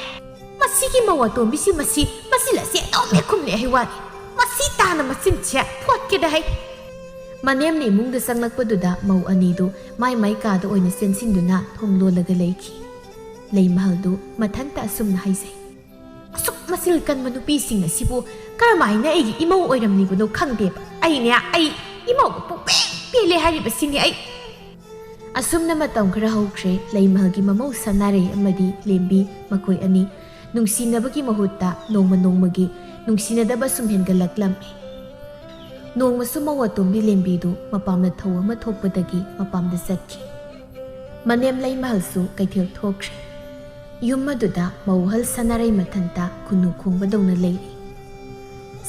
ꯃꯁꯤꯒꯤ ꯃꯧ ꯑꯇꯣꯝꯕꯤꯁꯤ ꯃꯁꯤ ꯃꯆꯤꯜ ꯑꯁꯦ ꯑꯗꯨꯝ ꯍꯦꯛ ꯈꯨꯝꯂꯦ ꯍꯥꯏ ꯋꯥꯅꯤ꯫ ꯃꯁꯤ ꯇꯥꯅ ꯃꯆꯤꯟꯁꯦ ꯐꯣꯠꯀꯦꯗ ꯍꯩ꯫ ꯃꯅꯦꯝꯅ ꯏꯃꯨꯡꯗ ꯆꯪꯂꯛꯄꯗꯨꯗ ꯃꯧ ꯑꯅꯤꯗꯨ ꯃꯥꯏ ꯃꯥꯏ ꯀꯥꯗ ꯑꯣꯏꯅ ꯆꯦꯟꯁꯤꯟꯗꯨꯅ ꯊꯣꯡ ꯂꯣꯜꯂꯒ ꯂꯩꯈꯤ꯫ ꯂꯩꯃꯍꯜꯗꯨ ꯃꯊꯟꯇ ꯑꯁꯨꯝꯅ ꯍꯥꯏꯖꯩ꯫ ꯑꯁꯨꯛ ꯃꯆꯤꯜ ꯀꯟꯕ ꯅꯨꯄꯤꯁꯤꯡ ꯑꯁꯤꯕꯨ ꯀꯔꯝꯍꯥꯏꯅ ꯑꯩꯒꯤ ꯏꯃꯧ ꯑꯣꯏꯔꯝꯂꯤꯕꯅꯣ ꯈꯪꯗꯦꯕ꯫ ꯑꯩꯅꯦ, ꯑꯩ ꯏꯃꯧꯒ ꯄꯨꯡꯄꯦꯟ ꯄꯦꯜꯂꯦ ꯍꯥꯏꯔꯤꯕꯁꯤꯅꯦ ꯑꯩ꯫ ꯑꯁꯨꯝꯅ ꯃꯇꯝ ꯈꯔ ꯍꯧꯈ꯭ꯔꯦ꯫ ꯂꯩꯃꯍꯜꯒꯤ ꯃꯃꯧ ꯁꯅꯥꯔꯩ ꯑꯃꯗꯤ ꯂꯦꯝꯕꯤ ꯃꯈꯣꯏ ꯑꯅꯤ ꯅꯨꯡꯁꯤꯅꯕꯒꯤ ꯃꯍꯨꯠꯇ ꯅꯣꯡꯃ ꯅꯣꯡꯃꯒꯤ ꯅꯨꯡꯁꯤꯅꯗꯕ ꯁꯨꯝ ꯍꯦꯟꯒꯠꯂꯛꯂꯝꯃꯤ꯫ ꯅꯣꯡꯃꯁꯨ ꯃꯧ ꯑꯇꯣꯝꯕꯤ ꯂꯦꯝꯕꯤꯗꯨ ꯃꯄꯥꯝꯗ ꯊꯧ ꯑꯃ ꯊꯣꯛꯄꯗꯒꯤ ꯃꯄꯥꯝꯗ ꯆꯠꯈꯤ꯫ ꯃꯅꯦꯝ ꯂꯩꯃꯍꯜꯁꯨ ꯀꯩꯊꯦꯜ ꯊꯣꯛꯈ꯭ꯔꯦ꯫ ꯌꯨꯝ ꯑꯗꯨꯗ ꯃꯧ ꯑꯍꯜ ꯁꯅꯥꯔꯩ ꯃꯊꯟꯇ ꯈꯨꯟꯅꯨ ꯈꯣꯡꯕꯗꯧꯅ ꯂꯩꯔꯤ꯫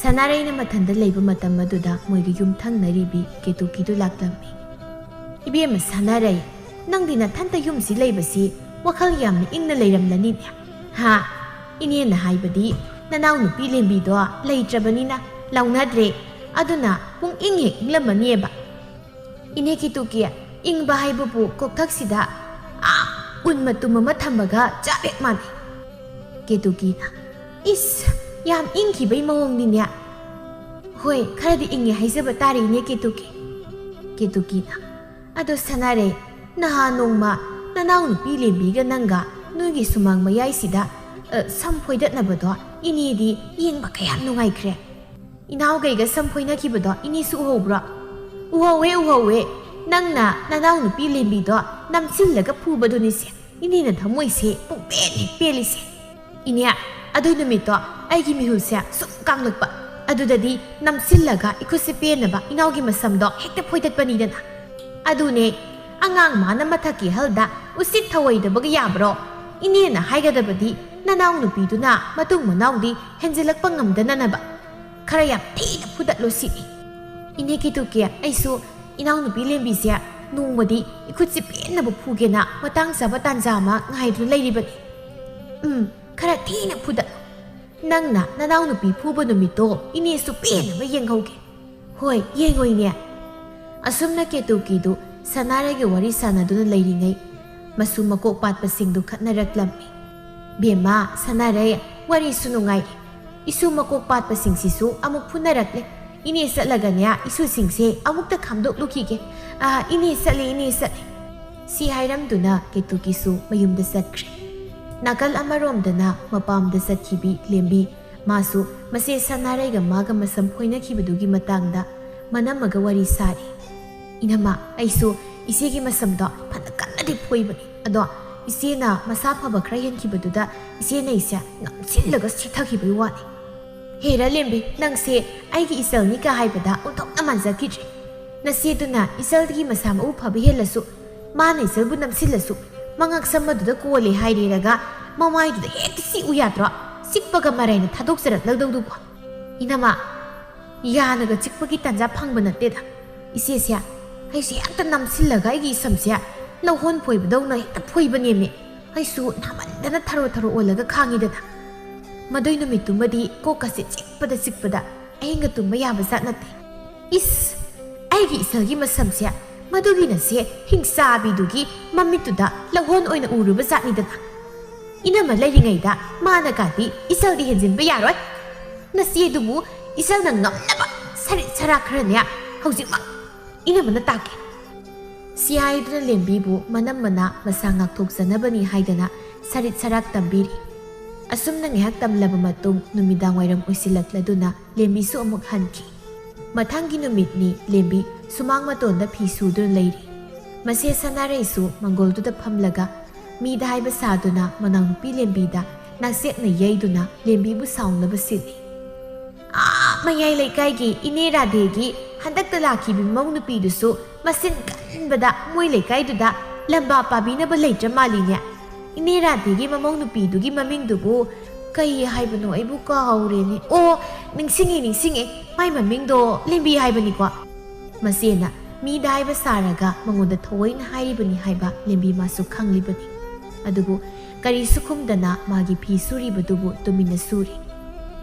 ꯁꯅꯥꯔꯩꯅ ꯃꯊꯟꯇ ꯂꯩꯕ ꯃꯇꯝ ꯑꯗꯨꯗ ꯃꯣꯏꯒꯤ ꯌꯨꯝ ꯊꯪꯅꯔꯤꯕꯤ ꯀꯦꯇꯨꯀꯤꯗꯨ ꯂꯥꯛꯂꯝꯃꯤ꯫ "ꯏꯕꯦꯝꯃ ꯁꯅꯥꯔꯩ, ꯅꯪꯗꯤ ꯅꯊꯟꯇ ꯌꯨꯝꯁꯤ ꯂꯩꯕꯁꯤ ꯋꯥꯈꯜ ꯌꯥꯝꯅ ꯏꯪꯅ ꯂꯩꯔꯝꯂꯅꯤꯅꯦ?" "ꯍꯥ? ꯏꯅꯦꯅ ꯍꯥꯏꯕꯗꯤ ꯅꯅꯥꯎ ꯅꯨꯄꯤ ꯂꯦꯝꯕꯤꯗꯣ ꯂꯩꯇ꯭ꯔꯕꯅꯤꯅ ꯂꯥꯎꯅꯗ꯭ꯔꯦ, ꯑꯗꯨꯅ ꯄꯨꯡ ꯏꯪ ꯍꯦꯛ ꯏꯪꯂꯝꯃꯅꯤꯕ꯫ ꯏꯅꯦ ꯀꯦꯇꯨꯀꯤ, ꯏꯪꯕ ꯍꯥꯏꯕꯕꯨ ꯀꯣꯛꯊꯛꯁꯤꯗ, ꯑꯥ, ꯎꯟ ꯃꯇꯨꯝ ꯑꯃ ꯊꯝꯕꯒ ꯆꯞ ꯍꯦꯛ ꯃꯥꯟꯅꯩ꯫" ꯀꯦꯇꯨꯀꯤꯅ, "ꯏꯁ, ꯌꯥꯝ ꯏꯪꯈꯤꯕꯩ ꯃꯑꯣꯡꯅꯤꯅꯦ꯫" "ꯍꯣꯏ, ꯈꯔꯗꯤ ꯏꯪꯉꯦ ꯍꯥꯏꯖꯕ ꯇꯥꯔꯦ, ꯏꯅꯦ ꯀꯦꯇꯨꯀꯤ꯫" ꯀꯦꯇꯨꯀꯤꯅ, "ꯑꯗꯣ ꯁꯅꯥꯔꯩ, ꯅꯍꯥꯟ ꯅꯣꯡꯃ ꯅꯅꯥꯎ ꯅꯨꯄꯤ ꯂꯦꯝꯕꯤꯒ ꯅꯪꯒ ꯅꯣꯏꯒꯤ ꯁꯨꯃꯥꯡ ꯃꯌꯥꯏꯁꯤꯗ, ꯑ, ꯁꯝ ꯐꯣꯏꯗꯠꯅꯕꯗꯣ ꯏꯅꯦꯗꯤ ꯌꯦꯡꯕ ꯀꯌꯥꯝ ꯅꯨꯡꯉꯥꯏꯈ꯭ꯔꯦ꯫ ꯏꯅꯥꯎꯒꯩꯒ ꯁꯝ ꯐꯣꯏꯅꯈꯤꯕꯗꯣ ꯏꯅꯦꯁꯨ ꯎꯍꯧꯕ꯭ꯔꯣ?" "ꯎꯍꯧꯋꯦ, ꯎꯍꯧꯋꯦ꯫ ꯅꯪꯅ ꯅꯅꯥꯎ ꯅꯨꯄꯤ ꯂꯦꯝꯕꯤꯗꯣ ꯅꯝꯁꯤꯜꯂꯒ ꯐꯨꯕꯗꯨꯅꯤꯁꯦ꯫ ꯏꯅꯦꯅ ꯊꯃꯣꯏꯁꯦ ꯄꯨꯡꯄꯦꯟ ꯍꯦꯛ ꯄꯦꯜꯂꯤꯁꯦ꯫ ꯏꯅꯦ, ꯑꯗꯨ ꯅꯨꯃꯤꯠꯇꯣ ꯑꯩꯒꯤ ꯃꯤꯍꯨꯜꯁꯦ ꯁꯨꯝ ꯀꯥꯡꯂꯛꯄ, ꯑꯗꯨꯗꯗꯤ ꯅꯝꯁꯤꯜꯂꯒ ꯏꯈꯨꯠꯁꯦ ꯄꯦꯟꯅꯕ ꯏꯅꯥꯎꯒꯤ ꯃꯁꯝꯗꯣ ꯍꯦꯛꯇ ꯐꯣꯏꯗꯠꯄꯅꯤꯗꯅ꯫ ꯑꯗꯨꯅꯦ, ꯑꯉꯥꯡ ꯃꯥꯅ ꯃꯊꯛꯀꯤ ꯍꯜꯗ ꯎꯁꯤꯠ ꯊꯑꯣꯏꯗꯕꯒ ꯌꯥꯕ꯭ꯔꯣ? ꯏꯅꯦꯅ ꯍꯥꯏꯒꯗꯕꯗꯤ ꯅꯅꯥꯎ ꯅꯨꯄꯤꯗꯨꯅ ꯃꯇꯨꯡ ꯃꯅꯥꯎꯗꯤ ꯍꯦꯟꯖꯤꯜꯂꯛꯄ ꯉꯝꯗꯅꯅꯕ ꯈꯔ ꯌꯥꯝ ꯊꯤꯅ ꯐꯨꯗꯠꯂꯣ ꯁꯤꯅꯤ꯫" "ꯏꯅꯦ ꯀꯦꯇꯨꯀꯤ, ꯑꯩꯁꯨ ꯏꯅꯥꯎꯅꯨꯄꯤ ꯂꯦꯝꯕꯤꯁꯦ ꯅꯣꯡꯃꯗꯤ ꯏꯈꯨꯠꯁꯦ ꯄꯦꯟꯅꯕ ꯐꯨꯒꯦꯅ ꯃꯇꯥꯡ ꯆꯥꯕ ꯇꯥꯟꯖꯥ ꯑꯃ ꯉꯥꯏꯗꯨꯅ ꯂꯩꯔꯤꯕꯅꯤ꯫" "ꯎꯝ, ꯈꯔ ꯊꯤꯅ ꯐꯨꯗꯠꯂꯣ꯫ ꯅꯪꯅ ꯅꯅꯥꯎꯅꯨꯄꯤ ꯐꯨꯕ ꯅꯨꯃꯤꯠꯇꯣ ꯏꯅꯦꯁꯨ ꯄꯦꯟꯅꯕ ꯌꯦꯡꯍꯧꯒꯦ꯫" "ꯍꯣꯏ, ꯌꯦꯡꯉꯣ ꯏꯅꯦ꯫" ꯑꯁꯨꯝꯅ ꯀꯦꯇꯨꯀꯤꯗꯨ ꯁꯅꯥꯔꯩꯒ ꯋꯥꯔꯤ ꯁꯥꯟꯅꯗꯨꯅ ꯂꯩꯔꯤꯉꯩ, ꯃꯁꯨ ꯃꯀꯣꯛ ꯄꯥꯠꯄꯁꯤꯡꯗꯨ ꯈꯠꯅꯔꯛꯂꯝꯃꯤ꯫ "ꯕꯦꯝꯃ, ꯁꯅꯥꯔꯩ, ꯋꯥꯔꯤꯁꯨ ꯅꯨꯡꯉꯥꯏꯔꯤ꯫ ꯏꯁꯨ ꯃꯀꯣꯛ ꯄꯥꯠꯄꯁꯤꯡꯁꯤꯁꯨ ꯑꯃꯨꯛ ꯐꯨꯅꯔꯛꯂꯦ꯫ ꯏꯅꯦ ꯆꯠꯂꯒꯅꯦ, ꯏꯁꯨꯁꯤꯡꯁꯦ ꯑꯃꯨꯛꯇ ꯈꯥꯝꯗꯣꯛꯂꯨꯈꯤꯒꯦ꯫ ꯑꯥ, ꯏꯅꯦ ꯆꯠꯂꯦ, ꯏꯅꯦ ꯆꯠꯂꯦ"꯫ ꯁꯤ ꯍꯥꯏꯔꯝꯗꯨꯅ ꯀꯦꯇꯨꯀꯤꯁꯨ ꯃꯌꯨꯝꯗ ꯆꯠꯈ꯭ꯔꯦ꯫ ꯅꯥꯀꯜ ꯑꯃꯔꯣꯝꯗꯅ ꯃꯄꯥꯝꯗ ꯆꯠꯈꯤꯕꯤ ꯂꯦꯝꯕꯤ, ꯃꯥꯁꯨ ꯃꯆꯦ ꯁꯅꯥꯔꯩꯒ ꯃꯥꯒ ꯃꯁꯝ ꯐꯣꯏꯅꯈꯤꯕꯗꯨꯒꯤ ꯃꯇꯥꯡꯗ ꯃꯅꯝꯃꯒ ꯋꯥꯔꯤ ꯁꯥꯔꯤ꯫ "ꯏꯅꯝꯃ, ꯑꯩꯁꯨ ꯏꯆꯦꯒꯤ ꯃꯁꯝꯗꯣ ꯐꯅ ꯀꯟꯅꯗꯤ ꯐꯣꯏꯕꯅꯤ꯫ ꯑꯗꯣ ꯏꯆꯦꯅ ꯃꯁꯥ ꯐꯕ ꯈꯔ ꯍꯦꯟꯈꯤꯕꯗꯨꯗ ꯏꯆꯦꯅ ꯑꯩꯁꯦ ꯅꯝꯁꯤꯜꯂꯒ ꯁꯤꯊꯈꯤꯕꯒꯤ ꯋꯥꯅꯤ꯫ ꯍꯦꯔꯥ ꯂꯦꯝꯕꯤ, ꯅꯪꯁꯦ ꯑꯩꯒꯤ ꯏꯆꯜꯅꯤꯒ ꯍꯥꯏꯕꯗ ꯑꯣꯟꯊꯣꯛꯅ ꯃꯥꯟꯖꯈꯤꯗ꯭ꯔꯦ꯫ ꯅꯆꯦꯗꯨꯅ ꯏꯆꯜꯒꯤ ꯃꯁꯥ ꯃꯎ ꯐꯕ ꯍꯦꯜꯂꯁꯨ, ꯃꯥꯅ ꯏꯆꯜꯕꯨ ꯅꯝꯁꯤꯜꯂꯁꯨ, ꯃꯉꯛ ꯁꯝ ꯑꯗꯨꯗ ꯀꯣꯜꯂꯦ ꯍꯥꯏꯔꯦꯔꯒ ꯃꯃꯥꯏꯗꯨꯗ ꯍꯦꯛꯇ ꯆꯤꯛꯎ ꯌꯥꯗ꯭ꯔꯣ? ꯆꯤꯛꯄꯒ ꯃꯔꯩꯅ ꯊꯥꯗꯣꯛꯆꯔꯛꯂꯗꯧꯗꯨꯕꯨ꯫ ꯏꯅꯝꯃ, ꯌꯥꯅꯒ ꯆꯤꯛꯄꯒꯤ ꯇꯥꯟꯖꯥ ꯐꯪꯕ ꯅꯠꯇꯦꯗ꯫ ꯏꯆꯦꯁꯦ ꯑꯩꯁꯦ ꯍꯦꯛꯇ ꯅꯝꯁꯤꯜꯂꯒ ꯑꯩꯒꯤ ꯏꯁꯝꯁꯦ ꯂꯧꯍꯣꯟ ꯐꯣꯏꯕꯗꯧꯅ ꯍꯦꯛꯇ ꯐꯣꯏꯕꯅꯦꯃꯤ꯫ ꯑꯩꯁꯨ ꯅꯥꯃꯟꯗꯅ ꯊꯔꯣ ꯊꯔꯣ ꯑꯣꯜꯂꯒ ꯈꯥꯡꯉꯤꯗꯅ꯫ ꯃꯗꯨꯏ ꯅꯨꯃꯤꯠꯇꯨꯃꯗꯤ ꯀꯣꯛꯀꯁꯦ ꯆꯤꯛꯄꯗ ꯆꯤꯛꯄꯗ ꯑꯍꯤꯡꯒ ꯇꯨꯝꯕ ꯌꯥꯕ ꯖꯥꯠ ꯅꯠꯇꯦ꯫ ꯏꯁ, ꯑꯩꯒꯤ ꯏꯆꯜꯒꯤ ꯃꯁꯝꯁꯦ ꯃꯗꯨꯒꯤ ꯅꯆꯦ ꯍꯤꯡꯆꯥꯕꯤꯗꯨꯒꯤ ꯃꯃꯤꯠꯇꯨꯗ ꯂꯧꯍꯣꯟ ꯑꯣꯏꯅ ꯎꯔꯨꯕ ꯖꯥꯠꯅꯤꯗꯅ꯫ ꯏꯅꯝꯃ ꯂꯩꯔꯤꯉꯩꯗ ꯃꯥꯅ ꯀꯥꯗꯤ ꯏꯆꯜꯗꯤ ꯍꯦꯟꯖꯤꯟꯕ ꯌꯥꯔꯣꯏ꯫ ꯅꯆꯦꯗꯨꯕꯨ ꯏꯆꯜꯅ ꯉꯝꯅꯕ ꯁꯔꯤꯠ ꯁꯔꯥꯛ ꯈꯔꯅꯦ ꯍꯧꯖꯤꯛꯃꯛ ꯏꯅꯝꯃꯅ ꯇꯥꯛꯀꯦ꯫ ꯁꯤ ꯍꯥꯏꯗꯨꯅ ꯂꯦꯝꯕꯤꯕꯨ ꯃꯅꯝꯃꯅ ꯃꯁꯥ ꯉꯥꯛꯊꯣꯛꯆꯅꯕꯅꯤ ꯍꯥꯏꯗꯅ ꯁꯔꯤꯠ ꯁꯔꯥꯛ ꯇꯝꯕꯤꯔꯤ꯫ ꯑꯁꯨꯝꯅ ꯉꯥꯏꯍꯥꯛ ꯇꯝꯂꯕ ꯃꯇꯨꯡ ꯅꯨꯃꯤꯗꯥꯡ ꯋꯥꯏꯔꯝ ꯑꯣꯏꯁꯤꯜꯂꯛꯂꯗꯨꯅ ꯂꯦꯝꯕꯤꯁꯨ ꯑꯃꯨꯛ ꯍꯟꯈꯤ꯫ ꯃꯊꯪꯒꯤ ꯅꯨꯃꯤꯠꯅꯤ ꯂꯦꯝꯕꯤ ꯁꯨꯃꯥꯡ ꯃꯇꯣꯟꯗ ꯐꯤ ꯁꯨꯗꯨꯅ ꯂꯩꯔꯤ꯫ ꯃꯆꯦ ꯁꯅꯥꯔꯩꯁꯨ ꯃꯪꯒꯣꯜꯗꯨꯗ ꯐꯝꯂꯒ ꯃꯤꯗ ꯍꯥꯏꯕ ꯁꯥꯗꯨꯅ ꯃꯅꯥꯎꯅꯨꯄꯤ ꯂꯦꯝꯕꯤꯗ ꯅꯥꯆꯦꯛꯅ ꯌꯩꯗꯨꯅ ꯂꯦꯝꯕꯤꯕꯨ ꯁꯥꯎꯅꯕ ꯁꯤꯜꯂꯤ꯫ ꯑꯥ ꯃꯌꯥꯏ ꯂꯩꯀꯥꯏꯒꯤ ꯏꯅꯦ ꯔꯥꯙꯦꯒꯤ ꯍꯟꯗꯛꯇ ꯂꯥꯛꯈꯤꯕꯤ ꯃꯧ ꯅꯨꯄꯤꯗꯨꯁꯨ ꯃꯆꯤꯟ ꯀꯟꯕꯗ ꯃꯣꯏ ꯂꯩꯀꯥꯏꯗꯨꯗ ꯂꯝꯕꯥ ꯄꯥꯕꯤꯅꯕ ꯂꯩꯇ꯭ꯔ ꯃꯥꯜꯂꯤꯅꯦ꯫ ꯏꯅꯦ ꯔꯥꯙꯦꯒꯤ ꯃꯃꯧ ꯅꯨꯄꯤꯗꯨꯒꯤ ꯃꯃꯤꯡꯗꯨꯕꯨ ꯀꯩ ꯍꯥꯏꯕꯅꯣ? ꯑꯩꯕꯨ ꯀꯥꯎꯔꯦꯅꯦ꯫ ꯑꯣ, ꯅꯤꯡꯁꯤꯡꯉꯦ, ꯅꯤꯡꯁꯤꯡꯉꯦ꯫ ꯃꯥꯏ ꯃꯃꯤꯡꯗꯣ ꯂꯦꯝꯕꯤ ꯍꯥꯏꯕꯅꯤꯀꯣ꯫ ꯃꯆꯦꯅ ꯃꯤꯗ ꯍꯥꯏꯕ ꯁꯥꯔꯒ ꯃꯉꯣꯟꯗ ꯊꯑꯣꯏꯅ ꯍꯥꯏꯔꯤꯕꯅꯤ ꯍꯥꯏꯕ ꯂꯦꯝꯕꯤ ꯃꯥꯁꯨ ꯈꯪꯂꯤꯕꯅꯤ꯫ ꯑꯗꯨꯕꯨ ꯀꯔꯤꯁꯨ ꯈꯨꯝꯗꯅ ꯃꯥꯒꯤ ꯐꯤ ꯁꯨꯔꯤꯕꯗꯨꯕꯨ ꯇꯨꯃꯤꯟꯅ ꯁꯨꯔꯤ꯫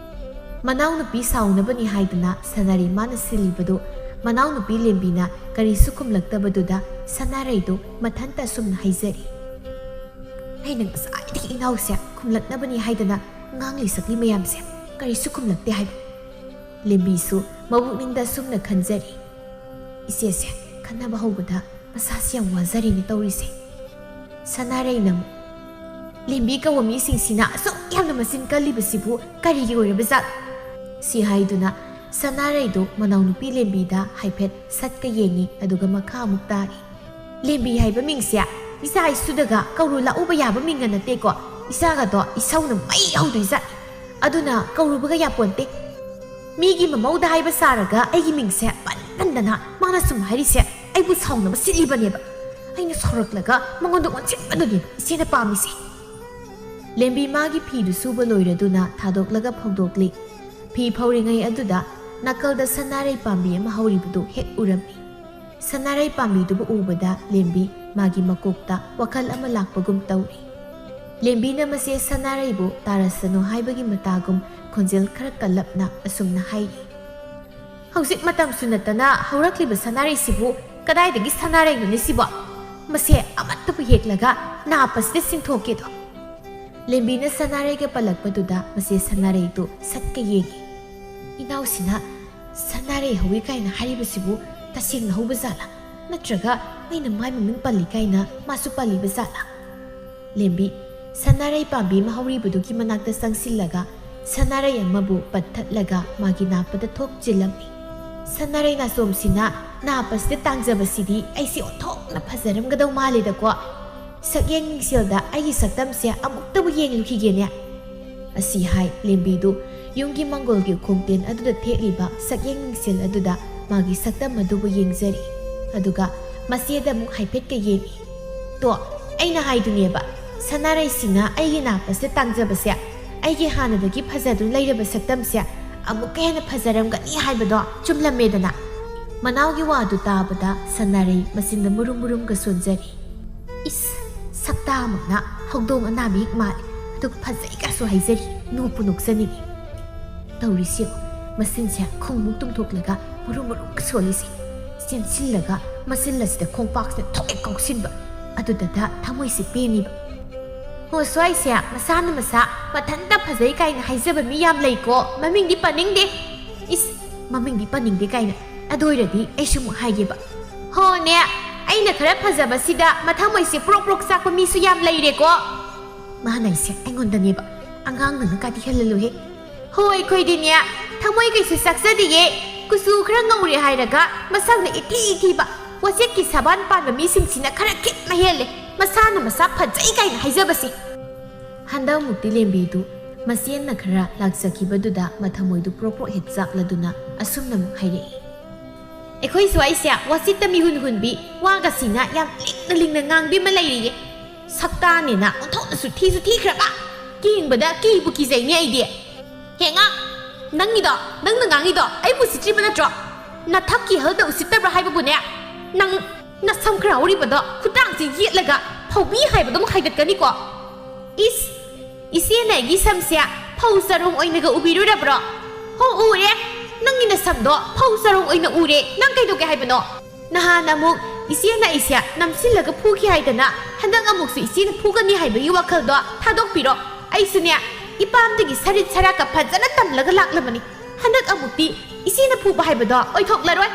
ꯃꯅꯥꯎꯅꯨꯄꯤ ꯁꯥꯎꯅꯕꯅꯤ ꯍꯥꯏꯗꯨꯅ ꯁꯅꯥꯔꯩ ꯃꯥꯅ ꯁꯤꯜꯂꯤꯕꯗꯨ ꯃꯅꯥꯎꯅꯨꯄꯤ ꯂꯦꯝꯕꯤꯅ ꯀꯔꯤꯁꯨ ꯈꯨꯝꯂꯛꯇꯕꯗꯨꯗ ꯁꯅꯥꯔꯩꯗꯨ ꯃꯊꯟꯇ ꯑꯁꯨꯝꯅ ꯍꯥꯏꯖꯔꯤ, "ꯑꯩꯅ ꯉꯁꯥꯏꯗꯒꯤ ꯏꯅꯥꯎꯁꯦ ꯈꯨꯝꯂꯛꯅꯕꯅꯤ ꯍꯥꯏꯗꯅ ꯉꯥꯡꯂꯤ ꯁꯛꯂꯤ ꯃꯌꯥꯝꯁꯦ, ꯀꯔꯤꯁꯨ ꯈꯨꯝꯂꯛꯇꯦ ꯍꯥꯏꯕ?" ꯂꯦꯝꯕꯤꯁꯨ ꯃꯕꯨꯛꯅꯤꯡꯗ ꯑꯁꯨꯝꯅ ꯈꯟꯖꯔꯤ, "ꯏꯆꯦꯁꯦ ꯈꯟꯅꯕ ꯍꯧꯕꯗ ꯃꯁꯥꯁꯤ ꯌꯥꯝ ꯋꯥꯖꯔꯤꯅꯦ ꯇꯧꯔꯤꯁꯦ꯫" ꯁꯅꯥꯔꯩꯅ ꯑꯃꯨꯛ, "ꯂꯦꯝꯕꯤ ꯀꯧꯕ ꯃꯤꯁꯤꯡꯁꯤꯅ ꯑꯁꯨꯛ ꯌꯥꯝꯅ ꯃꯆꯤꯟ ꯀꯜꯂꯤꯕꯁꯤꯕꯨ ꯀꯔꯤꯒꯤ ꯑꯣꯏꯔꯕꯖꯥꯠ?" ꯁꯤ ꯍꯥꯏꯗꯨꯅ ꯁꯅꯥꯔꯩꯗꯨ ꯃꯅꯥꯎꯅꯨꯄꯤ ꯂꯦꯝꯕꯤꯗ ꯍꯥꯏꯐꯦꯠ ꯁꯠꯀ ꯌꯦꯡꯉꯤ, ꯑꯗꯨꯒ ꯃꯈꯥ ꯑꯃꯨꯛ ꯇꯥꯔꯤ, "ꯂꯦꯝꯕꯤ ꯍꯥꯏꯕ ꯃꯤꯡꯁꯦ ꯏꯆꯥ ꯏꯁꯨꯗꯒ ꯀꯧꯔꯨ ꯂꯥꯛꯎꯕ ꯌꯥꯕ ꯃꯤꯡꯒ ꯅꯠꯇꯦꯀꯣ꯫ ꯏꯆꯥꯒꯗꯣ ꯏꯁꯧꯅ ꯃꯩ ꯍꯧꯗꯣꯏꯖꯥꯠꯅꯤ꯫ ꯑꯗꯨꯅ ꯀꯧꯔꯨꯕꯒ ꯌꯥꯄꯣꯟꯇꯦ꯫ ꯃꯤꯒꯤ ꯃꯃꯧꯗ ꯍꯥꯏꯕ ꯁꯥꯔꯒ ꯑꯩꯒꯤ ꯃꯤꯡꯁꯦ ꯄꯟꯃꯟꯗꯅ ꯃꯥꯅ ꯁꯨꯝ ꯍꯥꯏꯔꯤꯁꯦ ꯑꯩꯕꯨ ꯁꯥꯎꯅꯕ ꯁꯤꯜꯂꯤꯕꯅꯦꯕ꯫ ꯑꯩꯅ ꯁꯥꯎꯔꯛꯂꯒ ꯃꯉꯣꯟꯗ ꯑꯣꯟꯁꯤꯟꯕꯗꯨꯅꯦꯕ ꯏꯆꯦꯅ ꯄꯥꯝꯃꯤꯁꯦ꯫" ꯂꯦꯝꯕꯤ ꯃꯥꯒꯤ ꯐꯤꯗꯨ ꯁꯨꯕ ꯂꯣꯏꯔꯗꯨꯅ ꯊꯥꯗꯣꯛꯂꯒ ꯐꯧꯗꯣꯛꯂꯤ꯫ ꯐꯤ ꯐꯧꯔꯤꯉꯩ ꯑꯗꯨꯗ ꯅꯥꯀꯜꯗ ꯁꯅꯥꯔꯩ ꯄꯥꯝꯕꯤ ꯑꯃ ꯍꯧꯔꯤꯕꯗꯨ ꯍꯦꯛ ꯎꯔꯝꯃꯤ꯫ ꯁꯅꯥꯔꯩ ꯄꯥꯝꯕꯤꯗꯨꯕꯨ ꯎꯕꯗ ꯂꯦꯝꯕꯤ ꯃꯥꯒꯤ ꯃꯀꯣꯛꯇ ꯋꯥꯈꯜ ꯑꯃ ꯂꯥꯛꯄꯒꯨꯝ ꯇꯧꯔꯤ꯫ ꯂꯦꯝꯕꯤꯅ ꯃꯆꯦ ꯁꯅꯥꯔꯩꯕꯨ ꯇꯥꯔꯁꯅꯨ ꯍꯥꯏꯕꯒꯤ ꯃꯇꯥꯒꯨꯝ ꯈꯣꯟꯖꯦꯜ ꯈꯔ ꯀꯜꯂꯞꯅ ꯑꯁꯨꯝꯅ ꯍꯥꯏꯔꯤ, "ꯍꯧꯖꯤꯛ ꯃꯇꯝꯁꯨ ꯅꯠꯇꯅ ꯍꯧꯔꯛꯂꯤꯕ ꯁꯅꯥꯔꯩꯁꯤꯕꯨ ꯀꯗꯥꯏꯗꯒꯤ ꯁꯅꯥꯔꯩꯅꯣꯅꯦ ꯁꯤꯕꯣ? ꯃꯁꯦ ꯑꯃꯠꯇꯕꯨ ꯍꯦꯛꯂꯒ ꯅꯥꯞ ꯑꯁꯤꯗ ꯁꯤꯡꯊꯣꯛꯀꯦꯗꯣ꯫" ꯂꯦꯝꯕꯤꯅ ꯁꯅꯥꯔꯩꯒ ꯄꯜꯂꯛꯄꯗꯨꯗ ꯃꯆꯦ ꯁꯅꯥꯔꯩꯗꯨ ꯁꯠꯀ ꯌꯦꯡꯉꯤ꯫ "ꯏꯅꯥꯎꯁꯤꯅ ꯁꯅꯥꯔꯩ ꯍꯧꯏ ꯀꯥꯏꯅ ꯍꯥꯏꯔꯤꯕꯁꯤꯕꯨ ꯇꯁꯦꯡꯅ ꯍꯧꯕ ꯖꯥꯠꯂꯥ? ꯅꯠꯇ꯭ꯔꯒ ꯑꯩꯅ ꯃꯥꯏ ꯃꯃꯤꯡ ꯄꯜꯂꯤ ꯀꯥꯏꯅ ꯃꯥꯁꯨ ꯄꯜꯂꯤꯕ ꯖꯥꯠꯂꯥ?" ꯂꯦꯝꯕꯤ ꯁꯅꯥꯔꯩ ꯄꯥꯝꯕꯤ ꯑꯃ ꯍꯧꯔꯤꯕꯗꯨꯒꯤ ꯃꯅꯥꯛꯇ ꯆꯪꯁꯤꯜꯂꯒ ꯁꯅꯥꯔꯩ ꯑꯃꯕꯨ ꯄꯠꯊꯠꯂꯒ ꯃꯥꯒꯤ ꯅꯥꯞꯄꯗ ꯊꯣꯛ ꯆꯤꯜꯂꯝꯃꯤ꯫ "ꯁꯅꯥꯔꯩ ꯅꯥꯆꯣꯝꯁꯤꯅ ꯅꯥꯞꯄꯁꯤꯗ ꯇꯥꯡꯖꯕꯁꯤꯗꯤ ꯑꯩꯁꯦ ꯑꯣꯟꯊꯣꯛꯅ ꯐꯖꯔꯝꯒꯗꯧ ꯃꯥꯜꯂꯦꯗꯀꯣ꯫ ꯁꯛꯌꯦꯡ ꯃꯤꯡꯁꯦꯜꯗ ꯑꯩꯒꯤ ꯁꯛꯇꯝꯁꯦ ꯑꯃꯨꯛꯇꯕꯨ ꯌꯦꯡꯂꯨꯈꯤꯒꯦꯅꯦ꯫" ꯑꯁꯤ ꯍꯥꯏ ꯂꯦꯝꯕꯤꯗꯨ ꯌꯨꯝꯒꯤ ꯃꯥꯡꯒꯣꯜꯒꯤ ꯎꯈꯣꯡꯇꯦꯟ ꯑꯗꯨꯗ ꯊꯦꯠꯂꯤꯕ ꯁꯛꯌꯦꯡ ꯃꯤꯡꯁꯦꯜ ꯑꯗꯨꯗ ꯃꯥꯒꯤ ꯁꯛꯇꯝ ꯑꯗꯨꯕꯨ ꯌꯦꯡꯖꯔꯤ꯫ ꯑꯗꯨꯒ ꯃꯆꯦꯗ ꯑꯃꯨꯛ ꯍꯥꯏꯐꯦꯠꯀ ꯌꯦꯡꯏ꯫ "ꯇꯣ, ꯑꯩꯅ ꯍꯥꯏꯗꯨꯅꯦꯕ, ꯁꯅꯥꯔꯩꯁꯤꯅ ꯑꯩꯒꯤ ꯅꯥꯞꯄꯁꯦ ꯇꯥꯡꯖꯕꯁꯦ, ꯑꯩꯒꯤ ꯍꯥꯟꯅꯗꯒꯤ ꯐꯖꯗꯨꯅ ꯂꯩꯔꯕ ꯁꯛꯇꯝꯁꯦ ꯑꯃꯨꯛꯀ ꯍꯦꯟꯅ ꯐꯖꯔꯝꯒꯅꯤ ꯍꯥꯏꯕꯗꯣ ꯆꯨꯝꯂꯝꯃꯦꯗꯅ꯫" ꯃꯅꯥꯎꯒꯤ ꯋꯥꯗꯨ ꯇꯥꯕꯗ ꯁꯅꯥꯔꯩ ꯃꯆꯤꯟꯗ ꯃꯨꯔꯨꯝ ꯃꯨꯔꯨꯝꯒ ꯁꯣꯟꯖꯔꯤ꯫ "ꯏꯁ, ꯁꯛꯇꯥꯃꯛꯅ ꯍꯧꯗꯣꯡ ꯑꯅꯥꯕ ꯍꯦꯛ ꯃꯥꯜꯂꯤ, ꯑꯗꯨꯒ ꯐꯖꯩ ꯀꯥꯏꯁꯨ ꯍꯥꯏꯖꯔꯤ, ꯅꯣꯛꯄꯨ ꯅꯣꯛꯆꯅꯤꯡꯏ꯫ ꯇꯧꯔꯤꯁꯤ ꯌꯦꯡꯉꯨ, ꯃꯁꯤꯟꯁꯦ ꯈꯣꯡꯃꯨꯛ ꯇꯨꯝꯊꯣꯛꯂꯒ ꯃꯔꯨ ꯃꯔꯨ ꯁꯣꯜꯂꯤꯁꯦ꯫ ꯆꯦꯟꯁꯤꯜꯂꯒ ꯃꯁꯤꯜ ꯑꯁꯤꯗ ꯈꯣꯡꯄꯥꯛꯁꯤꯗ ꯊꯣꯛꯑꯦ ꯀꯥꯎꯁꯤꯟꯕ꯫ ꯑꯗꯨꯗꯇ ꯊꯃꯣꯏꯁꯦ ꯄꯦꯟꯅꯤꯕ꯫ ꯍꯣ, ꯁ꯭ꯋꯥꯏꯁꯦ ꯃꯁꯥꯅ ꯃꯁꯥ ꯃꯊꯟꯇ ꯐꯖꯩ ꯀꯥꯏꯅ ꯍꯥꯏꯖꯕ ꯃꯤ ꯌꯥꯝ ꯂꯩꯀꯣ꯫ ꯃꯃꯤꯡꯗꯤ ꯄꯟꯅꯤꯡꯗꯦ꯫ ꯏꯁ, ꯃꯃꯤꯡꯗꯤ ꯄꯟꯅꯤꯡꯗꯦ ꯀꯥꯏꯅ꯫ ꯑꯗꯨ ꯑꯣꯏꯔꯗꯤ ꯑꯩꯁꯨ ꯑꯃꯨꯛ ꯍꯥꯏꯒꯦꯕ꯫ ꯍꯣꯅꯦ, ꯑꯩꯅ ꯈꯔ ꯐꯖꯕꯁꯤꯗ ꯃꯊꯃꯣꯏꯁꯦ ꯄ꯭ꯔꯣꯛ ꯄ꯭ꯔꯣꯛ ꯆꯥꯛꯄ ꯃꯤꯁꯨ ꯌꯥꯝ ꯂꯩꯔꯦꯀꯣ꯫ ꯃꯥꯅ ꯑꯩꯁꯦ ꯑꯩꯉꯣꯟꯗꯅꯦꯕ꯫ ꯑꯉꯥꯡꯅꯅ ꯀꯥꯗꯤ ꯍꯦꯜꯍꯜꯂꯨꯍꯦ꯫ ꯍꯣ, ꯑꯩꯈꯣꯏꯗꯤꯅꯦ, ꯊꯃꯣꯏ ꯀꯩꯁꯨ ꯆꯥꯛꯆꯗꯤꯌꯦ꯫ ꯀꯨꯆꯨ ꯈꯔ ꯉꯧꯔꯦ ꯍꯥꯏꯔꯒ ꯃꯁꯛꯅ ꯏꯊꯤ ꯏꯊꯤꯕ, ꯋꯥꯆꯦꯠꯀꯤ ꯁꯥꯕꯥꯟ ꯄꯥꯟꯕ ꯃꯤꯁꯤꯡꯁꯤꯅ ꯈꯔ ꯈꯤꯠꯅ ꯍꯦꯜꯂꯦ, ꯃꯁꯥꯅ ꯃꯁꯥ ꯐꯖꯩ ꯀꯥꯏꯅ ꯍꯥꯏꯖꯕꯁꯦ꯫ ꯍꯟꯗꯛꯃꯨꯛꯇꯤ ꯂꯦꯝꯕꯤꯗꯨ ꯃꯆꯦꯟꯅ ꯈꯔ ꯂꯥꯛꯆꯈꯤꯕꯗꯨꯗ ꯃꯊꯃꯣꯏꯗꯨ ꯄ꯭ꯔꯣꯛ ꯄ꯭ꯔꯣꯛ ꯍꯦꯛ ꯆꯥꯛꯂꯗꯨꯅ ꯑꯁꯨꯝꯅ ꯑꯃꯨꯛ ꯍꯥꯏꯔꯛꯏ꯫ ꯑꯩꯈꯣꯏ ꯁ꯭ꯋꯥꯏꯁꯦ ꯋꯥꯆꯤꯠꯇ ꯃꯤꯍꯨꯟ ꯍꯨꯟꯕꯤ, ꯋꯥꯒꯁꯤꯅ ꯌꯥꯝ ꯂꯤꯡꯅ ꯂꯤꯡꯅ ꯉꯥꯡꯕꯤ ꯑꯃ ꯂꯩꯔꯤꯌꯦ꯫ ꯁꯛꯇꯥꯅꯦꯅ ꯑꯣꯟꯊꯣꯛꯅꯁꯨ ꯊꯤꯁꯨ ꯊꯤꯈ꯭ꯔꯕ꯫ ꯀꯤꯡꯕꯗ ꯀꯤꯕꯨ ꯀꯤꯖꯩꯅꯦ ꯑꯩꯗꯤ꯫ ꯍꯦꯉꯥ, ꯅꯪꯒꯤꯗꯣ, ꯅꯪꯅ ꯉꯥꯡꯉꯤꯗꯣ ꯑꯩꯕꯨ ꯎꯁꯤꯠꯇ꯭ꯔꯤꯕ ꯅꯠꯇ꯭ꯔꯣ? ꯅꯊꯛꯀꯤ ꯍꯜꯗ ꯎꯁꯤꯠꯇꯕ꯭ꯔꯥ ꯍꯥꯏꯕꯕꯨꯅꯦ, ꯅꯪ ꯅꯁꯝ ꯈꯔ ꯍꯧꯔꯤꯕꯗꯣ ꯈꯨꯇꯥꯡꯁꯤ ꯌꯦꯠꯂꯒ ꯐꯧꯕꯤ ꯍꯥꯏꯕꯗꯨꯝ ꯍꯥꯏꯒꯠꯀꯅꯤꯀꯣ꯫ ꯏꯁ, ꯏꯆꯦꯅ ꯑꯩꯒꯤ ꯁꯝꯁꯦ ꯐꯧ ꯆꯔꯣꯡ ꯑꯣꯏꯅꯒ ꯎꯕꯤꯔꯨꯔꯕ꯭ꯔꯣ? ꯍꯣ, ꯎꯔꯦ꯫ ꯅꯪꯒꯤ ꯅꯁꯝꯗꯣ ꯐꯧ ꯆꯔꯣꯡ ꯑꯣꯏꯅ ꯎꯔꯦ꯫ ꯅꯪ ꯀꯩꯗꯧꯒꯦ ꯍꯥꯏꯕꯅꯣ? ꯅꯍꯥꯟ ꯑꯃꯨꯛ ꯏꯆꯦꯅ ꯑꯩꯁꯦ ꯅꯝꯁꯤꯜꯂꯒ ꯐꯨꯈꯤ ꯍꯥꯏꯗꯅ, ꯍꯟꯗꯛ ꯑꯃꯨꯛꯁꯨ ꯏꯆꯦꯅ ꯐꯨꯒꯅꯤ ꯍꯥꯏꯕꯒꯤ ꯋꯥꯈꯜꯗꯣ ꯊꯥꯗꯣꯛꯄꯤꯔꯣ꯫ ꯑꯩꯁꯨꯅꯦ, ꯏꯄꯥꯝꯗꯒꯤ ꯁꯔꯤꯠ ꯁꯔꯥꯛꯀ ꯐꯖꯅ ꯇꯝꯂꯒ ꯂꯥꯛꯂꯕꯅꯤ꯫ ꯍꯟꯗꯛ ꯑꯃꯨꯛꯇꯤ ꯏꯆꯦꯅ ꯐꯨꯕ ꯍꯥꯏꯕꯗꯣ ꯑꯣꯏꯊꯣꯛꯂꯔꯣꯏ꯫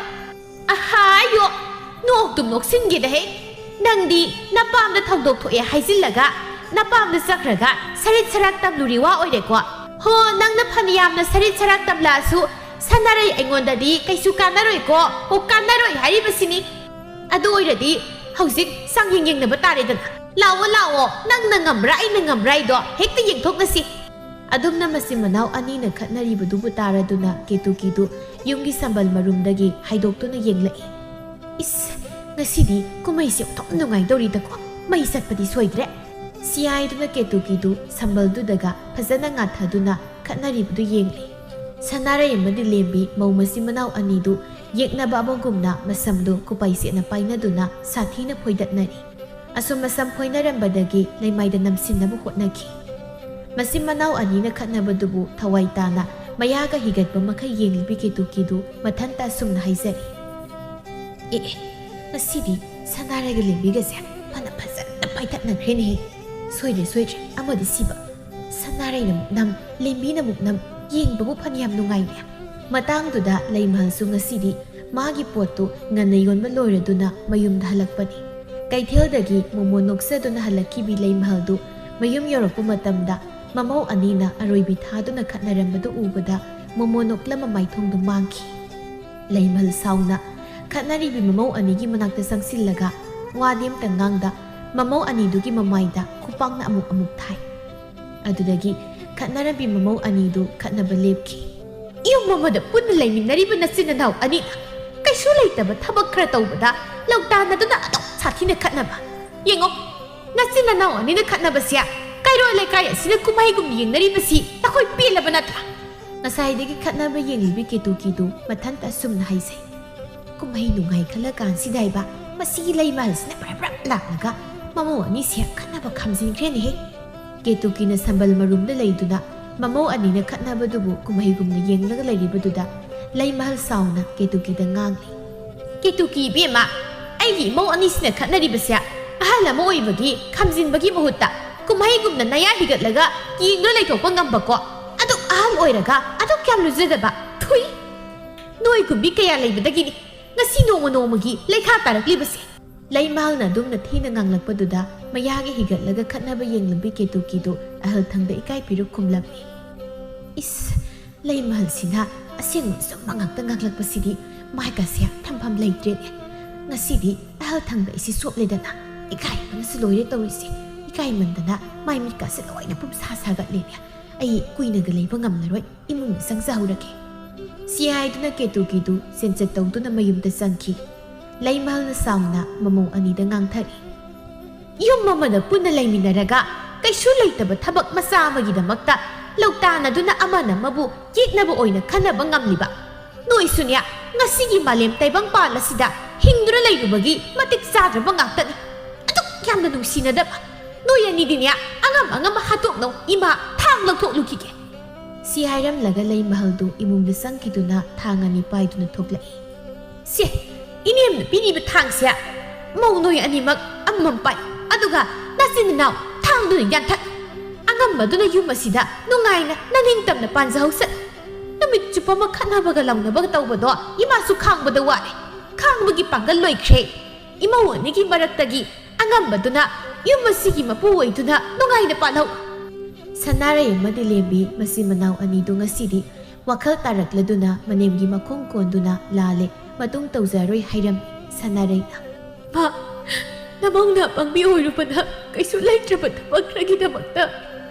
ꯑꯍꯥꯌꯣ! ꯅꯣꯛꯇꯨꯝ ꯅꯣꯛꯁꯤꯟꯒꯦꯗꯍꯦ꯫ ꯅꯪꯗꯤ ꯅꯄꯥꯝꯗ ꯊꯧꯗꯣꯛ ꯊꯣꯛꯑꯦ ꯍꯥꯏꯖꯤꯜꯂꯒ, ꯅꯄꯥꯝꯗ ꯆꯠꯈ꯭ꯔꯒ ꯁꯔꯤꯠ ꯁꯔꯥꯛ ꯇꯝꯂꯨꯔꯤ ꯋꯥ ꯑꯣꯏꯔꯦꯀꯣ꯫ ꯍꯣ, ꯅꯪꯅ ꯐꯅ ꯌꯥꯝꯅ ꯁꯔꯤꯠ ꯁꯔꯥꯛ ꯇꯝꯂꯛꯑꯁꯨ ꯁꯅꯥꯔꯩ ꯑꯩꯉꯣꯟꯗꯗꯤ ꯀꯩꯁꯨ ꯀꯥꯟꯅꯔꯣꯏꯀꯣ꯫ ꯍꯣ, ꯀꯥꯟꯅꯔꯣꯏ ꯍꯥꯏꯔꯤꯕꯁꯤꯅꯤ꯫ ꯑꯗꯨ ꯑꯣꯏꯔꯗꯤ ꯍꯧꯖꯤꯛ ꯆꯥꯡꯌꯦꯡ ꯌꯦꯡꯅꯕ ꯇꯥꯔꯦꯗꯅ꯫ ꯂꯥꯛꯑꯣ, ꯂꯥꯛꯑꯣ, ꯅꯪꯅ ꯉꯝꯕ꯭ꯔꯥ ꯑꯩꯅ ꯉꯝꯕ꯭ꯔꯥ ꯍꯥꯏꯗꯣ ꯍꯦꯛꯇ ꯌꯦꯡꯊꯣꯛꯅꯁꯤ꯫ ꯑꯗꯨꯝꯅ ꯃꯆꯤꯟ ꯃꯅꯥꯎ ꯑꯅꯤꯅ ꯈꯠꯅꯔꯤꯕꯗꯨꯕꯨ ꯇꯥꯔꯗꯨꯅ ꯀꯦꯇꯨꯀꯤꯗꯨ ꯌꯨꯝꯒꯤ ꯁꯝꯕꯜ ꯃꯔꯨꯝꯗꯒꯤ ꯍꯥꯏꯗꯣꯛꯇꯨꯅ ꯌꯦꯡꯂꯛꯏ꯫ ꯏꯁ, ꯉꯁꯤꯗꯤ ꯀꯨꯝꯍꯩꯁꯦ ꯑꯣꯟꯊꯣꯛꯅ ꯅꯨꯡꯉꯥꯏꯗꯧꯔꯤꯗꯀꯣ꯫ ꯃꯩ ꯆꯠꯄꯗꯤ ꯁꯣꯏꯗ꯭ꯔꯦ꯫ ꯁꯤꯌꯥꯏꯗꯨꯅ ꯀꯦꯇꯨꯀꯤꯗꯨ ꯁꯝꯕꯜꯗꯨꯗꯒ ꯐꯖꯅ ꯉꯥꯊꯗꯨꯅ ꯈꯠꯅꯔꯤꯕꯗꯨ ꯌꯦꯡꯂꯤ꯫ ꯁꯅꯥꯔꯩ ꯑꯃꯗꯤ ꯂꯦꯝꯕꯤ ꯃꯧ ꯃꯆꯤꯟ ꯃꯅꯥꯎ ꯑꯅꯤꯗꯨ ꯌꯦꯛꯅꯕ ꯑꯃꯒꯨꯝꯅ ꯃꯁꯝꯗꯨ ꯈꯨꯄꯩ ꯁꯦꯠꯅ ꯄꯥꯏꯅꯗꯨꯅ ꯁꯥꯊꯤꯅ ꯐꯣꯏꯗꯠꯅꯔꯤ꯫ ꯑꯁꯨꯝ ꯃꯁꯝ ꯐꯣꯏꯅꯔꯝꯕꯗꯒꯤ ꯂꯩꯃꯥꯏꯗ ꯅꯝꯁꯤꯟꯅꯕ ꯍꯣꯠꯅꯈꯤ꯫ ꯃꯆꯤꯟ ꯃꯅꯥꯎ ꯑꯅꯤꯅ ꯈꯠꯅꯕꯗꯨꯕꯨ ꯊꯋꯥꯏ ꯇꯥꯅ ꯃꯌꯥꯒ ꯍꯤꯒꯠꯄ ꯃꯈꯩ ꯌꯦꯡꯂꯤꯕꯤ ꯀꯦꯇꯨꯀꯤꯗꯨ ꯃꯊꯟꯇ ꯑꯁꯨꯝꯅ ꯍꯥꯏꯖꯔꯤ꯫ "ꯑꯦ ꯑꯦ, ꯉꯁꯤꯗꯤ ꯁꯅꯥꯔꯩꯒ ꯂꯦꯝꯕꯤꯒꯁꯦ ꯐꯅ ꯐꯖꯅ ꯄꯥꯏꯊꯠꯅꯈ꯭ꯔꯦꯅꯦꯍꯦ꯫ ꯁꯣꯏꯗ꯭ꯔꯦ ꯁꯣꯏꯗ꯭ꯔꯦ, ꯑꯃꯗꯤ ꯁꯤꯕ꯫ ꯁꯅꯥꯔꯩꯅ ꯑꯃꯨꯛ ꯅꯝ, ꯂꯦꯝꯕꯤꯅ ꯑꯃꯨꯛ ꯅꯝ, ꯌꯦꯡꯕꯕꯨ ꯐꯅꯌꯥꯝ ꯅꯨꯡꯉꯥꯏꯅꯦ"꯫ ꯃꯇꯥꯡꯗꯨꯗ ꯂꯩꯃꯍꯜꯁꯨ ꯉꯁꯤꯗꯤ ꯃꯥꯒꯤ ꯄꯣꯠꯇꯨ ꯉꯟꯅ ꯌꯣꯟꯕ ꯂꯣꯏꯔꯗꯨꯅ ꯃꯌꯨꯝꯗ ꯍꯜꯂꯛꯄꯅꯤ꯫ ꯀꯩꯊꯦꯜꯗꯒꯤ ꯃꯣꯃꯣ ꯅꯣꯛꯆꯗꯨꯅ ꯍꯜꯂꯛꯈꯤꯕꯤ ꯂꯩꯃꯍꯜꯗꯨ ꯃꯌꯨꯝ ꯌꯧꯔꯛꯄ ꯃꯇꯝꯗ ꯃꯃꯧ ꯑꯅꯤꯅ ꯑꯔꯣꯏꯕꯤ ꯊꯥꯗꯨꯅ ꯈꯠꯅꯔꯝꯕꯗꯨ ꯎꯕꯗ ꯃꯣꯃꯣ ꯅꯣꯛꯂ ꯃꯃꯥꯏꯊꯣꯡꯗꯨ ꯃꯥꯡꯈꯤ꯫ ꯂꯩꯃꯍꯜ ꯁꯥꯎꯅ ꯈꯠꯅꯔꯤꯕꯤ ꯃꯃꯧ ꯑꯅꯤꯒꯤ ꯃꯅꯥꯛꯇ ꯆꯪꯁꯤꯜꯂꯒ ꯋꯥ ꯅꯦꯝꯇ ꯉꯥꯡꯗ ꯃꯃꯧ ꯑꯅꯤꯗꯨꯒꯤ ꯃꯃꯥꯏꯗ ꯈꯨꯄꯥꯛꯅ ꯑꯃꯨꯛ ꯑꯃꯨꯛ ꯊꯥꯏ꯫ ꯑꯗꯨꯗꯒꯤ ꯈꯠꯅꯔꯝꯕꯤ ꯃꯃꯧ ꯑꯅꯤꯗꯨ ꯈꯠꯅꯕ ꯂꯦꯞꯈꯤ꯫ "ꯌꯨꯝ ꯑꯃꯗ ꯄꯨꯟꯅ ꯂꯩꯃꯤꯟꯅꯔꯤꯕ ꯅꯆꯤꯟ ꯅꯅꯥꯎ ꯑꯅꯤꯅ ꯀꯩꯁꯨ ꯂꯩꯇꯕ ꯊꯕꯛ ꯈꯔ ꯇꯧꯕꯗ ꯂꯧꯇꯥꯟꯅꯗꯨꯅ ꯑꯗꯨꯛ ꯁꯥꯊꯤꯅ ꯈꯠꯅꯕ꯫ ꯌꯦꯡꯉꯣ, ꯅꯆꯤꯟ ꯅꯅꯥꯎ ꯑꯅꯤꯅ ꯈꯠꯅꯕꯁꯦ ꯀꯩꯔꯣꯜ ꯂꯩꯀꯥꯏ ꯑꯁꯤꯅ ꯀꯨꯝꯍꯩꯒꯨꯝ ꯌꯦꯡꯅꯔꯤꯕꯁꯤ ꯅꯈꯣꯏ ꯄꯦꯜꯂꯕ ꯅꯠꯇ꯭ꯔꯥ?" ꯉꯁꯥꯏꯗꯒꯤ ꯈꯠꯅꯕ ꯌꯦꯡꯂꯤꯕꯤ ꯀꯦꯇꯨꯀꯤꯗꯨ ꯃꯊꯟꯇ ꯑꯁꯨꯝꯅ ꯍꯥꯏꯖꯩ꯫ "ꯀꯨꯝꯍꯩ ꯅꯨꯡꯉꯥꯏ ꯈꯜꯂ ꯀꯥꯟꯁꯤꯗ ꯍꯥꯏꯕ ꯃꯁꯤꯒꯤ ꯂꯩꯃꯍꯜꯁꯤꯅ ꯕ꯭ꯔꯞ ꯕ꯭ꯔꯞ ꯂꯥꯛꯂꯒ ꯃꯃꯧ ꯑꯅꯤꯁꯦ ꯈꯠꯅꯕ ꯈꯥꯝꯖꯤꯟꯈ꯭ꯔꯦꯅꯦꯍꯦ"꯫ ꯀꯦꯇꯨꯀꯤꯅ ꯁꯝꯕꯜ ꯃꯔꯨꯝꯗ ꯂꯩꯗꯨꯅ ꯃꯃꯧ ꯑꯅꯤꯅ ꯈꯠꯅꯕꯗꯨꯕꯨ ꯀꯨꯝꯍꯩꯒꯨꯝꯅ ꯌꯦꯡꯂꯒ ꯂꯩꯔꯤꯕꯗꯨꯗ ꯂꯩꯃꯍꯜ ꯁꯥꯎꯅ ꯀꯦꯇꯨꯀꯤꯗ ꯉꯥꯡꯂꯤ꯫ "ꯀꯦꯇꯨꯀꯤ ꯏꯕꯦꯝꯃ, ꯑꯩꯒꯤ ꯏꯃꯧ ꯑꯅꯤꯁꯤꯅ ꯈꯠꯅꯔꯤꯕꯁꯦ ꯑꯍꯜ ꯑꯃ ꯑꯣꯏꯕꯒꯤ ꯈꯥꯝꯖꯤꯟꯕꯒꯤ ꯃꯍꯨꯠꯇ ꯀꯨꯝꯍꯩꯒꯨꯝꯅ ꯅꯌꯥ ꯍꯤꯒꯠꯂꯒ ꯌꯦꯡꯗꯨꯅ ꯂꯩꯊꯣꯛꯄ ꯉꯝꯕꯀꯣ? ꯑꯗꯨꯛ ꯑꯍꯜ ꯑꯣꯏꯔꯒ ꯑꯗꯨꯛ ꯌꯥꯝ ꯂꯨꯖꯗꯕ꯫ ꯊꯨꯏ! ꯅꯣꯏꯒꯨꯝꯕꯤ ꯀꯌꯥ ꯂꯩꯕꯗꯒꯤꯅꯤ ꯉꯁꯤ ꯅꯣꯡꯃ ꯅꯣꯡꯃꯒꯤ ꯂꯩꯈꯥ ꯇꯥꯔꯛꯂꯤꯕꯁꯦ"꯫ ꯂꯩꯃꯍꯜꯅ ꯑꯗꯨꯝꯅ ꯊꯤꯅ ꯉꯥꯡꯂꯛꯄꯗꯨꯗ ꯃꯌꯥꯒ ꯍꯤꯒꯠꯂꯒ ꯈꯠꯅꯕ ꯌꯦꯡꯂꯝꯕꯤ ꯀꯦꯇꯨꯀꯤꯗꯨ ꯑꯍꯜ ꯊꯪꯗ ꯏꯀꯥꯏ ꯄꯤꯔꯨꯛ ꯈꯨꯝꯂꯝꯃꯤ꯫ "ꯏꯁ, ꯂꯩꯃꯍꯜꯁꯤꯅ ꯑꯁꯦꯡꯕ ꯑꯆꯨꯝꯕ ꯉꯥꯛꯇ ꯉꯥꯡꯂꯛꯄꯁꯤꯗꯤ ꯃꯥꯏꯒꯁꯦ ꯊꯝꯐꯝ ꯂꯩꯇ꯭ꯔꯦꯅꯦ꯫ ꯉꯁꯤꯗꯤ ꯑꯍꯜ ꯊꯪꯗ ꯑꯩꯁꯤ ꯆꯣꯞꯂꯦꯗꯅ꯫ ꯏꯀꯥꯏꯕꯅꯁꯨ ꯂꯣꯏꯔꯦ ꯇꯧꯔꯤꯁꯦ꯫ ꯏꯀꯥꯏꯃꯟꯗꯅ ꯃꯥꯏ ꯃꯤꯠꯀꯥꯁꯦ ꯂꯣꯏꯅ ꯄꯨꯝꯁꯥ ꯁꯥꯒꯠꯂꯦꯅꯦ꯫ ꯑꯩ ꯀꯨꯏꯅꯒ ꯂꯩꯕ ꯉꯝꯂꯔꯣꯏ꯫ ꯏꯃꯨꯡꯗ ꯆꯪꯖꯍꯧꯔꯒꯦ"꯫ ꯁꯤ ꯍꯥꯏꯗꯨꯅ ꯀꯦꯇꯨꯀꯤꯗꯨ ꯆꯦꯟꯆꯠ ꯇꯧꯗꯨꯅ ꯃꯌꯨꯝꯗ ꯆꯪꯈꯤ꯫ ꯂꯩꯃꯍꯜꯅ ꯁꯥꯎꯅ ꯃꯃꯧ ꯑꯅꯤꯗ ꯉꯥꯡꯊꯔꯤ꯫ "ꯌꯨꯝ ꯑꯃꯗ ꯄꯨꯟꯅ ꯂꯩꯃꯤꯟꯅꯔꯒ ꯀꯩꯁꯨ ꯂꯩꯇꯕ ꯊꯕꯛ ꯃꯆꯥ ꯑꯃꯒꯤꯗꯃꯛꯇ ꯂꯧꯇꯥꯟꯅꯗꯨꯅ ꯑꯃꯅ ꯑꯃꯕꯨ ꯌꯦꯛꯅꯕ ꯑꯣꯏꯅ ꯈꯟꯅꯕ ꯉꯝꯂꯤꯕ ꯅꯣꯏꯁꯨꯅꯦ, ꯉꯁꯤꯒꯤ ꯃꯥꯂꯦꯝ ꯇꯥꯏꯕꯪꯄꯥꯟ ꯑꯁꯤꯗ ꯍꯤꯡꯗꯨꯅ ꯂꯩꯔꯨꯕꯒꯤ ꯃꯇꯤꯛ ꯆꯥꯗ꯭ꯔꯕ ꯉꯥꯛꯇꯅꯤ꯫ ꯑꯗꯨꯛ ꯌꯥꯝꯅ ꯅꯨꯡꯁꯤꯅꯗꯕ ꯅꯣꯏ ꯑꯅꯤꯗꯤꯅꯦ, ꯑꯉꯝ ꯑꯉꯝꯕ ꯍꯥꯠꯇꯣꯛꯅꯧ꯫ ꯏꯃꯥ, ꯊꯥꯡ ꯂꯧꯊꯣꯛꯂꯨꯈꯤꯒꯦ"꯫ ꯁꯤ ꯍꯥꯏꯔꯝꯂꯒ ꯂꯩꯃꯍꯜꯗꯨ ꯏꯃꯨꯡꯗ ꯆꯪꯈꯤꯗꯨꯅ ꯊꯥꯡ ꯑꯅꯤ ꯄꯥꯏꯗꯨꯅ ꯊꯣꯛꯂꯛꯏ꯫ "ꯁꯦ, ꯏꯅꯦꯝꯅ ꯄꯤꯔꯤꯕ ꯊꯥꯡꯁꯦ ꯃꯧ ꯅꯣꯏ ꯑꯅꯤꯃꯛ ꯑꯃꯃꯝ ꯄꯥꯏ, ꯑꯗꯨꯒ ꯅꯆꯤꯟ ꯅꯅꯥꯎ ꯊꯥꯡꯗꯨꯅ ꯌꯥꯟꯊꯠ꯫ ꯑꯉꯝꯕꯗꯨꯅ ꯌꯨꯝ ꯑꯁꯤꯗ ꯅꯨꯡꯉꯥꯏꯅ ꯅꯅꯤꯡꯇꯝꯅ ꯄꯥꯟꯖꯍꯧꯁꯠ꯫ ꯅꯨꯃꯤꯠ ꯆꯨꯞꯄ ꯑꯃ ꯈꯠꯅꯕꯒ ꯂꯥꯎꯅꯕꯒ ꯇꯧꯕꯗꯣ ꯏꯃꯥꯁꯨ ꯈꯥꯡꯕꯗ ꯋꯥꯔꯦ꯫ ꯈꯥꯡꯕꯒꯤ ꯄꯥꯡꯒꯜ ꯂꯣꯏꯈ꯭ꯔꯦ꯫ ꯏꯃꯧ ꯑꯅꯤꯒꯤ ꯃꯔꯛꯇꯒꯤ ꯑꯉꯝꯕꯗꯨꯅ ꯌꯨꯝ ꯑꯁꯤꯒꯤ ꯃꯄꯨ ꯑꯣꯏꯗꯨꯅ ꯅꯨꯡꯉꯥꯏꯅ ꯄꯥꯜꯍꯧ꯫" ꯁꯅꯥꯔꯩ ꯑꯃꯗꯤ ꯂꯦꯝꯕꯤ ꯃꯆꯤꯟ ꯃꯅꯥꯎ ꯑꯅꯤꯗꯨ ꯉꯁꯤꯗꯤ ꯋꯥꯈꯜ ꯇꯥꯔꯛꯂꯗꯨꯅ ꯃꯅꯦꯝꯒꯤ ꯃꯈꯣꯡ ꯀꯣꯟꯗꯨꯅ ꯂꯥꯜꯂꯦ, ꯃꯇꯨꯡ ꯇꯧꯖꯔꯣꯏ ꯍꯥꯏꯔꯝꯃꯤ ꯁꯅꯥꯔꯩꯅ꯫ "ꯃꯥ, ꯅꯃꯧꯅ ꯑꯄꯪꯕꯤ ꯑꯣꯏꯔꯨꯕꯅ ꯀꯩꯁꯨ ꯂꯩꯇ꯭ꯔꯕ ꯊꯕꯛ ꯈꯔꯒꯤꯗꯃꯛꯇ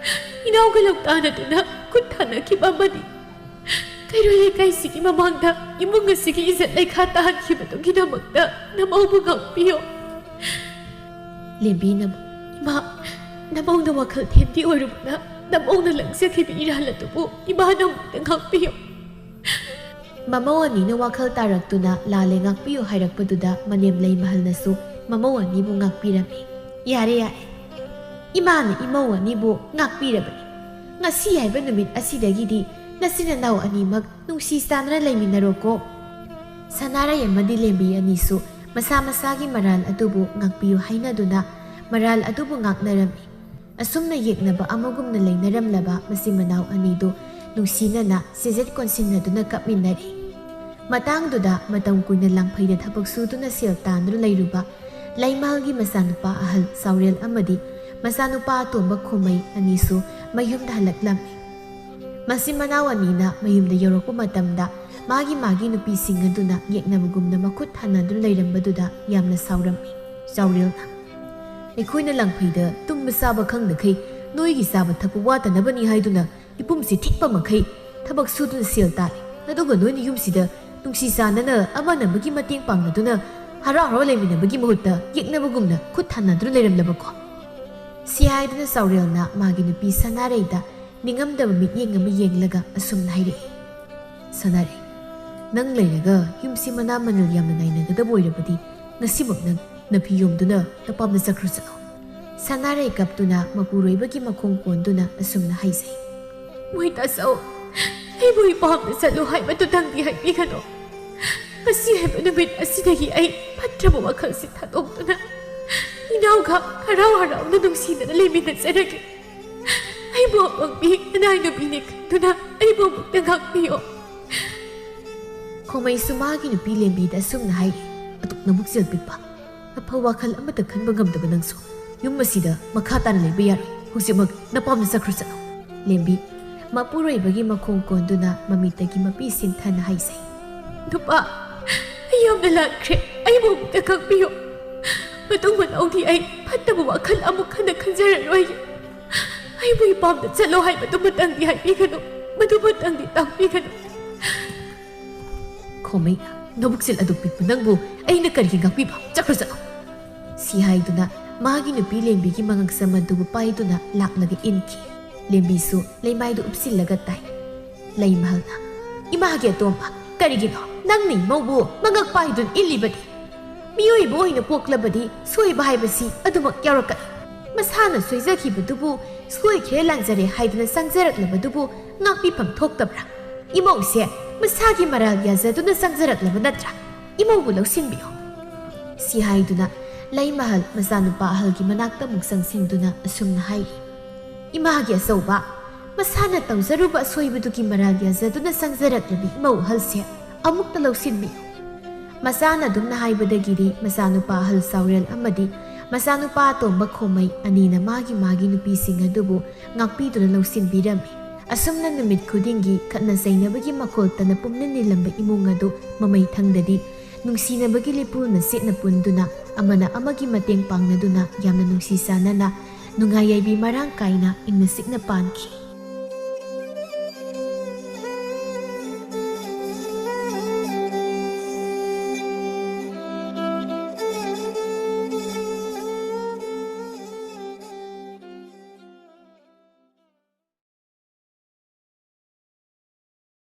ꯏꯅꯥꯎꯒ ꯂꯧꯇꯥꯅꯗꯨꯅ ꯈꯨꯠ ꯊꯥꯅꯈꯤꯕ ꯑꯃꯅꯤ꯫ ꯀꯩꯔꯣꯏ ꯂꯩꯀꯥꯏꯁꯤꯒꯤ ꯃꯃꯥꯡꯗ ꯏꯃꯨꯡ ꯑꯁꯤꯒꯤ ꯏꯖꯠ ꯂꯩꯈꯥ ꯇꯥꯍꯟꯈꯤꯕꯗꯨꯒꯤꯗꯃꯛꯇ ꯅꯃꯧꯕꯨ ꯉꯥꯛꯄꯤꯌꯨ꯫" ꯂꯦꯝꯕꯤꯅ, "ꯏꯃꯥ, ꯅꯃꯧꯅ ꯋꯥꯈꯜ ꯊꯦꯝꯕꯤ ꯑꯣꯏꯔꯨꯕꯅ ꯅꯃꯧꯅ ꯂꯪꯖꯈꯤꯕ ꯏꯔꯥꯜ ꯑꯗꯨꯕꯨ ꯏꯃꯥꯅ ꯑꯃꯨꯛꯇ ꯉꯥꯛꯄꯤꯌꯨ꯫" ꯃꯃꯧ ꯑꯅꯤꯅ ꯋꯥꯈꯜ ꯇꯥꯔꯛꯇꯨꯅ ꯂꯥꯜꯂꯦ ꯉꯥꯛꯄꯤꯌꯨ ꯍꯥꯏꯔꯛꯄꯗꯨꯗ ꯃꯅꯦꯝ ꯂꯩꯃꯍꯜꯅꯁꯨ ꯃꯃꯧ ꯑꯅꯤꯕꯨ ꯉꯥꯛꯄꯤꯔꯝꯃꯤ꯫ "ꯌꯥꯔꯦ, ꯌꯥꯔꯦ꯫ ꯏꯃꯥꯅ ꯏꯃꯧ ꯑꯅꯤꯕꯨ ꯉꯥꯛꯄꯤꯔꯕꯅꯤ꯫ ꯉꯁꯤ ꯍꯥꯏꯕ ꯅꯨꯃꯤꯠ ꯑꯁꯤꯗꯒꯤꯗꯤ ꯅꯆꯤꯟ ꯅꯅꯥꯎ ꯑꯅꯤꯃꯛ ꯅꯨꯡꯁꯤ ꯆꯥꯟꯅꯅ ꯂꯩꯃꯤꯟꯅꯔꯣꯀꯣ꯫" ꯁꯅꯥꯔꯩ ꯑꯃꯗꯤ ꯂꯦꯝꯕꯤ ꯑꯅꯤꯁꯨ ꯃꯁꯥ ꯃꯁꯥꯒꯤ ꯃꯔꯥꯜ ꯑꯗꯨꯕꯨ ꯉꯥꯛꯄꯤꯌꯨ ꯍꯥꯏꯅꯗꯨꯅ ꯃꯔꯥꯜ ꯑꯗꯨꯕꯨ ꯉꯥꯛꯅꯔꯝꯃꯤ꯫ ꯑꯁꯨꯝꯅ ꯌꯦꯛꯅꯕ ꯑꯃꯒꯨꯝꯅ ꯂꯩꯅꯔꯝꯂꯕ ꯃꯆꯤꯟ ꯃꯅꯥꯎ ꯑꯅꯤꯗꯨ ꯅꯨꯡꯁꯤꯅꯅ ꯆꯦꯖꯦꯠ ꯀꯣꯟꯁꯤꯟꯅꯗꯨꯅ ꯀꯞꯃꯤꯟꯅꯔꯤ꯫ ꯃꯇꯥꯡꯗꯨꯗ ꯃꯇꯝ ꯀꯨꯏꯅ ꯂꯥꯡꯐꯩꯗ ꯊꯕꯛ ꯁꯨꯗꯨꯅ ꯁꯦꯜ ꯇꯥꯟꯗꯨꯅ ꯂꯩꯔꯨꯕ ꯂꯩꯃꯥꯜꯒꯤ ꯃꯆꯥꯅꯨꯄꯥ ꯑꯍꯜ ꯆꯥꯎꯔꯦꯜ ꯑꯃꯗꯤ ꯃꯆꯥꯅꯨꯄꯥ ꯑꯇꯣꯝꯕ ꯈꯨꯃꯩ ꯑꯅꯤꯁꯨ ꯃꯌꯨꯝꯗ ꯍꯜꯂꯛꯂꯝꯃꯤ꯫ ꯃꯆꯤꯟ ꯃꯅꯥꯎ ꯑꯅꯤꯅ ꯃꯌꯨꯝꯗ ꯌꯧꯔꯛꯄ ꯃꯇꯝꯗ ꯃꯥꯒꯤ ꯃꯥꯒꯤ ꯅꯨꯄꯤꯁꯤꯡ ꯑꯗꯨꯅ ꯌꯦꯛꯅꯕꯒꯨꯝꯅ ꯃꯈꯨꯠ ꯊꯥꯅꯗꯨꯅ ꯂꯩꯔꯝꯕꯗꯨꯗ ꯌꯥꯝꯅ ꯁꯥꯎꯔꯝꯃꯤ꯫ ꯆꯥꯎꯔꯦꯜꯅ, "ꯑꯩꯈꯣꯏꯅ ꯂꯥꯡꯐꯩꯗ ꯇꯨꯝꯕ ꯆꯥꯕ ꯈꯪꯗꯈꯩ ꯅꯣꯏꯒꯤ ꯆꯥꯕ ꯊꯛꯄ ꯋꯥꯠꯇꯅꯕꯅꯤ ꯍꯥꯏꯗꯨꯅ ꯏꯄꯨꯝꯁꯤ ꯊꯤꯛꯄ ꯃꯈꯩ ꯊꯕꯛ ꯁꯨꯗꯨꯅ ꯁꯦꯜ ꯇꯥꯜꯂꯤ, ꯑꯗꯨꯒ ꯅꯣꯏꯅ ꯌꯨꯝꯁꯤꯗ ꯅꯨꯡꯁꯤ ꯆꯥꯟꯅꯅ ꯑꯃꯅ ꯑꯃꯒꯤ ꯃꯇꯦꯡ ꯄꯥꯡꯅꯗꯨꯅ ꯍꯔꯥꯎ ꯍꯔꯥꯎ ꯂꯩꯃꯤꯟꯅꯕꯒꯤ ꯃꯍꯨꯠꯇ ꯌꯦꯛꯅꯕꯒꯨꯝꯅ ꯈꯨꯠ ꯊꯥꯅꯗꯨꯅ ꯂꯩꯔꯝꯂꯕꯀꯣ?" ꯁꯤ ꯍꯥꯏꯗꯨꯅ ꯆꯥꯎꯔꯦꯜꯅ ꯃꯥꯒꯤ ꯅꯨꯄꯤ ꯁꯅꯥꯔꯩꯗ ꯅꯤꯡꯉꯝꯗꯕ ꯃꯤꯠꯌꯦꯡ ꯑꯃ ꯌꯦꯡꯂꯒ ꯑꯁꯨꯝꯅ ꯍꯥꯏꯔꯛꯏ, "ꯁꯅꯥꯔꯩ, ꯅꯪ ꯂꯩꯔꯒ ꯌꯨꯝꯁꯤ ꯃꯅꯥ ꯃꯅꯤꯜ ꯌꯥꯝꯅ ꯅꯥꯏꯅꯒꯗꯕ ꯑꯣꯏꯔꯕꯗꯤ ꯉꯁꯤꯃꯛ ꯅꯪ ꯅꯐꯤ ꯌꯣꯝꯗꯨꯅ ꯅꯄꯥꯝꯗ ꯆꯠꯈ꯭ꯔꯣ ꯆꯠꯂꯣ꯫" ꯁꯅꯥꯔꯩ ꯀꯞꯇꯨꯅ ꯃꯄꯨꯔꯣꯏꯕꯒꯤ ꯃꯈꯣꯡ ꯀꯣꯟꯗꯨꯅ ꯑꯁꯨꯝꯅ ꯍꯥꯏꯖꯩ, "ꯃꯣꯏ ꯇꯥꯆꯧ, ꯑꯩꯕꯨ ꯏꯄꯥꯝꯗ ꯆꯠꯂꯨ ꯍꯥꯏꯕꯗꯨꯇꯪꯗꯤ ꯍꯥꯏꯕꯤꯒꯅꯨ꯫ ꯉꯁꯤ ꯍꯥꯏꯕ ꯅꯨꯃꯤꯠ ꯑꯁꯤꯗꯒꯤ ꯑꯩ ꯐꯠꯇ꯭ꯔꯕ ꯋꯥꯈꯜꯁꯤ ꯊꯥꯗꯣꯛꯇꯨꯅ ꯏꯅꯥꯎꯒ ꯍꯔꯥꯎ ꯍꯔꯥꯎꯅ ꯅꯨꯡꯁꯤꯅꯅ ꯂꯩꯃꯤꯟꯅꯖꯔꯒꯦ꯫ ꯑꯩꯕꯨ ꯑꯄꯪꯕꯤ ꯑꯅꯥꯏ ꯅꯨꯄꯤꯅꯤ ꯈꯟꯗꯨꯅ ꯑꯩꯕꯨ ꯑꯃꯨꯛꯇ ꯉꯥꯛꯄꯤꯌꯨ꯫ ꯈꯣꯃꯩꯁꯨ ꯃꯥꯒꯤ ꯅꯨꯄꯤ ꯂꯦꯝꯕꯤꯗ ꯑꯁꯨꯝꯅ ꯍꯥꯏꯔꯤ, "ꯑꯗꯨꯛ ꯅꯕꯨꯛꯆꯦꯜ ꯄꯤꯛꯄ, ꯑꯐꯕ ꯋꯥꯈꯜ ꯑꯃꯠꯇ ꯈꯟꯕ ꯉꯝꯗꯕ ꯅꯪꯁꯨ ꯌꯨꯝ ꯑꯁꯤꯗ ꯃꯈꯥ ꯇꯥꯅ ꯂꯩꯕ ꯌꯥꯔꯣꯏ꯫ ꯍꯧꯖꯤꯛꯃꯛ ꯅꯄꯥꯝꯗ ꯆꯠꯈ꯭ꯔꯣ ꯆꯠꯂꯣ꯫" ꯂꯦꯝꯕꯤ ꯃꯄꯨꯔꯣꯏꯕꯒꯤ ꯃꯈꯣꯡ ꯀꯣꯟꯗꯨꯅ ꯃꯃꯤꯠꯇꯒꯤ ꯃꯄꯤ ꯁꯤꯟꯊꯅ ꯍꯥꯏꯖꯩ, "ꯅꯨꯄꯥ, ꯑꯩ ꯌꯥꯝꯅ ꯂꯥꯟꯈ꯭ꯔꯦ꯫ ꯑꯩꯕꯨ ꯑꯃꯨꯛꯇ ꯈꯪꯕꯤꯌꯨ꯫ ꯃꯇꯨꯡ ꯃꯅꯥꯎꯗꯤ ꯑꯩ ꯐꯠꯇꯕ ꯋꯥꯈꯜ ꯑꯃꯨꯛ ꯍꯟꯅ ꯈꯟꯖꯔꯔꯣꯏ꯫ ꯑꯩꯕꯨ ꯏꯄꯥꯝꯗ ꯆꯠꯂꯣ ꯍꯥꯏꯕꯗꯨꯃꯇꯪꯗꯤ ꯍꯥꯏꯕꯤꯒꯅꯨ, ꯃꯗꯨꯃꯇꯪꯗꯤ ꯇꯥꯛꯄꯤꯒꯅꯨ꯫" ꯈꯣꯃꯩ, "ꯅꯕꯨꯛꯆꯦꯜ ꯑꯗꯨꯛ ꯄꯤꯛꯄ ꯅꯪꯕꯨ ꯑꯩꯅ ꯀꯔꯤꯒꯤ ꯉꯥꯛꯄꯤꯕ? ꯆꯠꯈ꯭ꯔꯣ ꯆꯠꯂꯣ꯫" ꯁꯤ ꯍꯥꯏꯗꯨꯅ ꯃꯥꯒꯤ ꯅꯨꯄꯤ ꯂꯦꯝꯕꯤꯒꯤ ꯃꯉꯛꯁꯝ ꯑꯗꯨꯕꯨ ꯄꯥꯏꯗꯨꯅ ꯂꯥꯛꯂꯒ ꯏꯟꯈꯤ꯫ ꯂꯦꯝꯕꯤꯁꯨ ꯂꯩꯃꯥꯏꯗꯨ ꯎꯞꯁꯤꯜꯂꯒ ꯇꯥꯏ꯫ ꯂꯩꯃꯍꯜꯅ, "ꯏꯃꯥꯒꯤ ꯑꯇꯣꯝꯕ, ꯀꯔꯤꯒꯤꯅꯣ ꯅꯪꯅ ꯏꯃꯧꯕꯨ ꯃꯉꯛ ꯄꯥꯏꯗꯨꯅ ꯏꯜꯂꯤꯕꯗꯤ? ꯃꯤꯑꯣꯏꯕ ꯑꯣꯏꯅ ꯄꯣꯛꯂꯕꯗꯤ ꯁꯣꯏꯕ ꯍꯥꯏꯕꯁꯤ ꯑꯗꯨꯃꯛ ꯌꯥꯎꯔꯛꯀꯅꯤ꯫ ꯃꯁꯥꯅ ꯁꯣꯏꯖꯈꯤꯕꯗꯨꯕꯨ ꯁꯣꯏꯈ꯭ꯔꯦ ꯂꯥꯟꯖꯔꯦ ꯍꯥꯏꯗꯨꯅ ꯆꯪꯖꯔꯛꯂꯕꯗꯨꯕꯨ ꯉꯥꯛꯄꯤꯐꯝ ꯊꯣꯛꯇꯕ꯭ꯔꯥ? ꯏꯃꯧꯁꯦ ꯃꯁꯥꯒꯤ ꯃꯔꯥꯜ ꯌꯥꯖꯗꯨꯅ ꯆꯪꯖꯔꯛꯂꯕ ꯅꯠꯇ꯭ꯔꯥ? ꯏꯃꯧꯕꯨ ꯂꯧꯁꯤꯟꯕꯤꯌꯨ꯫" ꯁꯤ ꯍꯥꯏꯗꯨꯅ ꯂꯩꯃꯍꯜ ꯃꯆꯥꯅꯨꯄꯥ ꯑꯍꯜꯒꯤ ꯃꯅꯥꯛꯇ ꯑꯃꯨꯛ ꯆꯪꯁꯤꯟꯗꯨꯅ ꯑꯁꯨꯝꯅ ꯍꯥꯏꯔꯤ, "ꯏꯃꯥꯒꯤ ꯑꯆꯧꯕ, ꯃꯁꯥꯅ ꯇꯧꯖꯔꯨꯕ ꯑꯁꯣꯏꯕꯗꯨꯒꯤ ꯃꯔꯥꯜ ꯌꯥꯖꯗꯨꯅ ꯆꯪꯖꯔꯛꯂꯕꯤ ꯏꯃꯧ ꯑꯍꯜꯁꯦ ꯑꯃꯨꯛꯇ ꯂꯧꯁꯤꯟꯕꯤꯌꯨ꯫" ꯃꯆꯥꯅ ꯑꯗꯨꯝꯅ ꯍꯥꯏꯕꯗꯒꯤꯗꯤ ꯃꯆꯥꯅꯨꯄꯥ ꯑꯍꯜ ꯆꯥꯎꯔꯦꯜ ꯑꯃꯗꯤ ꯃꯆꯥꯅꯨꯄꯥ ꯑꯇꯣꯝꯕ ꯈꯣꯃꯩ ꯑꯅꯤꯅ ꯃꯥꯒꯤ ꯃꯥꯒꯤ ꯅꯨꯄꯤꯁꯤꯡ ꯑꯗꯨꯕꯨ ꯉꯥꯛꯄꯤꯗꯨꯅ ꯂꯧꯁꯤꯟꯕꯤꯔꯝꯃꯤ꯫ ꯑꯁꯨꯝꯅ ꯅꯨꯃꯤꯠ ꯈꯨꯗꯤꯡꯒꯤ ꯈꯠꯅ ꯆꯩꯅꯕꯒꯤ ꯃꯈꯣꯜ ꯇꯅꯄꯨꯝꯅ ꯅꯤꯜꯂꯝꯕ ꯏꯃꯨꯡ ꯑꯗꯨ ꯃꯃꯩ ꯊꯪꯗꯗꯤ ꯅꯨꯡꯁꯤꯅꯕꯒꯤ ꯂꯤꯄꯨꯜꯅ ꯁꯦꯠꯅ ꯄꯨꯟꯗꯨꯅ ꯑꯃꯅ ꯑꯃꯒꯤ ꯃꯇꯦꯡ ꯄꯥꯡꯅꯗꯨꯅ ꯌꯥꯝꯅ ꯅꯨꯡꯁꯤ ꯆꯥꯟꯅꯅ ꯅꯨꯡꯉꯥꯏ ꯌꯥꯏꯕꯤ ꯃꯔꯥꯡ ꯀꯥꯏꯅ ꯏꯪꯅ ꯆꯤꯛꯅ ꯄꯥꯟꯈꯤ꯫